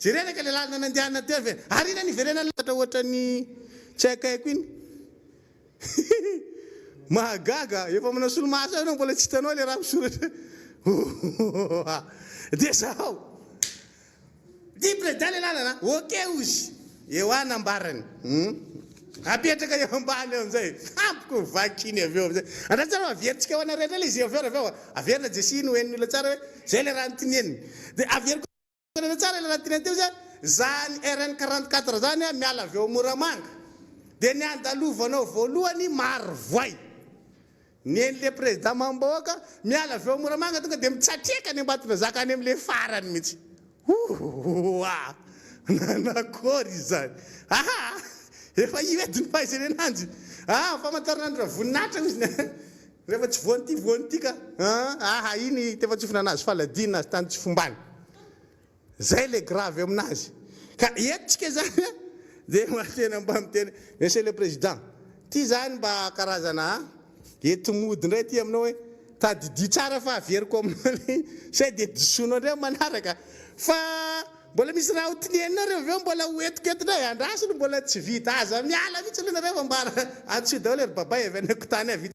Jerena ka le lalana nandehanana teo ve? Ary ina niverenana latra ohatran'ny tsy haikaiko iny. Mahagaga, efa manao solomaso ianao mbola tsy hitanao le raha misoratra. Dia zao. Ty président le lalana, ok ozy. Eo aho nambarany. Apetraka eo ambany eo amizay. Amiko vakiny avy eo amizay. Andraso tsara fa averintsika ho anareo indray le izy avy eo avy eo. Averina Jessie no henon'ny olona tsara hoe zay le raha noteneniny. Dia averiko anareo tsara le raha noteneniny teo zay, zany RN 44 zany a miala avy eo Moramanga dia ny andalovanao voalohany Marovoay. Nen'le président Mambahoaka miala avy eo Moramanga tonga dia mitsatreka any Ambatondrazaka any amle farany mihitsy. Oa! Nanakory izany? Aha! Efa io edy ny fahaizany ananjy. Ah, famantaranandro voninahitra hozy ny Rehefa tsy voan'ity voan'ity ka. Aha, iny tefa tsofina nahazo faladiana nahazo tany tsy fombany. Zay le grave aminazy. Ka eto tsika zany a, de mba tena mba miteny Monsieur le Président, ty zany mba karazana ety mody ndray ty aminao hoe tadidio tsara fa averiko aminao le sao de disoinao ndray amin'ny manaraka fa mbola misy raha ho tineninao reo avy eo mbola ho entiko eto ndray, andraso aloha mbola tsy vita, aza miala mihitsy aloha nareo fa mba antsoy daholo ry babay avy any an-kotany avy.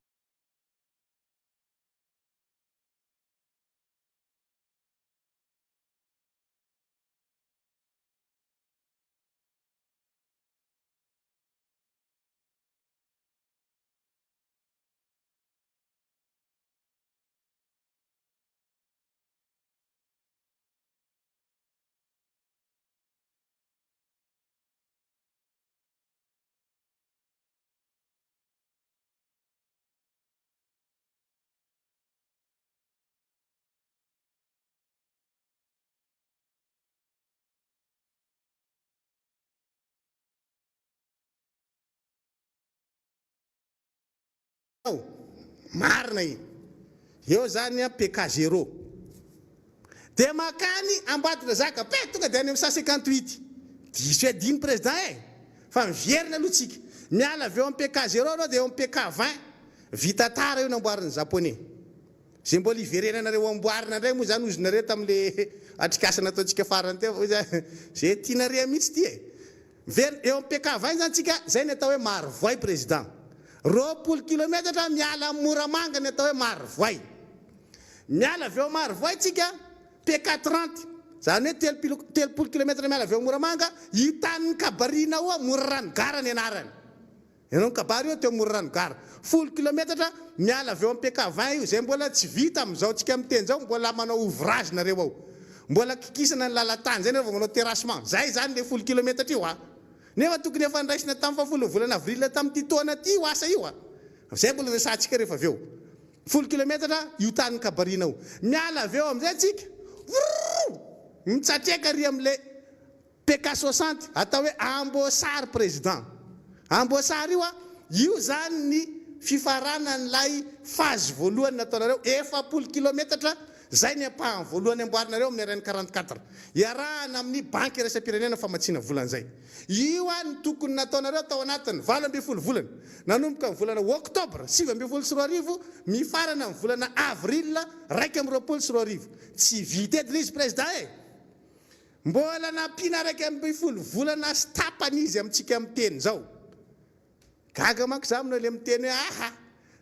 Ao. Marina iny. Eo zany an PK zéro. Dia makany Ambatondrazaka, pe tonga dia any amin'ny 158. Diso edy iny président e! Fa miverina aloha tsika. Miala avy eo amin'ny PK zéro anao dia eo amin'ny PK 20. Vita tara io namboarin'ny japonais. Izay mbola hiverenanareo amboarina indray moa izany hozy nareo tamin'le atrikasa nataontsika farany teo fa hoy za izay tianareo mihitsy ity e! Miverina eo amin'ny PK vingt izany tsika, izay ny atao hoe Marovoay Président. 20 kilometatra miala amin'i Moramanga ny atao hoe Marovoay. Miala avy eo Marovoay tsika, PK 30, izany hoe telopilo 30 kilometatra miala avy eo Moramanga, io tanin'ny kabarinao io, Morarano Gara ny anarany. Ianao nikabary io teo Morarano Gara. Folo kilometatra miala avy eo amin'ny PK 20 io, izay mbola tsy vita amin'izao tsika miteny izao, mbola manao ouvrage nareo ao. Mbola kikisana ny lalan-tany, izay nareo vao manao terrassement. Izay izany ilay folo kilometatra io a! Nefa tokony efa niraisina tamin'ny fahafolon'ny volana avril tamin'ity taona ity io asa io a! Izay mbola resahantsika rehefa avy eo. Folo kilometatra io tany nikabariana io. Miala avy eo amin'izay tsika, vrrrr! Mitsatreka ary amin'ilay. PK 60, atao hoe Amboasary président. Amboasary io a, io zany ny fifaranan'ilay phase voalohany nataonareo, 40 kilometatra, zay ny ampahany voalohany amboarinareo amin'ny RN 44. Iarahana amin'ny banky iraisam-pirenena famatsiana vola an'izay. Io a ny tokony nataonareo tao anatin'ny 18 volana, nanomboka ny volana octobre 2019, mifarana ny volana avril 2021. Tsy vita eto ilay izy président e! Mbola nampiana 11 volana sy tapany izy amintsika miteny izao. Gaga manko za aminao le miteny hoe aha,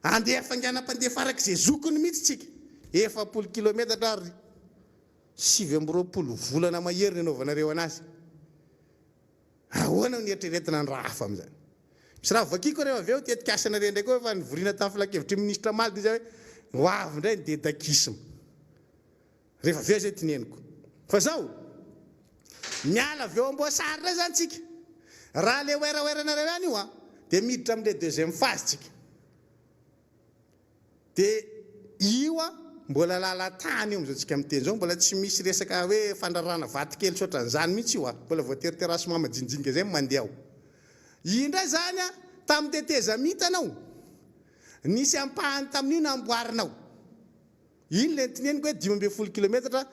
andeha hafainganam-pandeha farak'izay zokiny mihitsy tsika. 40 kilometatra ary 29 volana mahery ny anaovanareo anazy. Ahoana no nieritreretina ny raha hafa amin'izany? Misy raha vakiko rehefa avy eo, tetikasanareo indray koa efa nivoriana tamin'ny filankevitry ny minisitra omaly dia izy hoe ho avy indray ny dedakisme. Rehefa avy eo izay teneniko. Fa zao, miala avy eo Amboasary indray zany tsika. Raha le werawera-nareo ihany io an, dia miditra amin'le deuxième phase tsika. Dia io an, mbola lalan-tany io amin'izao tsika miteny izao, mbola tsy misy resaka hoe fandrarana vatokely sy ohatran'izany mihitsy io an. Mbola voatery terrassement majinijinika izay no mandeha ao. Io indray zany an, tamin'ny tetezamita anao, nisy ampahany tamin'io namboarinao. Iny le noteneniko hoe 15 kilometatra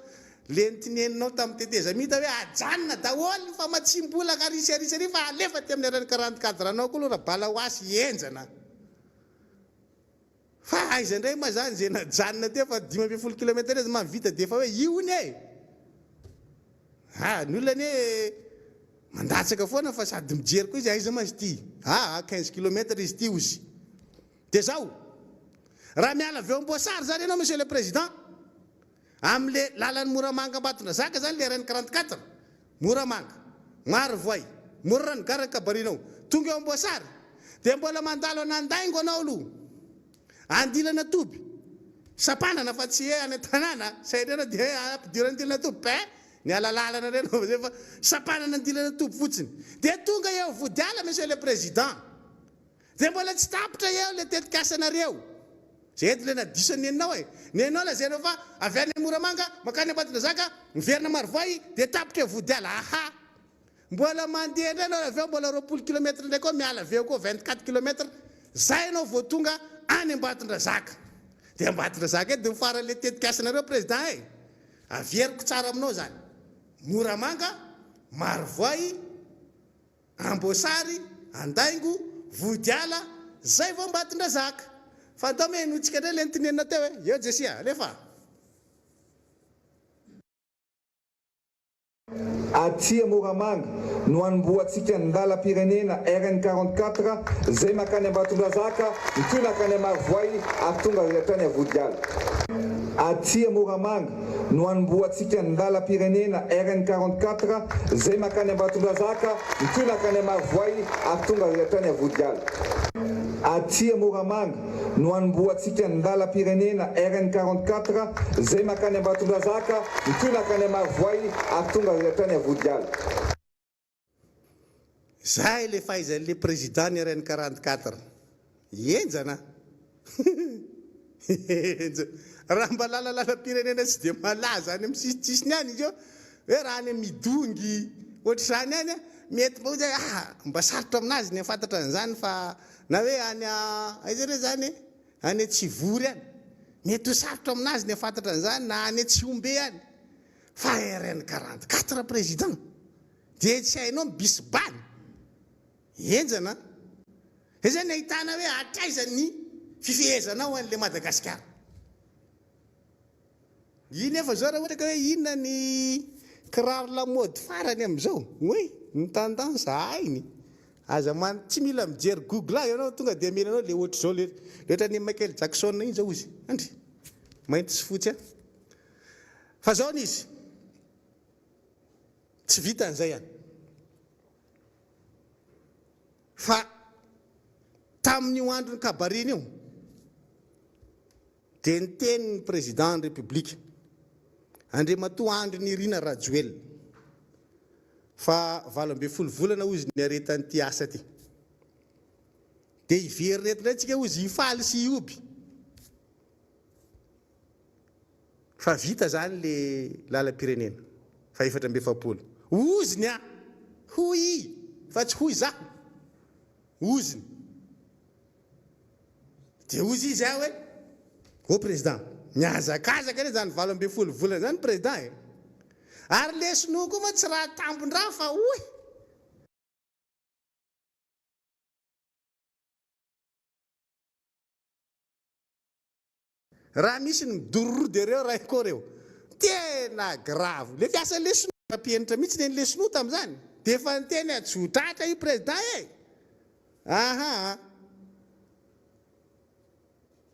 le noteneninao tamin'ny tetezamita hoe ajanona daholo ny famatsiam-bola ka ary sy ary sy ary fa alefa aty amin'ny RN 44 anao koa aloha Rabalahoasy henjana fa aiza indray ma zany ze najanona teo fa 15 kilometatra izy ma vita de efa hoe io ony e! Ah ny olona anie mandatsaka foana fa sady mijery koa izy aiza ma izy ity ah 15 kilometatra izy ity ozy. Dia zao, raha miala avy eo Amboasary zany ianao Monsieur le Président, amin'le lalan'i Moramanga Ambatondrazaka zany le RN 44, Moramanga, Marovoay, Morarano gara ny kabarinao, tonga eo Amboasary, dia mbola mandalo an'Andaingo anao aloha, Andilana Toby, Sampanana fa tsy hoe any an-tanàna, saingy ianao dia hoe ampidiro Andilana Toby, ben, niala lalana indray anao am'zay fa Sampanana Andilana Toby fotsiny. Dia tonga eo Vodiala Monsieur le Président. Dia mbola tsy tapitra eo le tetikasanareo. Zay eto le nadiso an'i neninao e. Neninao lazainao fa avy any Moramanga mankany Ambatondrazaka miverina Marovoay dia tapitra eo Vodiala. Aha! Mbola mandeha indray anao avy eo mbola 20 kilomètre indray koa miala avy eo koa 24 kilomètre zay ianao vao tonga any Ambatondrazaka. Dia Ambatondrazaka eto dia mifaran'le tetikasanareo président e. Averiko tsara aminao zany. Moramanga, Marovoay, Amboasary, Andaingo, Vodiala, zay vao Ambatondrazaka. Fa andao mihainoantsika indray ilay notenenina teo e. Eo Jessie, alefa. Aty Moramanga no hanombohantsika ny lalam-pirenena RN 44 izay mankany Ambatondrazaka, mitohy mankany Marovoay ary tonga hatrany Vodiala. Aty Moramanga no hanombohantsika ny lalam-pirenena RN 44 izay mankany Ambatondrazaka, mitohy mankany Marovoay ary tonga hatrany Vodiala. Aty Moramanga no hanombohantsika ny lalam-pirenena RN 44 izay mankany Ambatondrazaka, mitohy mankany Marovoay ary tonga hatrany Vodiala. Zay le fahaizan'le président ny RN 44. Henjana Henjana. Raha mba lalalalam-pirenena tsy dia malaza any amin'ny sisintsisiny any izy io, hoe raha any Midongy ohatr'izany any, mety mba hoe ah mba sarotra aminazy ny hahafantatra an'izany fa na hoe any aiza re zany e? Any Tsivory any. Mety ho sarotra aminazy ny hahafantatra an'izany na any Tsihombe any. Fa RN 44 président dia tsy hainao ny bisy bany. Henjana an! Izay zany ahitana hoe hatraiza ny fifehezanao an'ilay Madagasikara. Io nefa zao raha ohatra ka hoe inona ny kiraro lamaody farany amin'izao, oay, ny tendance hainy. Aza man, tsy mila mijery google ahy ianao tonga dia omena anao le ohatr'izao le, le ohatran'i Michael Jackson iny zao ozy, andry, mainty sy fotsy an. Fa zao ny izy, tsy vitan'izay an. Fa tamin'io andron'ny kabariny io, dia niteny ny Président ny République, Andriamatoa Andry Nirina Rajoelina, fa 18 volana hozy niaretan'ity asa ity. Dia hiverina eto indray tsika hozy hifaly sy hihoby. Fa vita zany le lalam-pirenena faha 44. Oziny a! Hoy i, fa tsy hoy zaho. Oziny. Dia hozy izy aho hoe, Oh président, mihazakazaka anie zany 18 volana zany président e! Ary le sinoa koa moa tsy raha tambin-draha fa oy! Raha misy ny midororo dia reo ray koa reo. Tena grave. Le fiasan'le sinoa. Nampihenitra mihitsy nen'le sinoa tamin'izany. Dia efa niteny aho tsy ho tratra io président e! Aha.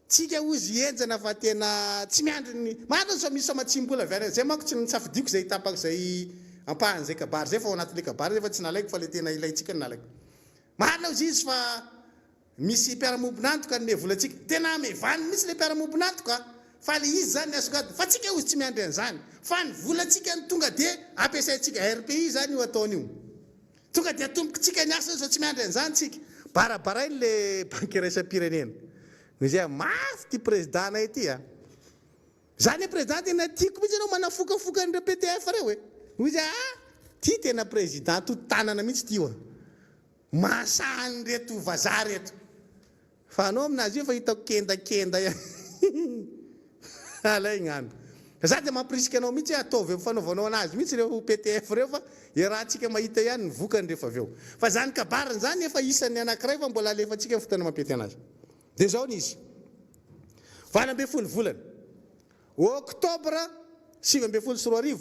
Tsika ozy henjana fa tena tsy miandry ny. Marina sao misy famatsiam-bola avy any. Zay manko tsy nisafidiako izay tapaka izay ampahan'izay kabary izay fa ao anatin'le kabary nefa tsy nalaiko fa le tena ilaintsika no nalaiko. Marina ozy izy fa Misy mpiara-mombon'antoka hanome vola antsika. Tena hamaivaniny mihitsy ilay mpiara-mombon'antoka a! Fa ilay izy izany ny asongadina. Fa tsika hozy tsy miandry an'izany. Fa ny volantsika no tonga dia ampiasaintsika. RPI izany io ataony io. Tonga dia atombokitsika ny asa sao tsy miandry an'izany tsika. Barabarainy ilay banky iraisam-pirenena. Noho izay, mafy ity président-nay ity a! Za anie président tena tiako mihitsy ianao manafokafoka an'ireo PTF ireo e! Hoy izy, ah! Ty tena président to tanana mihitsy ty oa! Mahasahy an'ireto vazaha reto. Fa anao aminazy io efa hitako kendakenda ihany. Alaigna any. Za dia mampirisika anao mihitsy hoe ataovy amin'ny fanaovanao anazy mihitsy ireo PTF ireo fa iarahantsika mahita ihany ny vokany rehefa avy eo. Fa izany kabariny izany efa isan'ny anankiray fa mbola alefantsika ny fotoana mampety anazy. Dia izao ny izy. 18 volana. Oktobra 2019.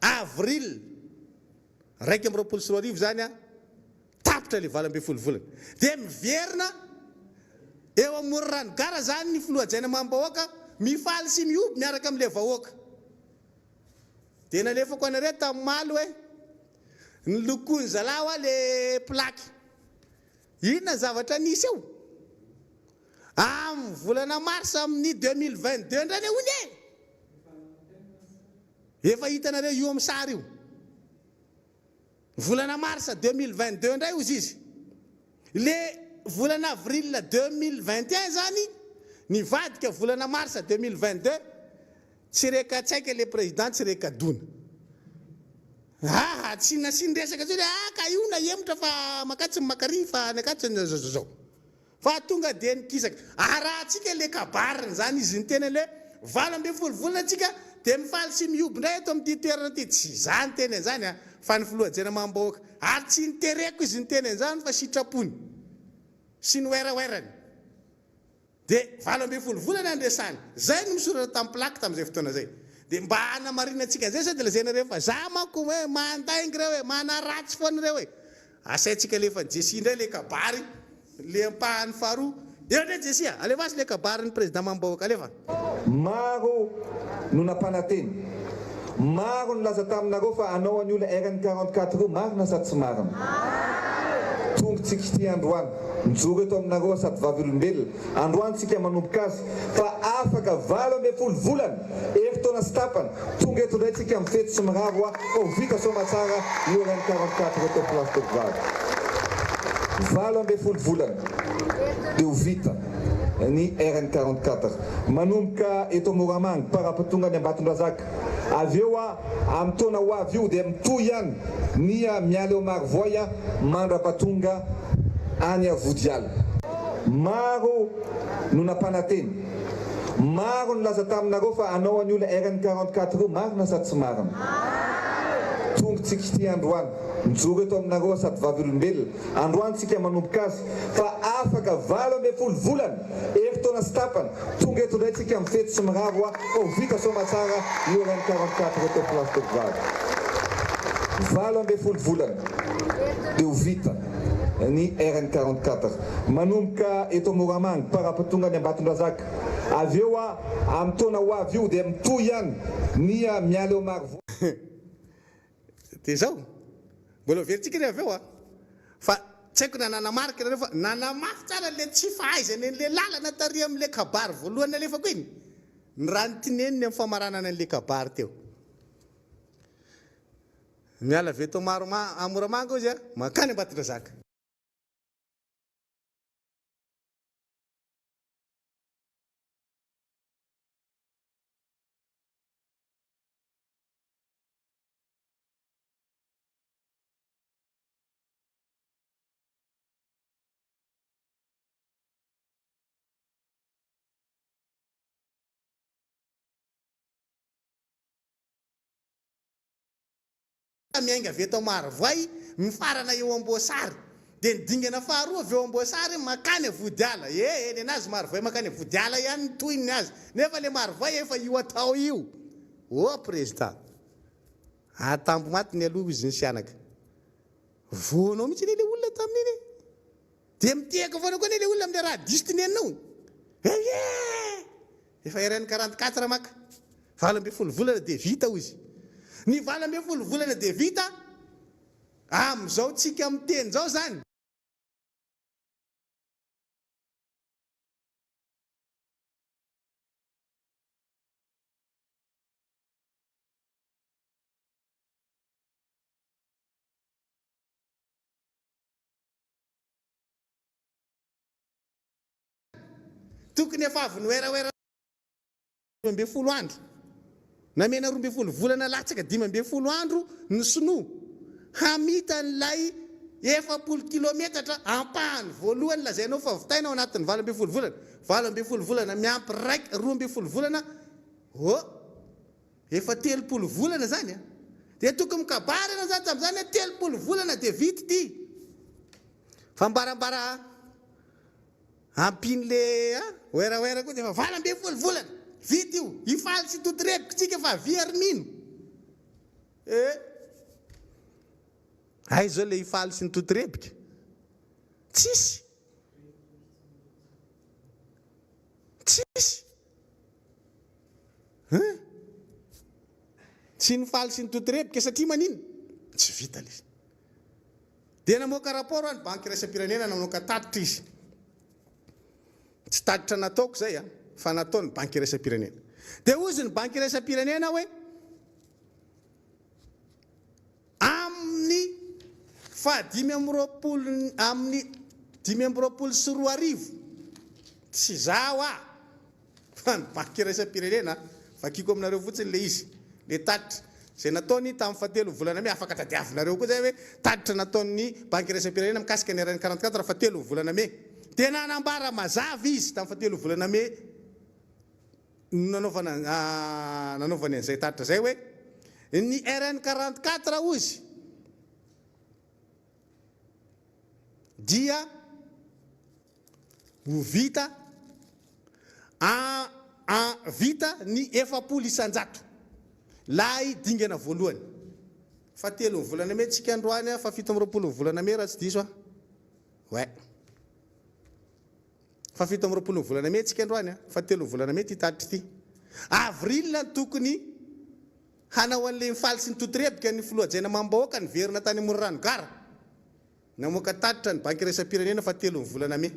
Avril 2021 izany an, tapitra ilay 18 volana. Dia miverina eo amoron'ny gara izany ny filoha hajaina amam-bahoaka, mifaly sy mihoby miaraka amin'ilay vahoaka. Dia nalefako anareo tamin'ny omaly hoe, nolokoin'ny zalahy hoa ilay plaque. Inona ny zavatra nisy eo? Amin'ny volana mars amin'ny 2022 indray anie hono e! Efa hitanareo io amin'ny sary io. Volana mars 2022 indray hozy izy. Le volana avril 2021 zany nivadika volana mars 2022, tsy reka-tsaika le président tsy reka-dona. Aa tsy nasiany resaka intsony hoe aa ka io nahemotra fa makatsy ny makary fa ny akatsy ny zao zao zao. Fa tonga dia nikisaka. Arahantsika ilay kabariny izany izy niteny an'ilay hoe 18 volana tsika dia mifaly sy mihoby indray eto amin'ity toerana ity. Tsy izaho niteny an'izany an, fa ny filoha Jenamam-bahoaka. Ary tsy nitereko izy niteny an'izany fa sitrapony sy ny werawera-ny. Dia 18 volana ny resany. Izay no misoratra tamin'ny plaque tamin'izay fotoana izay. Dia mba hanamarinantsika an'izay sao dia lazainareo fa za manko hoe mandainga ireo e, manaratsy foana ireo e. Asaintsika alefan'i Jessie indray ilay kabary, ilay ampahany faharoa. Eo indray Jessie a! Alefaso ilay kabarin'ny Président Mamim-bahoaka, alefa. Maro no nampanantena. Maro nilaza taminareo fa hanao an'io ilay RN 44 io, marina sa tsy marina? Tonga tsika ity androany, mijoro eto aminareo aho sady vavolombelona, androany tsika manomboka azy fa afaka 18 volana, herintaona sy tapany, tonga eto indray tsika mifety sy mirary hoa fa ho vita soamatsara io RN 44 eto Place de Valo. 18 volana dia ho vita ny RN 44. Manomboka eto Moramanga, parapatonga any Ambatondrazaka. Avy eo amin'ny taona ho avy io dia mitohy ihany ny miala eo Marovoay mandrapatonga any Vodiala. Maro no nampanantena. Maro nilaza taminareo fa hanao an'io ilay RN 44 io, marina sa tsy marina? Tonga. atombontsika ity androany. Mijoro eto aminareo aho sady vavolombelona. Androany tsika manomboka azy fa afaka 18 volana, herintaona sy tapany, tonga eto indray tsika mifety sy mirary hoa fa ho vita soamatsara io RN 44 eto Place de Mpivady. 18 volana dia ho vita ny RN 44. Manomboka eto Moramanga, Parapatonga any Ambatondrazaka. Avy eo amin'ny taona ho avy io dia mitohy ihany ny miala eo Marovoay. Dia izao, mbola hoverintsika iny avy eo a! Fa tsy haiko na nanamarika nareo fa nanamafy tsara an'ilay tsy fahaizany an'ilay lalana tary amin'ilay kabary voalohany nalefako iny, ny raha noteneniny amin'ny famaranana an'ilay kabary teo. Miala avy eto Moramanga hozy a, mankany Ambatondrazaka. Miainga avy eto Marovoay, mifarana eo Amboasary. Dia ny dingana faharoa avy eo Amboasary mankany Vodiala. Ee, nenazy Marovoay mankany Vodiala ihany ny tohiny ny azy. Nefa le Marovoay efa io atao io. Oh Prezida. Atambo maty ny aloha izy nisy anaka. Voanao mihitsy anie le olona tamin'iny e. Dia mitehaka foana koa anie le olona amin'le raha diso teneninao. Ee! Efa RN 44 maka. 18 volana dia vita hoy izy. Ny 18 volana dia vita amin'izao tsika miteny izao izany. Tokony efa avy noeraoera 12 andro. Namena 12 volana latsaka 15 andro ny sinoa hamita an'ilay 40 kilometatra ampahany voalohany lazainao fa vitaina ao anatin'ny 18 volana. 18 volana miampy raika, 12 volana, oh! Efa 30 volana zany a! Dia tokony mikabary ianao zany tamin'izany hoe 30 volana dia vita ity. Fa mbarambara ampian'le a werawera koa dia efa 18 volana! Vita io! Hifaly sy totorebika tsika fa avia ry mino! Eh! Aiza zao le hifaly sy ny totorebika? Tsisy! Tsisy! Hein? Tsy nifaly sy nitotorebika satria manina? Tsy vita le izy. Dia namoaka rapport ny banky iraisam-pirenena namoaka tatitra izy. Tsy tatitra nataoko izay an, fa nataon'ny banky iraisam-pirenena. Dia hozy ny banky iraisam-pirenena hoe Amin'ny faha 25 amin'ny 2025, tsy izaho aho fa ny Banky Iraisam-pirenena, vakiko aminareo fotsiny ilay izy, ilay tatitra izay nataony tamin'ny fahatelo volana mey, afaka tadiavinareo koa izay hoe tatitra nataon'ny Banky Iraisam-pirenena mikasika ny RN 44 fahatelo volana mey. Dia nanambara mazava izy tamin'ny fahatelo volana mey, no nanaovana nanaovany an'izay tatitra izay hoe ny RN 44 hozy dia ho vita a a vita ny 40% lay dingana voalohany fa telo ny volana mey tsika androany a fa 27 ny volana mey raha tsy diso a ouais. Fa 27 ny volana mey tsika androany a, fa telo ny volana mey ity tatitra ity. Avril no tokony hanao an'ilay mifaly sy nitotorebika ny filoha Hajaina Mamim-bahoaka niverina tany Amoronrano gara. Namoaka tatitra ny Banky Iraisam-pirenena fa telo ny volana mey.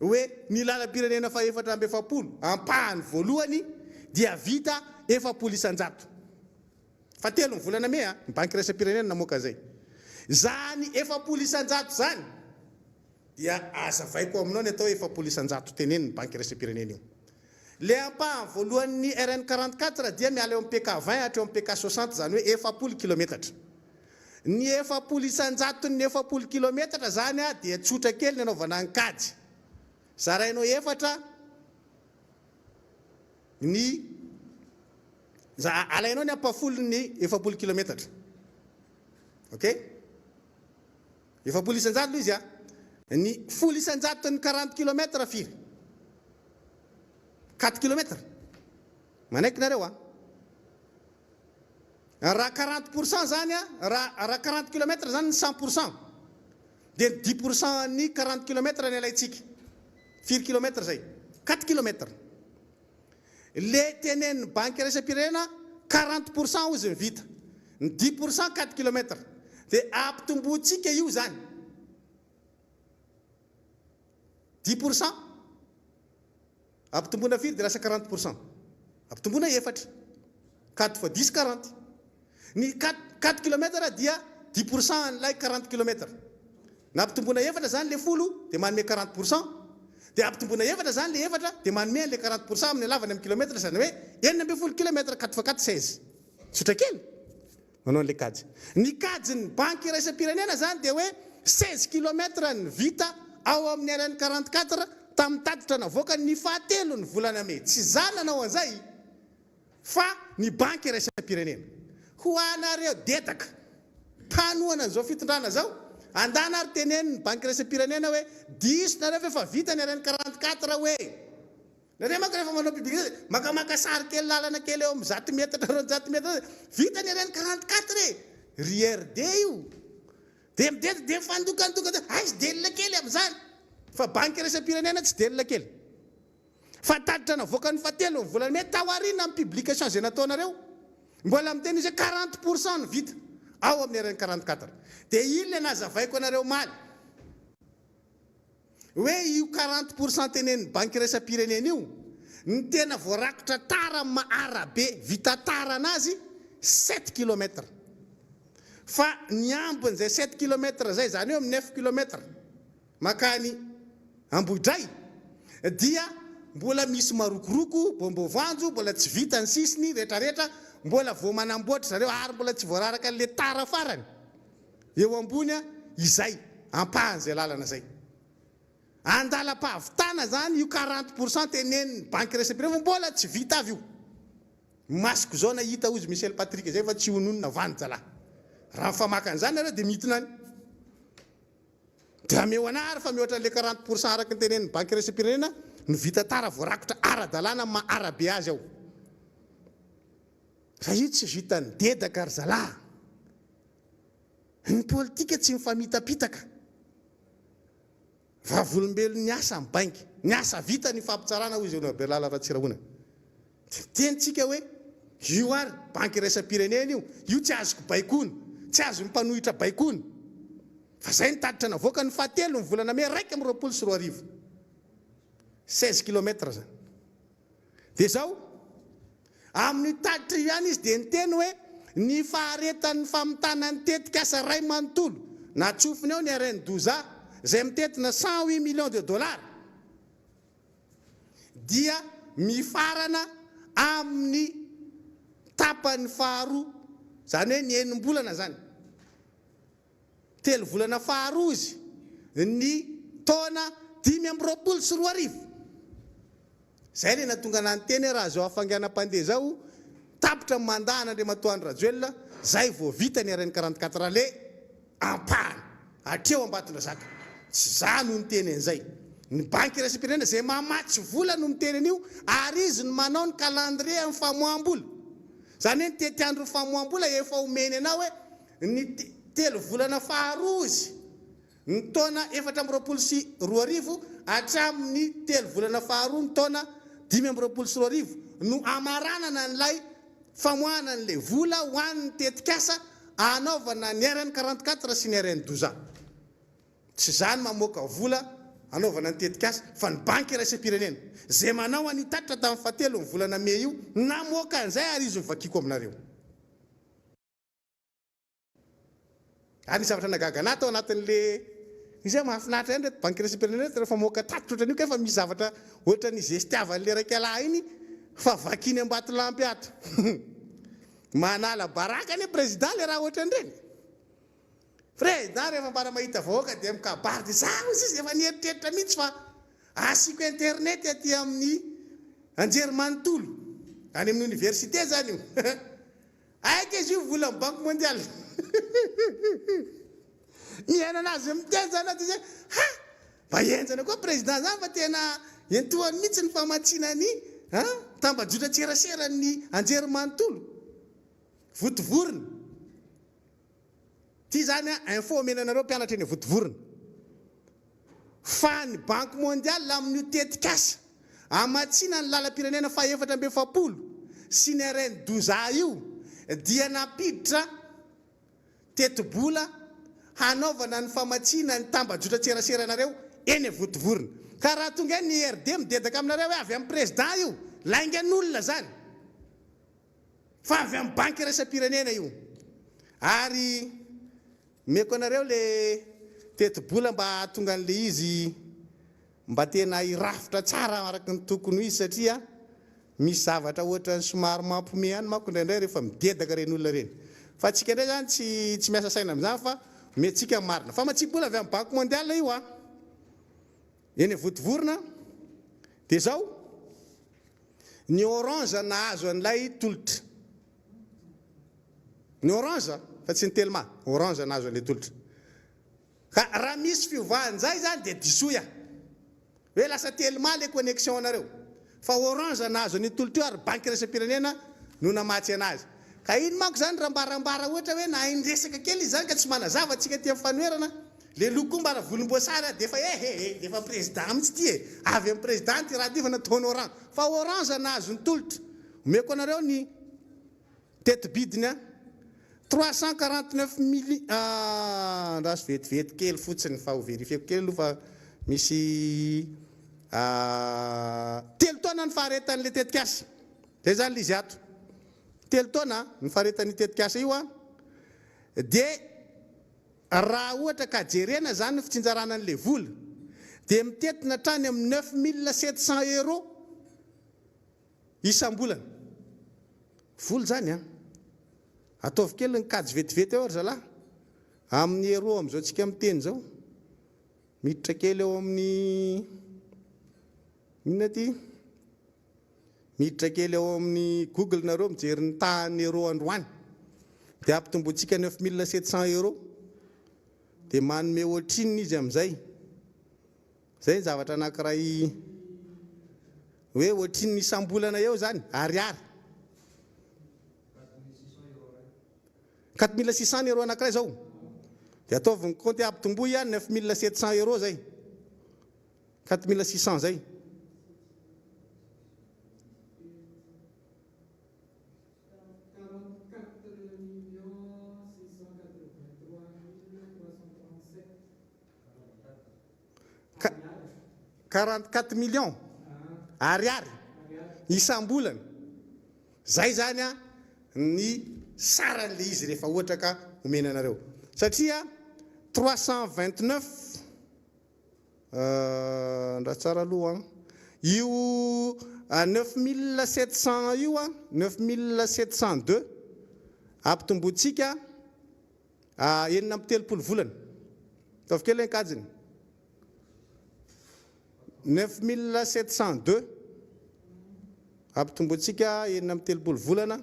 Hoe ny lalam-pirenena faha 44 ampahany voalohany dia vita 40%. Fa telo ny volana mey a, ny Banky Iraisam-pirenena namoaka an'izay. Izany 40% izany dia azavaiko aminao ny atao hoe 40% tenenin'ny Banky Iraisam-pirenena io. Ilay ampahany voalohan'ny RN 44 dia miala eo amin'ny PK 20 hatreo amin'ny PK 60 izany hoe 40 kilometatra. Ny 40 isan-jaton'ny 40 kilometatra izany dia tsotra kely ny anaovana ny kajy. Zarainao efatra ny. Za alainao ny ampahafolon'ny 40 kilometatra. Ok? 40% aloha izy a. Ny 10%n'ny 40 kilomètre firy? 4 kilomètre. Manaiky nareo a? Raha 40% zany a, raha raha 40 kilomètre zany ny 100% dia ny 10% an'ny 40 kilomètre ny alaintsika. Firy kilomètre zay? 4 kilomètre. Le tenenin'ny banky iraisam-pirenena 40% hozy ny vita. Ny 10% 4 kilomètre. Dia ampitombointsika io zany. 10%. Ampitomboina firy dia lasa 40%? Ampitomboina efatra. Quatre fois dix 40. Ny quatre quatre kilomètre dia 10% an'ilay 40 kilomètre. Na ampitomboina efatra izany ilay folo dia manome 40%. Dia ampitomboina efatra izany ilay efatra dia manome an'ilay 40% amin'ny halavany amin'ny kilomètre izany hoe 16 kilomètre, quatre fois quatre 16. Tsotra kely. Manao an'ilay kajy. Ny kajin'ny banky iraisam-pirenena izany dia hoe 16 kilomètre ny vita ao amin'ny RN 44 tamin'ny tatitra navoakany ny fahatelon'ny volana mey. Tsy izaho nanao an'izay fa ny banky iraisam-pirenena. Ho anareo dedaka mpanohana an'izao fitondrana izao, andana ary teneno ny banky iraisam-pirenena hoe diso nareo fa efa vita ny RN 44 hoe. Nareo manko rehefa manao publicité dia makamaka sary kely lalana kely eo amin'ny 100 metatra 200 metatra eo, vita ny RN 44 e! Ry RD io dia mideda dia mifandokandoka dia aiza delina kely amin'izany fa banky iraisam-pirenena tsy delina kely fa tatitra navoakan'ny fahatelo ny volana mey tao aoriana amin'ny publication izay nataonareo mbola miteny izy hoe 40% no vita ao amin'ny RN 44 dia iny ilay nazavaiko anareo omaly. Hoe io 40% tenenin'ny banky iraisam-pirenena io, ny tena voarakotra tara amin'ny maha arabe vita tara anazy sept kilomètres. Fa ny ambin'izay sept kilomètres izay, izany hoe amin'ny neuf kilomètres mankany Ambohidray dia mbola misy marokoroko, bonbon voanjo, mbola tsy vita ny sisiny retraretra, mbola vao manamboatra zareo ary mbola tsy voararaka an'ilay tara farany. Eo ambony izay ampahan'izay lalana izay. Andalam-pahavitana izany io 40% tenenin'ny banky iraisam-pirenena fa mbola tsy vita avy io. Masoko izao nahita hozy Michel Patrick izay fa tsy hononona vandy zalahy. Raha mifamaka an'izany nareo dia midina any. Dia ameo anah ary fa mihoatra an'ilay 40% araka ny tenenin'ny banky iraisam-pirenena no vita tara voarakotra ara-dalàna amin'ny maha arabe azy ao. Fa io tsy vitan'ny dedaka ry zalahy. Ny politika tsy mifamitapitaka. Vavolombelon'ny asa ny bainga. Ny asa vita ny fampitsarana hoy Zeno Raberlala Ratsirahonana. Dia miteny tsika hoe io ary banky iraisam-pirenena io, io tsy azoko baikoana, tsy azon'ny mpanohitra baikoana. Fa izay ny tatitra navoaka ny fahatelo ny volana mey 2021. 16 kilomètres izany. Dia izao, amin'io tatitra io ihany izy dia niteny hoe ny faharetan'ny famitana ny tetikasa iray manontolo, natsofiny ao ny RN 12 A, izay mitentina 108 millions de dollars, dia mifarana amin'ny tapany faharoa, izany hoe ny enim-bolana izany. Telo volana faharoa izy ny taona 2025. Izay ilay nahatonga anah niteny hoe raha izao hafainganam-pandeha izao, tapitra ny mandat an'Andriamatoa Andry Rajoelina, izay vao vita ny RN 44 le ampahany hatreo Ambatondrazaka. Tsy izaho no niteny an'izay. Ny Banky Iraisam-pirenena izay mamatsy vola no miteny an'io ary izy no manao ny calendrier amin'ny famoaham-bola. Izany hoe ny tetiandron'ny famoaham-bola efa omeny anao hoe Ny telo volana faharoa izy, ny taona 2024 hatramin'ny telo volana faharoa ny taona 2025 no hamaranana an'ilay famoahana an'ilay vola ho an'ny tetikasa hanaovana ny RN 44 sy ny RN 12 A. Tsy izaho no mamoaka vola hanaovana ny tetikasa fa ny Banky iraisam-pirenena izay manao an'io tatitra tamin'ny fahatelo ny volana mey io namoaka an'izay ary izy no vakiako aminareo. Ary nisy zavatra nahagaga anah tao anatin'le izy hoe mahafinaritra ihany reto banky iraisam-pirenena reto rehefa mamoaka tatitra ohatran'io kay fa misy zavatra ohatran'ny zestiavan'le raikalahy iny fa vakiany ambatolampy ato. Manala baraka anie président le raha ohatran'ireny. Président rehefa mbana mahita vahoaka dia mikabary dia za hozy izy efa nieritreritra mihitsy fa asiako internet aty amin'ny anjerimanontolo. Any amin'ny université zany io. Aiky izy io volan'ny banque mondiale. Mihaino anazy miteny zany aho dia zay ha! Mba henjana koa président zany fa tena entohany mihitsy ny famatsiana ny tambajotran-tseraseran'ny anjerimanontolo. Vontovorona. Ity zany info omena anareo mpianatra eny Vontovorona. Fa ny Banque Mondiale amin'io tetikasa hamatsiana ny lalam-pirenena faha 44 sy ny RN 12 A io dia nampiditra tetibola hanaovana ny famatsiana ny tambajotran-tseraseranareo eny Vontovorona. Ka raha tonga eny ny IRD midedaka aminareo hoe avy amin'ny Président io, laingan'olona zany. Fa avy amin'ny banky iraisam-pirenena io. Ary omeko anareo le tetibola mba hahatonga an'le izy mba tena hirafitra tsara araka ny tokony ho izy satria misy zavatra ohatran'ny somary mampiomehy ihany manko indraindray rehefa midedaka ireny olona ireny. Fa antsika indray izany tsy tsy miasa saina amin'izany fa omentsika ny marina. Famatsiam-bola avy amin'ny banky mondiale io an! Eny Vontovorona dia izao. Ny Orange nahazo an'ilay tolotra. Ny Orange fa tsy ny Telma, Orange nahazo an'ilay tolotra. Ka raha misy fiovahan'izay izany dia disoy aho. Hoe lasa Telma ilay connexion anareo. Fa Orange nahazo an'io tolotra io ary banky iraisam-pirenena no namatsy an'azy. Ka iny manko izany raha mbarambara ohatra hoe nahay niresaka kely izy izany ka tsy manazava antsika aty amin'ny fanoherana. Le loko koa mbara volomboasary a defa eh eh eh defa président mitsy ty e! Avy am président ty raha ty fa nataony orange fa orange nahazo ny tolotra omeko anareo ny tetibidiny a 349 mili ah andraso vetivety kely fotsiny fa ho verifieko kely aloha fa misy telo taona ny faharetan'le tetikasa zay zany le izy ato telo taona ny faharetan'io tetikasa io a de Raha ohatra ka jerena izany ny fitsinjarana an'ilay vola dia mitentina hatrany amin'ny 9700 euros isam-bolana. Vola izany an! Ataovy kely ny kajy vetivety eo ry zalahy. Amin'ny euros amin'izao tsika miteny izao. Miditra kely eo amin'ny inona ity? Miditra kely ao amin'ny google nareo mijery ny tahan'ny euro androany dia ampitombointsika 9700 euros dia manome ohatrinona izy amin'izay? Izay ny zavatra anankiray hoe ohatrinona isam-bolana eo izany ariary. 4600 ny euro anankiray izao dia ataovy ny kaonty ampitomboy ihany 9700 euros izay. 4600 zay. 44 millions ariary isam-bolana. Zay zany a ny saran'le izy rehefa ohatra ka omena anareo. Satria 329 Andraso tsara aloha an. Io 9700 io an, 9702 ampitombointsika 36 volana. Ataovy kely ny kajiny. 9702 ampitombointsika 36 volana.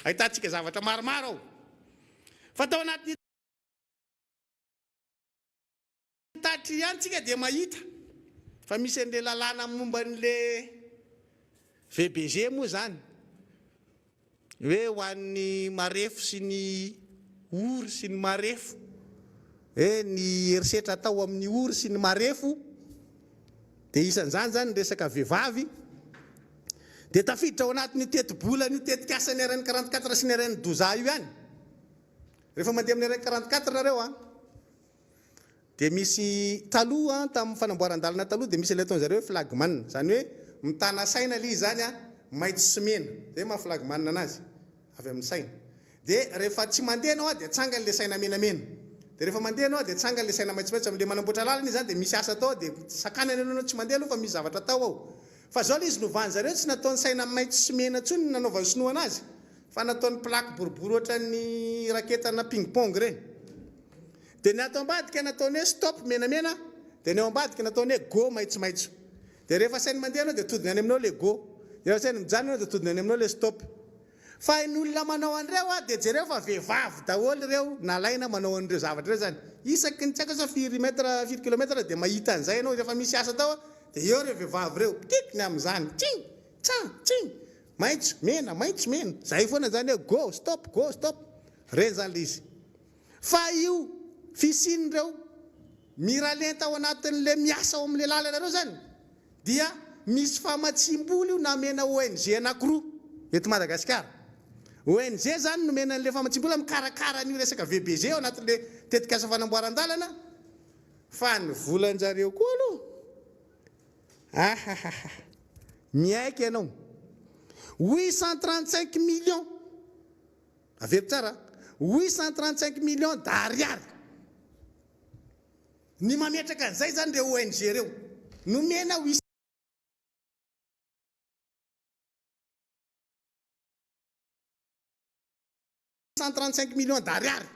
Ahitantsika zavatra maromaro ao. Fa tao anatin'ny tatitra ihany tsika dia mahita fa misy an'ilay lalàna momba an'ilay VBG moa izany hoe ho an'ny marefo sy ny ory sy ny marefo, hoe ny herisetra atao amin'ny ory sy ny marefo dia isan'izany izany ny resaka vehivavy dia tafiditra ao anatin'io tetibolan'io tetikasan'ny RN 44 sy ny RN 12 io ihany. Rehefa mandeha amin'ny RN 44 nareo an, Dia misy taloha an, tamin'ny fanamboaran-dalana taloha dia misy ilay ataon-zareo hoe flagman, izany hoe mitana saina ilay izy izany an, maitso sy mena, izay maha flagman anazy, avy amin'ny saina. Dia rehefa tsy mandeha ianao an, dia atsangany ilay saina menamena. Dia rehefa mandeha ianao an, dia atsangany ilay saina maitsomaitso. Amin'ilay manamboatra lalana izy izany dia misy asa atao dia sakanany aloha ianao tsy mandeha aloha fa misy zavatra atao ao. Fa izao ilay izy novan'zareo tsy nataony saina maitso sy mena intsony ny nanaovan'ny sinoa anazy fa nataony plaque boribory ohatran'ny raketana ping pong ireny. Dia ny ato ambadika nataony hoe stop menamena, dia ny ao ambadika nataony hoe go maitsomaitso. Dia rehefa asainy mandeha ianao dia todiny any aminao ilay go. Dia rehefa asainy mijanona ianao dia todiny any aminao ilay stop. Fa ny olona manao an'ireo a, dia jereo fa vehivavy daholo ireo nalaina manao an'ireo zavatra ireo izany. Isaky ny tsy haiko asa firy mètre, firy kilomètre dia mahita an'izay ianao rehefa misy asa atao a, dia eo ireo vehivavy ireo, pitik ny amin'izany, tsing, tsa, tsing, maitso, mena, maitso, mena. Izay foana izany hoe go, stop, go, stop. Ireny izany ilay izy. Fa io fisian'ireo miralenta ao anatin'ilay miasa ao amin'ilay lalana ireo izany dia misy famatsiam-bola io namena ONG anankiroa eto Madagasikara. ONG izany nomena an'ilay famatsiam-bola mikarakara an'io resaka VBG ao anatin'ilay tetikasa fanamboaran-dalana fa ny volan-jareo koa aloha ahahaha miaiky ianao 835 millions Averiko tsara a! 835 millions d'ariary! Ny mametraka an'izay izany ireo ONG ireo. Nomena 835 millions d'ariary.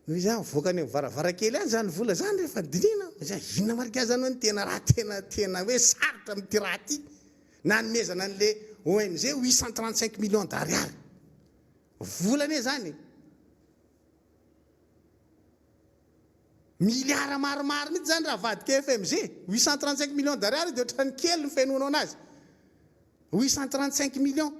Noho izany mivoaka any amin'ny varavarankely any izany vola izany rehefa dinihina, izay inona marika izany hoe ny tena raha tena tena hoe sarotra amin'ity raha ity. Nanomezana an'le ONG 835 millions d'ariary. Vola anie izany e. Miliara maromaro mihitsy izany raha avadika FMG. 835 millions d'ariary dia ohatran'ny kely ny fenoanao anazy. 835 millions.